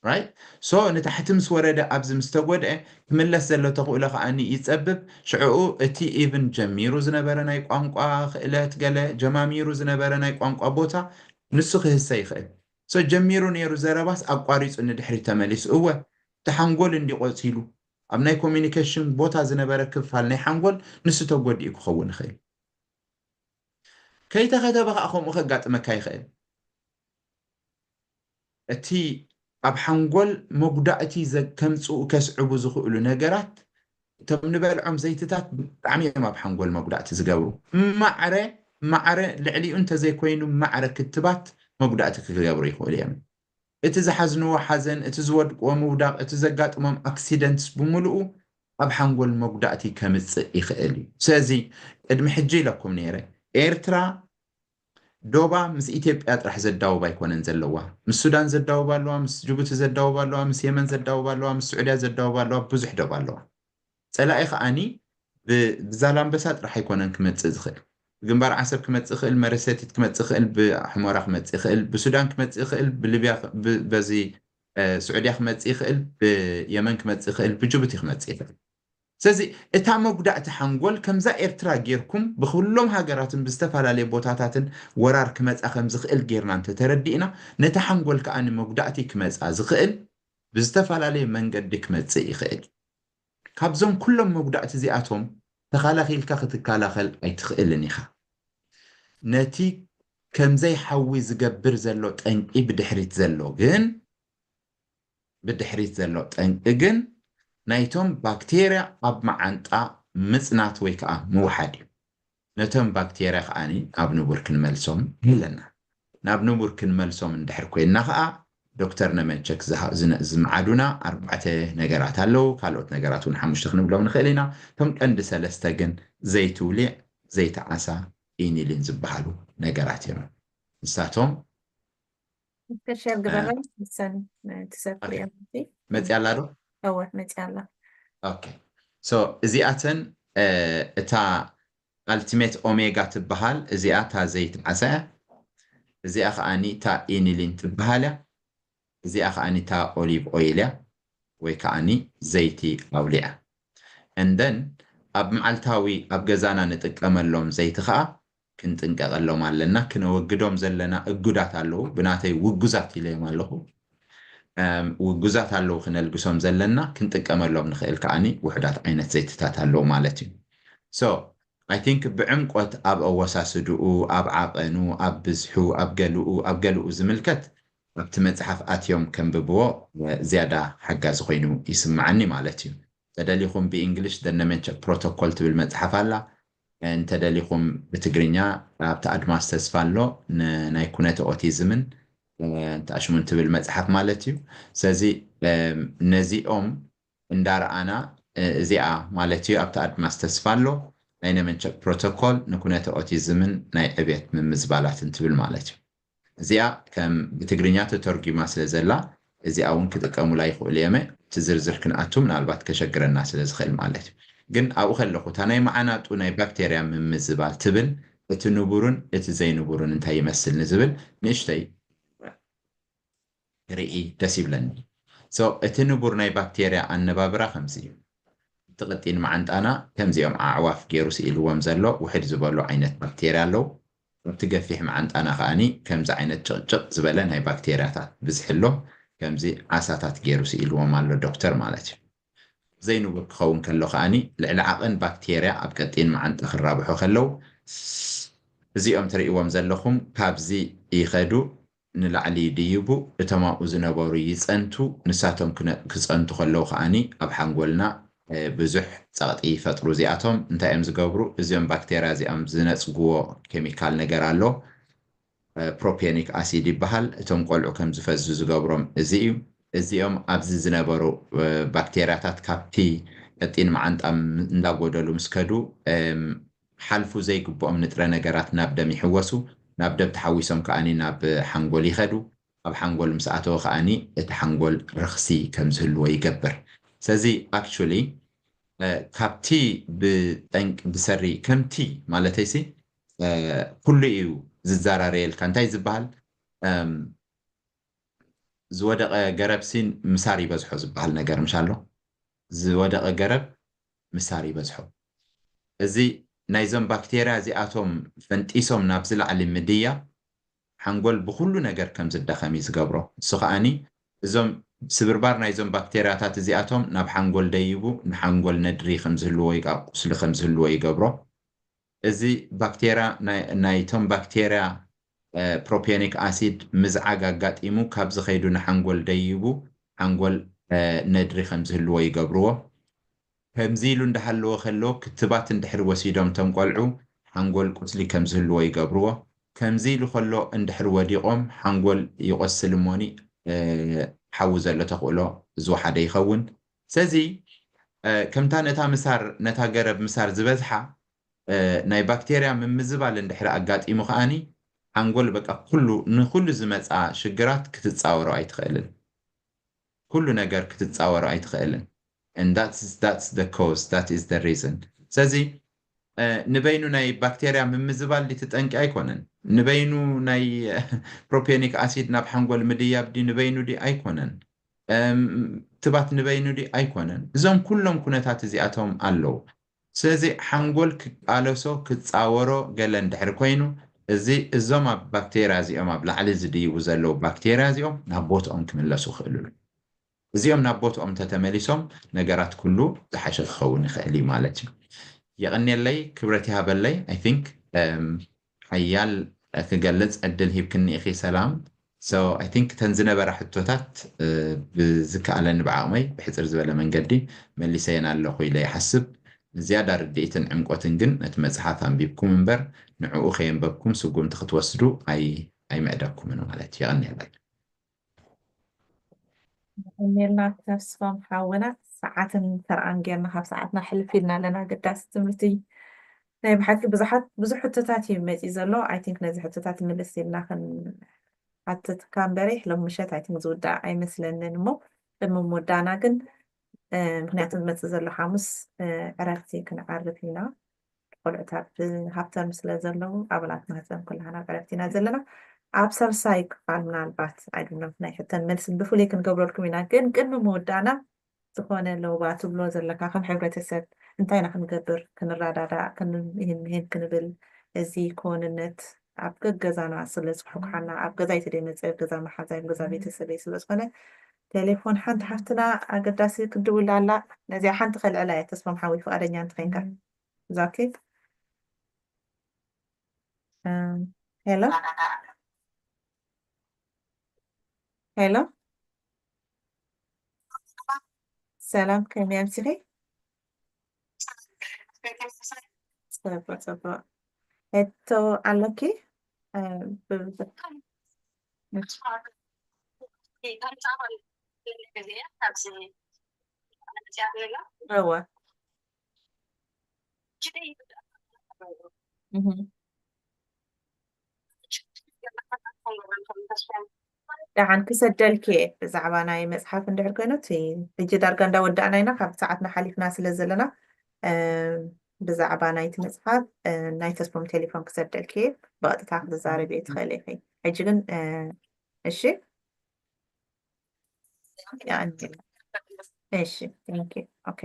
ራይት። ሶ ንታሕቲ ምስ ወረደ ኣብዚ ምስ ተጎድአ ክምለስ ዘሎ ተኽእሎ ከዓኒ ይፀብብ። ሽዕኡ እቲ ኢቭን ጀሚሩ ዝነበረ ናይ ቋንቋ ክእለት ገለ ጀማሚሩ ዝነበረ ናይ ቋንቋ ቦታ ንሱ ክህሰ ይኽእል። ሶ ጀሚሩ ነይሩ ዘረባስ ኣቋሪፁ ንድሕሪት ተመሊሱ እወ እቲ ሓንጎል እንዲ ቆፂሉ ኣብ ናይ ኮሚኒኬሽን ቦታ ዝነበረ ክፋል ናይ ሓንጎል ንሱ ተጎዲኡ ክኸውን ይኽእል። ከይተኸተበ ከዓ ከምኡ ከጋጥመካ ይኽእል። እቲ ኣብ ሓንጎል መጉዳእቲ ከምፅኡ ከስዕቡ ዝኽእሉ ነገራት እቶም ንበልዖም ዘይትታት ብጣዕሚ እዮም ኣብ ሓንጎል መጉዳእቲ ዝገብሩ። ማዕረ ማዕረ ልዕሊኡ እንተዘይኮይኑ ማዕረ ክትባት መጉዳእቲ ክገብሩ ይኽእሉ እዮም። እቲ ዝሓዝንዎ ሓዘን፣ እቲ ዝወድቅዎ ምውዳቕ፣ እቲ ዘጋጥሞም ኣክሲደንትስ ብምሉኡ ኣብ ሓንጎል መጉዳእቲ ከምፅእ ይኽእል እዩ። ስለዚ ቅድሚ ሕጂ ኢለኩም ነይረ፣ ኤርትራ ዶባ ምስ ኢትዮጵያ ጥራሕ ዘዳውብ ኣይኮነን ዘለዋ፣ ምስ ሱዳን ዘዳውብ ኣለዋ፣ ምስ ጅቡቲ ዘዳውብ ኣለዋ፣ ምስ የመን ዘዳውብ ኣለዋ፣ ምስ ስዑድያ ዘዳውብ ኣለዋ፣ ብዙሕ ዶብ ኣለዋ። ፀላኢ ከዓኒ ብዛላምበሳ ጥራሕ ኣይኮነን ክመፅእ ዝኽእል፣ ብግንባር ዓሰብ ክመፅእ ይኽእል፣ መረሰቲት ክመፅእ ይኽእል፣ ብሑመራ ክመፅእ ይኽእል፣ ብሱዳን ክመፅእ ይኽእል፣ ብሊብያ በዚ ስዑድያ ክመፅእ ይኽእል፣ ብየመን ክመፅእ ይኽእል፣ ብጅቡቲ ክመፅእ ይኽእል። ስለዚ እታ መጉዳእቲ ሓንጎል ከምዛ ኤርትራ ጌርኩም ብኩሎም ሃገራትን ብዝተፈላለየ ቦታታትን ወራር ክመፃ ከምዝኽእል ጌርና እንተተረዲእና ነቲ ሓንጎል ከዓ ንመጉዳእቲ ክመፃ ዝኽእል ብዝተፈላለየ መንገዲ ክመፅእ ይኽእል። ካብዞም ኩሎም መጉዳእቲ እዚኣቶም ተኻላኺልካ ክትከላኸል ኣይትኽእልን ኢኻ። ነቲ ከምዘይ ሓዊ ዝገብር ዘሎ ጠንቂ ብድሕሪት ዘሎ ግን ብድሕሪት ዘሎ ጠንቂ ግን ናይቶም ባክቴርያ ኣብ መዓንጣ ምፅናት ወይ ከዓ ምውሓድ እዩ። ነቶም ባክቴርያ ከዓኒ ናብ ንቡር ክንመልሶም ኣለና። ናብ ንቡር ክንመልሶም እንድሕር ኮይንና ከዓ ዶክተር ነመንቸክ ዝምዓዱና ኣርባዕተ ነገራት ኣለዉ። ካልኦት ነገራት እውን ሓሙሽተ ክንብሎም ንኽእል ኢና። እቶም ቀንዲ ሰለስተ ግን ዘይትውሊዕ፣ ዘይተዓሳ፣ ኢኒሊን ዝበሃሉ ነገራት እዮም። ንሳቶም ሸር ግበረን ሰን ትሰፍር እዮም። መፅያ ኣላ ዶ? እወ መፅያ ኣላ። ኦኬ። ሶ እዚኣተን እታ ኣልቲሜት ኦሜጋ ትበሃል፣ እዚኣ እታ ዘይትዓሳ እያ። እዚኣ ከዓኒ እታ ኢኒሊን ትበሃል እያ። እዚኣ ከዓኒ እታ ኦሊቭ ኦይል እያ ወይ ከዓኒ ዘይቲ ኣውሊዕ እያ። እንደን ኣብ መዓልታዊ ኣብ ገዛና ንጥቀመሎም ዘይቲ ከዓ ክንጥንቀቐሎም ኣለና። ክነወግዶም ዘለና እጉዳት ኣለዉ፣ ብናተይ ውጉዛት ኢለዮም ኣለኹ። ውጉዛት ኣለዉ ክነልግሶም ዘለና፣ ክንጥቀመሎም ንኽእል ከዓኒ ውሕዳት ዓይነት ዘይትታት ኣለዉ ማለት እዩ። So I think ብዕምቆት ኣብ ኣወሳስድኡ፣ ኣብ ዓቐኑ፣ ኣብ ብዝሑ፣ ኣብ ገሊኡ ኣብ ገሊኡ ዝምልከት ኣብቲ መፅሓፍ ኣትዮም ከንብብዎ ዝያዳ ሓጋዚ ኮይኑ ይስምዓኒ ማለት እዩ። ተደሊኹም ብእንግሊሽ The Nemenchuk Protocol ትብል መፅሓፍ ኣላ። እንተደሊኹም ብትግርኛ ኣብቲ ኣድማስ ተስፋ ኣሎ ናይ ኩነተ ኦቲዝምን ተኣሽሙን ትብል መፅሓፍ ማለት እዩ። ስለዚ ነዚኦም እንዳረኣና እዚኣ ማለት እዩ ኣብቲ ኣድማስ ተስፋ ኣሎ ናይ ነመንቸክ ፕሮቶኮል ንኩነተ ኦቲዝምን ናይ ዕብየት ምምዝባላትን ትብል ማለት እዩ። እዚኣ ከም ብትግርኛ ተተርጒማ ስለ ዘላ እዚኣ እውን ክጥቀሙላ ይኽእሉ እየመ እቲ ዝርዝር ክንኣቱ ምናልባት ከሸግረና ስለ ዝኽእል ማለት እዩ። ግን ኣብኡ ከለኹ እታ ናይ መዓናጡ ናይ ባክቴርያ ምምዝባል ትብል እቲ ንቡርን እቲ ዘይንቡርን እንታይ ይመስል ንዝብል ንእሽተይ ርኢ ደስ ይብለኒ። So እቲ ንቡር ናይ ባክቴርያ ኣነባብራ ከምዚ እዩ። እቲ ቅጢን መዓንጣና ከምዚኦም ኣዕዋፍ ገይሩ ስኢልዎም ዘሎ ውሕድ ዝበሉ ዓይነት ባክቴርያ ኣለዉ። ኣብቲ ገፊሕ መዓንጣና ከዓኒ ከምዚ ዓይነት ጭቕጭቕ ዝበለ ናይ ባክቴርያታት ብዝሒ ኣሎ። ከምዚ ዓሳታት ገይሩ ስኢልዎም ኣሎ ዶክተር ማለት እዩ። ዘይንቡር ክኸውን ከሎ ከኣኒ ልዕሊ ዓቐን ባክቴርያ ኣብ ቀጢን መዓንጣ ክራብሑ ከለዉ እዚኦም ትርእይዎም ዘለኹም ካብዚ ይኸዱ ንላዕሊ ይድይቡ፣ እቶም ኣብኡ ዝነበሩ ይጸንቱ፣ ንሳቶም ክነ- ክጸንቱ ከለዉ ከኣኒ ኣብ ሓንጎልና እ፣ ብዙሕ ጸቕጢ ይፈጥሩ። እዚኣቶም እንታይ እዮም ዝገብሩ? እዚኦም ባክቴርያ እዚኦም ዝነጽግዎ ኬሚካል ነገር ኣሎ። ፕሮፒዮኒክ ኣሲድ ይበሃል። እቶም ቆልዑ ከም ዝፈዙ ዝገብሮም እዚ እዩ። እዚኦም ኣብዚ ዝነበሩ ባክቴርያታት ካብቲ ቀጢን መዓንጣ እንዳጎደሉ ምስ ከዱ ሓልፉ ዘይግብኦም ንጥረ ነገራት ናብ ደም ይሕወሱ። ናብ ደም ተሓዊሶም ከኣኒ ናብ ሓንጎል ይኸዱ። ኣብ ሓንጎል ምስ ኣተወ ከኣኒ እቲ ሓንጎል ረኽሲ ከም ዝህልዎ ይገብር። ስለዚ ኣክቹሊ ካብቲ ብጠንቂ ብሰሪ ከምቲ ማለተይሲ ኩሉ እዩ ዝዘራረየልካ እንታይ ዝበሃል ዝወደቐ ገረብ ሲን ምሳር ይበዝሖ ዝበሃል ነገር ምሽ ኣሎ። ዝወደቐ ገረብ ምሳር ይበዝሖ። እዚ ናይዞም ባክቴርያ እዚኣቶም ፈንጢሶም ናብዚ ላዕሊ ምድያ ሓንጎል ብኩሉ ነገር ከም ዝዳኸም እዩ ዝገብሮ። እሱ ከኣኒ እዞም ስብርባር ናይዞም ባክቴርያታት እዚኣቶም ናብ ሓንጎል ደይቡ ንሓንጎል ነድሪ ከም ዝህልዎ ይቃ ቁስሊ ከም ዝህልዎ ይገብሮ። እዚ ባክቴርያ ናይቶም ባክቴርያ ፕሮፒዮኒክ ኣሲድ ምዝዓግ ኣጋጢሙ ካብ ዝኸይዱ ንሓንጎል ደይቡ ሓንጎል ነድሪ ከም ዝህልዎ ይገብርዎ። ከምዚ ኢሉ እንዳሃለወ ከሎ ክትባት እንድሕር ወሲዶም እቶም ቆልዑ ሓንጎል ቁስሊ ከም ዝህልዎ ይገብርዎ። ከምዚ ኢሉ ከሎ እንድሕር ወዲቖም ሓንጎል ይቆስል እሞኒ ሓዊ ዘሎ ተኽእሎ ዝወሓደ ይኸውን። ስለዚ ከምታ ነታ ምሳር ነታ ገረብ ምሳር ዝበዝሓ ናይ ባክቴርያ ምምዝባል እንድሕር ኣጋጢሙ ከኣኒ ሓንጎል በቃ ኩሉ ንኩሉ ዝመፃ ሽግራት ክትፃወሮ ኣይትኽእልን። ኩሉ ነገር ክትፃወሮ ኣይትኽእልን። And that's that's the cause, that is the reason። ስለዚ ንበይኑ ናይ ባክቴርያ ምምዝባል ድቲ ጠንቂ ኣይኮነን። ንበይኑ ናይ ፕሮፒዮኒክ ኣሲድ ናብ ሓንጎል ምድያብ ዲ ንበይኑ ዲ ኣይኮነን። ትባት ንበይኑ ዲ ኣይኮነን። እዞም ኩሎም ኩነታት እዚኣቶም ኣለዉ። ስለዚ ሓንጎል ክቃለሶ ክፃወሮ ገለ እንድሕር ኮይኑ እዚ እዞም ኣብ ባክቴርያ እዚኦም ኣብ ላዕሊ ዝድይቡ ዘለዉ ባክቴርያ እዚኦም ናብ ቦትኦም ክምለሱ ይኽእልሉ። እዚኦም ናብ ቦትኦም እንተተመሊሶም ነገራት ኩሉ ዝሓሸ ክኸውን ይኽእል እዩ ማለት እዩ። የቐንየለይ፣ ክብረት ይሃበለይ። I think ሓያል ክገልፅ ዕድል ሂብክኒ ኢኺ ሰላም። So I think እተን ዝነበራ ሕቶታት ብዝከኣለኒ ብዓቕመይ ብሕፅር ዝበለ መንገዲ መሊሰየን ኣለኹ ኢለ ይሓስብ። ዝያዳ ርድኢትን ዕምቆትን ግን ነቲ መፅሓፍ ኣንቢብኩም እምበር ንዕኡ ከየንበብኩም ስጉምቲ ክትወስዱ ኣይምዕደኩምን ማለት እዩ። የቐንየለይ። ሜልና ተስፋም ሓውና ሰዓትን ተርኣን ጌርና ካብ ሰዓትና ሕልፍ ኢልና ኣለና። ኣገዳሲ ትምህርቲ ናይ ብሓቂ ብዙሓት ብዙሕ ሕቶታት እዩ መፂ ዘሎ። I think ነዚ ሕቶታት ምልስ ኢልና ክንሓትትካ እምበረ ሎም ምሸት I think ዝውዳእ ኣይመስለንን እሞ ቅድሚ ምውዳእና ግን ምክንያቱ ዝመፅእ ዘሎ ሓሙስ ዕረፍቲ ክንዓርፍ ኢና። ቆልዑታት ሃፍተም ስለ ዘለዉ ኣባላት ማህፀን ኩላህና ዕረፍቲ ኢና ዘለና። ኣብ ሳልሳይ ክፋል ምናልባት ኣይድኖት ናይ ሕተን መልስን ብፍሉይ ክንገብረልኩም ኢና። ግን ቅድሚ ምውዳእና ዝኾነ ለውባ ትብሎ ዘለካ ከም ሕብረተሰብ እንታይ ኢና ክንገብር ክንረዳዳእ ይህን ክንብል እዚ ክውንነት ኣብ ገገዛና ስለ ዝኩሕኩሓና ኣብ ገዛ ይተደይመፀ ገዛ መሓዛይ ገዛ ቤተሰበይ ስለ ዝኾነ ቴሌፎን ሓንቲ ሓፍትና ኣገዳሲ ክድውላ ኣላ። ነዚኣ ሓንቲ ከልዕላ እየ ተስፋም ሓዊ ፍቃደኛ እንተኮይንካ። Is that okay? Um, hello? Hello? ሰላም ከመይ ኣምሲኺ? ጽቡቅ ጽቡቅ። ሕቶ ኣለኪ? እወ። ደሓን ክሰደልኪ እየ ብዛዕባ ናይ መፅሓፍ እንድሕር ኮይኑ እቲ ሕጂ ዳርጋ እንዳወዳእና ኢና ካብ ሰዓትና ሓሊፍና ስለ ዘለና ብዛዕባ ናይቲ መፅሓፍ ናይ ተስፎም ቴሌፎን ክሰደልኪ እየ ብቐጥታ ክትዛረቢ እየ ትኽእል ኢኺ ሕጂ ግን እሺ እሺ ኦኬ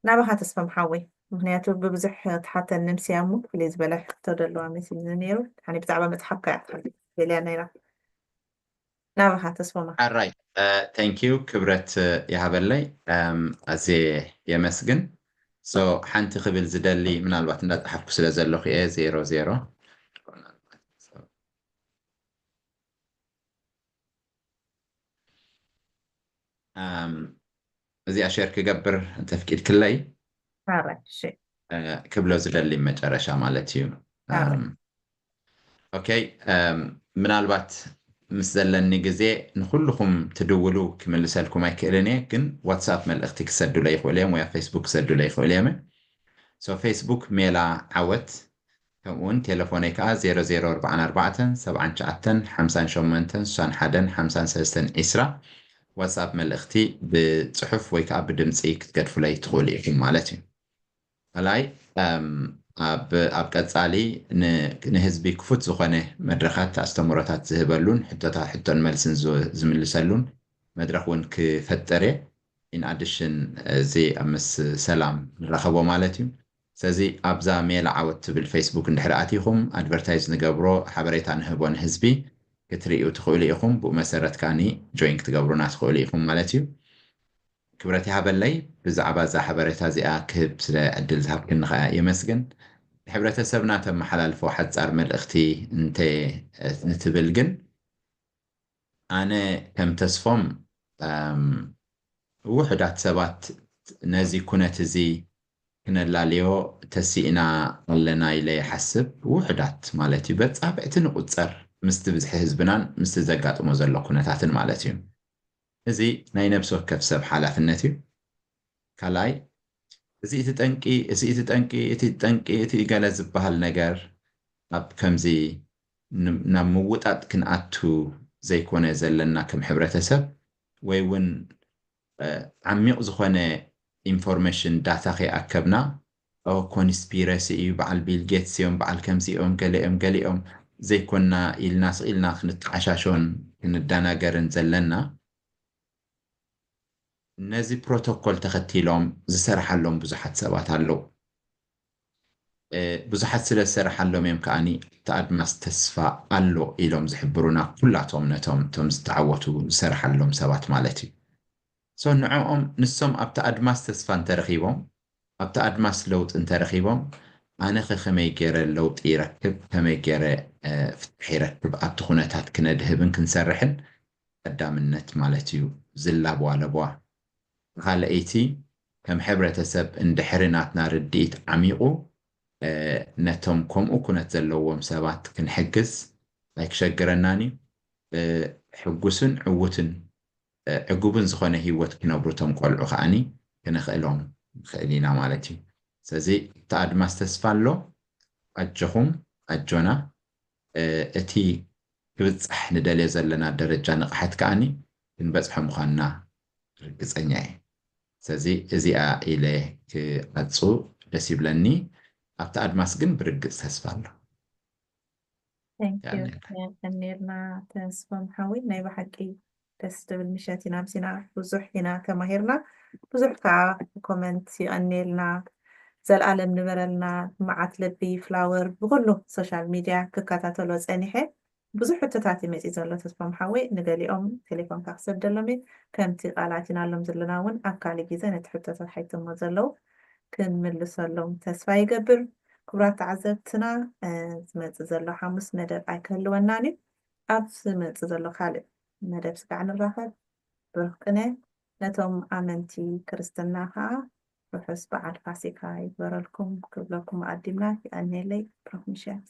ናባኻ ተስፋ ምሓወይ ምክንያቱ ብብዙሕ ትሓተኒ ምስያ እሞ ፍልይ ዝበለ ሕቶ ደለዋ መሲልኒ ነይሩ ሓኒ ብዛዕባ መፅሓፍካ እያ ትሓልፍ ደልያ ነይራ ናባኻ ተስፎማ። ኣራይ፣ thank you፣ ክብረት ይሃበለይ። ኣዜ የመስግን። So ሓንቲ ክብል ዝደሊ፣ ምናልባት እንዳፀሓፍኩ ስለ ዘለኹ እየ። ዜሮ ዜሮ እዚኣ ሼር ክገብር እንተፍቂድክለይ ክብሎ ዝደሊ መጨረሻ ማለት እዩ። ኦኬ፣ ምናልባት ምስ ዘለኒ ግዜ ንኩልኹም ትድውሉ ክምልሰልኩም ኣይክእልን እየ፣ ግን ዋትሳፕ መልእኽቲ ክሰዱለይ ይኽእሉ እዮም ወይ ኣብ ፌስቡክ ክሰዱለይ ይኽእሉ እዮም። ሶ ፌስቡክ ሜላ ዓወት፣ ከምኡ እውን ቴሌፎነይ ከዓ ዜሮ ዜሮ ኣርባዓን ኣርባዕተን ሰብዓን ትሽዓተን ሓምሳን ሸሞንተን ስሳን ሓደን ሓምሳን ሰለስተን ዒስራ። ዋትሳፕ መልእኽቲ ብፅሑፍ ወይ ከዓ ብድምፂ ክትገድፉለይ ትኽእሉ ኢኹም ማለት እዩ። ካልኣይ፣ ኣብ ቀፃሊ ንህዝቢ ክፉት ዝኾነ መድረኻት ኣስተምህሮታት ዝህበሉን ሕቶታት ሕቶን መልስን ዝምልሰሉን መድረኽ እውን ክፈጥር እየ። ኢን ኣድሽን እዚ ምስ ሰላም ንራኸቦ ማለት እዩ። ስለዚ ኣብዛ ሜላ ዓወት ትብል ፌስቡክ እንድሕር ኣቲኹም ኣድቨርታይዝ ንገብሮ ሓበሬታ ንህቦ ንህዝቢ ክትርእዩ ትኽእሉ ኢኹም። ብኡ መሰረት ከኣኒ ጆይን ክትገብሩና ትኽእሉ ኢኹም ማለት እዩ። ክብረት ይሃበለይ፣ ብዛዕባ እዛ ሓበሬታ እዚኣ ክህብ ስለ ዕድል ዝሃብክኒ ከኣ የመስግን። ንሕብረተሰብና ተመሓላልፎ ሓጻር መልእኽቲ እንተ ንትብል ግን፣ ኣነ ከም ተስፎም ውሑዳት ሰባት ነዚ ኩነት እዚ ክነላልዮ ተሲእና ኣለና ኢለ ይሓስብ። ውሑዳት ማለት እዩ፣ በጻብዕቲ ንቁጸር ምስቲ ብዝሒ ህዝብናን ምስቲ ዘጋጥሞ ዘሎ ኩነታትን ማለት እዩ። እዚ ናይ ነብሲ ወከፍ ሰብ ሓላፍነት እዩ። ካልኣይ፣ እዚ እቲ ጠንቂ፣ እዚ እቲ ጠንቂ፣ እቲ ጠንቂ፣ እቲ ገለ ዝበሃል ነገር ኣብ ከምዚ ናብ ምውጣጥ ክንኣቱ ዘይኮነ ዘለና ከም ሕብረተሰብ፣ ወይ እውን ዓሚቕ ዝኾነ ኢንፎርሜሽን ዳታ ከይኣከብና ኮንስፒረሲ እዩ፣ በዓል ቢል ጌትስ እዮም፣ በዓል ከምዚ እዮም፣ ገለ እዮም፣ ገሊኦም ዘይኮንና ኢልና ስቕ ኢልና ክንተዓሻሾን ክንደናገርን ዘለና፣ ነዚ ፕሮቶኮል ተኸቲሎም ዝሰርሓሎም ብዙሓት ሰባት ኣለዉ። ብዙሓት ስለ ዝሰርሓሎም እዮም ከዓኒ እቲ ኣድማስ ተስፋ ኣሎ ኢሎም ዝሕብሩና ኩላቶም ነቶም እቶም ዝተዓወቱ ዝሰርሓሎም ሰባት ማለት እዩ። ሶ ንዕኦም ንሶም ኣብቲ ኣድማስ ተስፋ እንተረኺቦም ኣብቲ ኣድማስ ለውጢ እንተረኺቦም ኣነ ከ ከመይ ገይረ ለውጢ ይረክብ ከመይ ገይረ ፍትሒ ይረክብ ኣብቲ ኩነታት ክነድህብን ክንሰርሕን ቀዳምነት ማለት እዩ ዝላብዋ ለብዋ። ካልኣይቲ ከም ሕብረተሰብ እንድሕሪ ናትና ርድኢት ዓሚቑ ነቶም ከምኡ ኩነት ዘለዎም ሰባት ክንሕግዝ ኣይክሸግረናን እዩ። ሕጉስን ዕዉትን ዕጉብን ዝኾነ ህይወት ክነብሩ እቶም ቆልዑ ከዓኒ ክነኽእሎም ንኽእል ኢና ማለት እዩ። ስለዚ እቲ ኣድማስ ተስፋ ኣሎ። ኣጆኹም ኣጆና። እቲ ክብጻሕ ንደልዮ ዘለና ደረጃ ንቕሓት ከዓኒ ክንበጽሖ ምዃንና ርግጸኛ እየ። ስለዚ እዚኣ ኢለ ክቐጹ ደስ ይብለኒ። ኣብቲ ኣድማስ ግን ብርግጽ ተስፋ ኣሎ። የቀኔልና ተስፎም ሓወይ፣ ናይ ብሓቂ ደስ ትብል ምሸት ኢና ኣምሲና። ብዙሕ ኢና ተማሂርና፣ ብዙሕ ከዓ ኮመንት። የቀኔልና፣ ዘልኣለም ንበረልና። መዓት ልቢ ፍላወር ብኩሉ ሶሻል ሚድያ ክከታተሎ ፀኒሐ። ብዙሕ ሕቶታት እዩ መፂ ዘሎ ተስፎም ሓወይ፣ ንገሊኦም ቴሌፎንካ ክሰደሎም እየ። ከምቲ ቃል ኣቲናሎም ዘለና እውን ኣብ ካሊእ ግዜ ነቲ ሕቶታት ሓይትሞ ዘለዉ ክንምልሰሎም ተስፋ ይገብር። ክቡራት ተዓዘብትና፣ ዝመፅእ ዘሎ ሓሙስ መደብ ኣይክህልወናን እዩ። ኣብ ዝመፅእ ዘሎ ካልእ መደብ ስጋዕ ንራኸብ። ብሩኽ ቅነ ነቶም ኣመንቲ ክርስትና ከዓ ርሑስ በዓል ፋሲካ ይግበረልኩም ክብለኩም ኣዲምና። ይቀንየለይ። ብሩኽ ምሸት።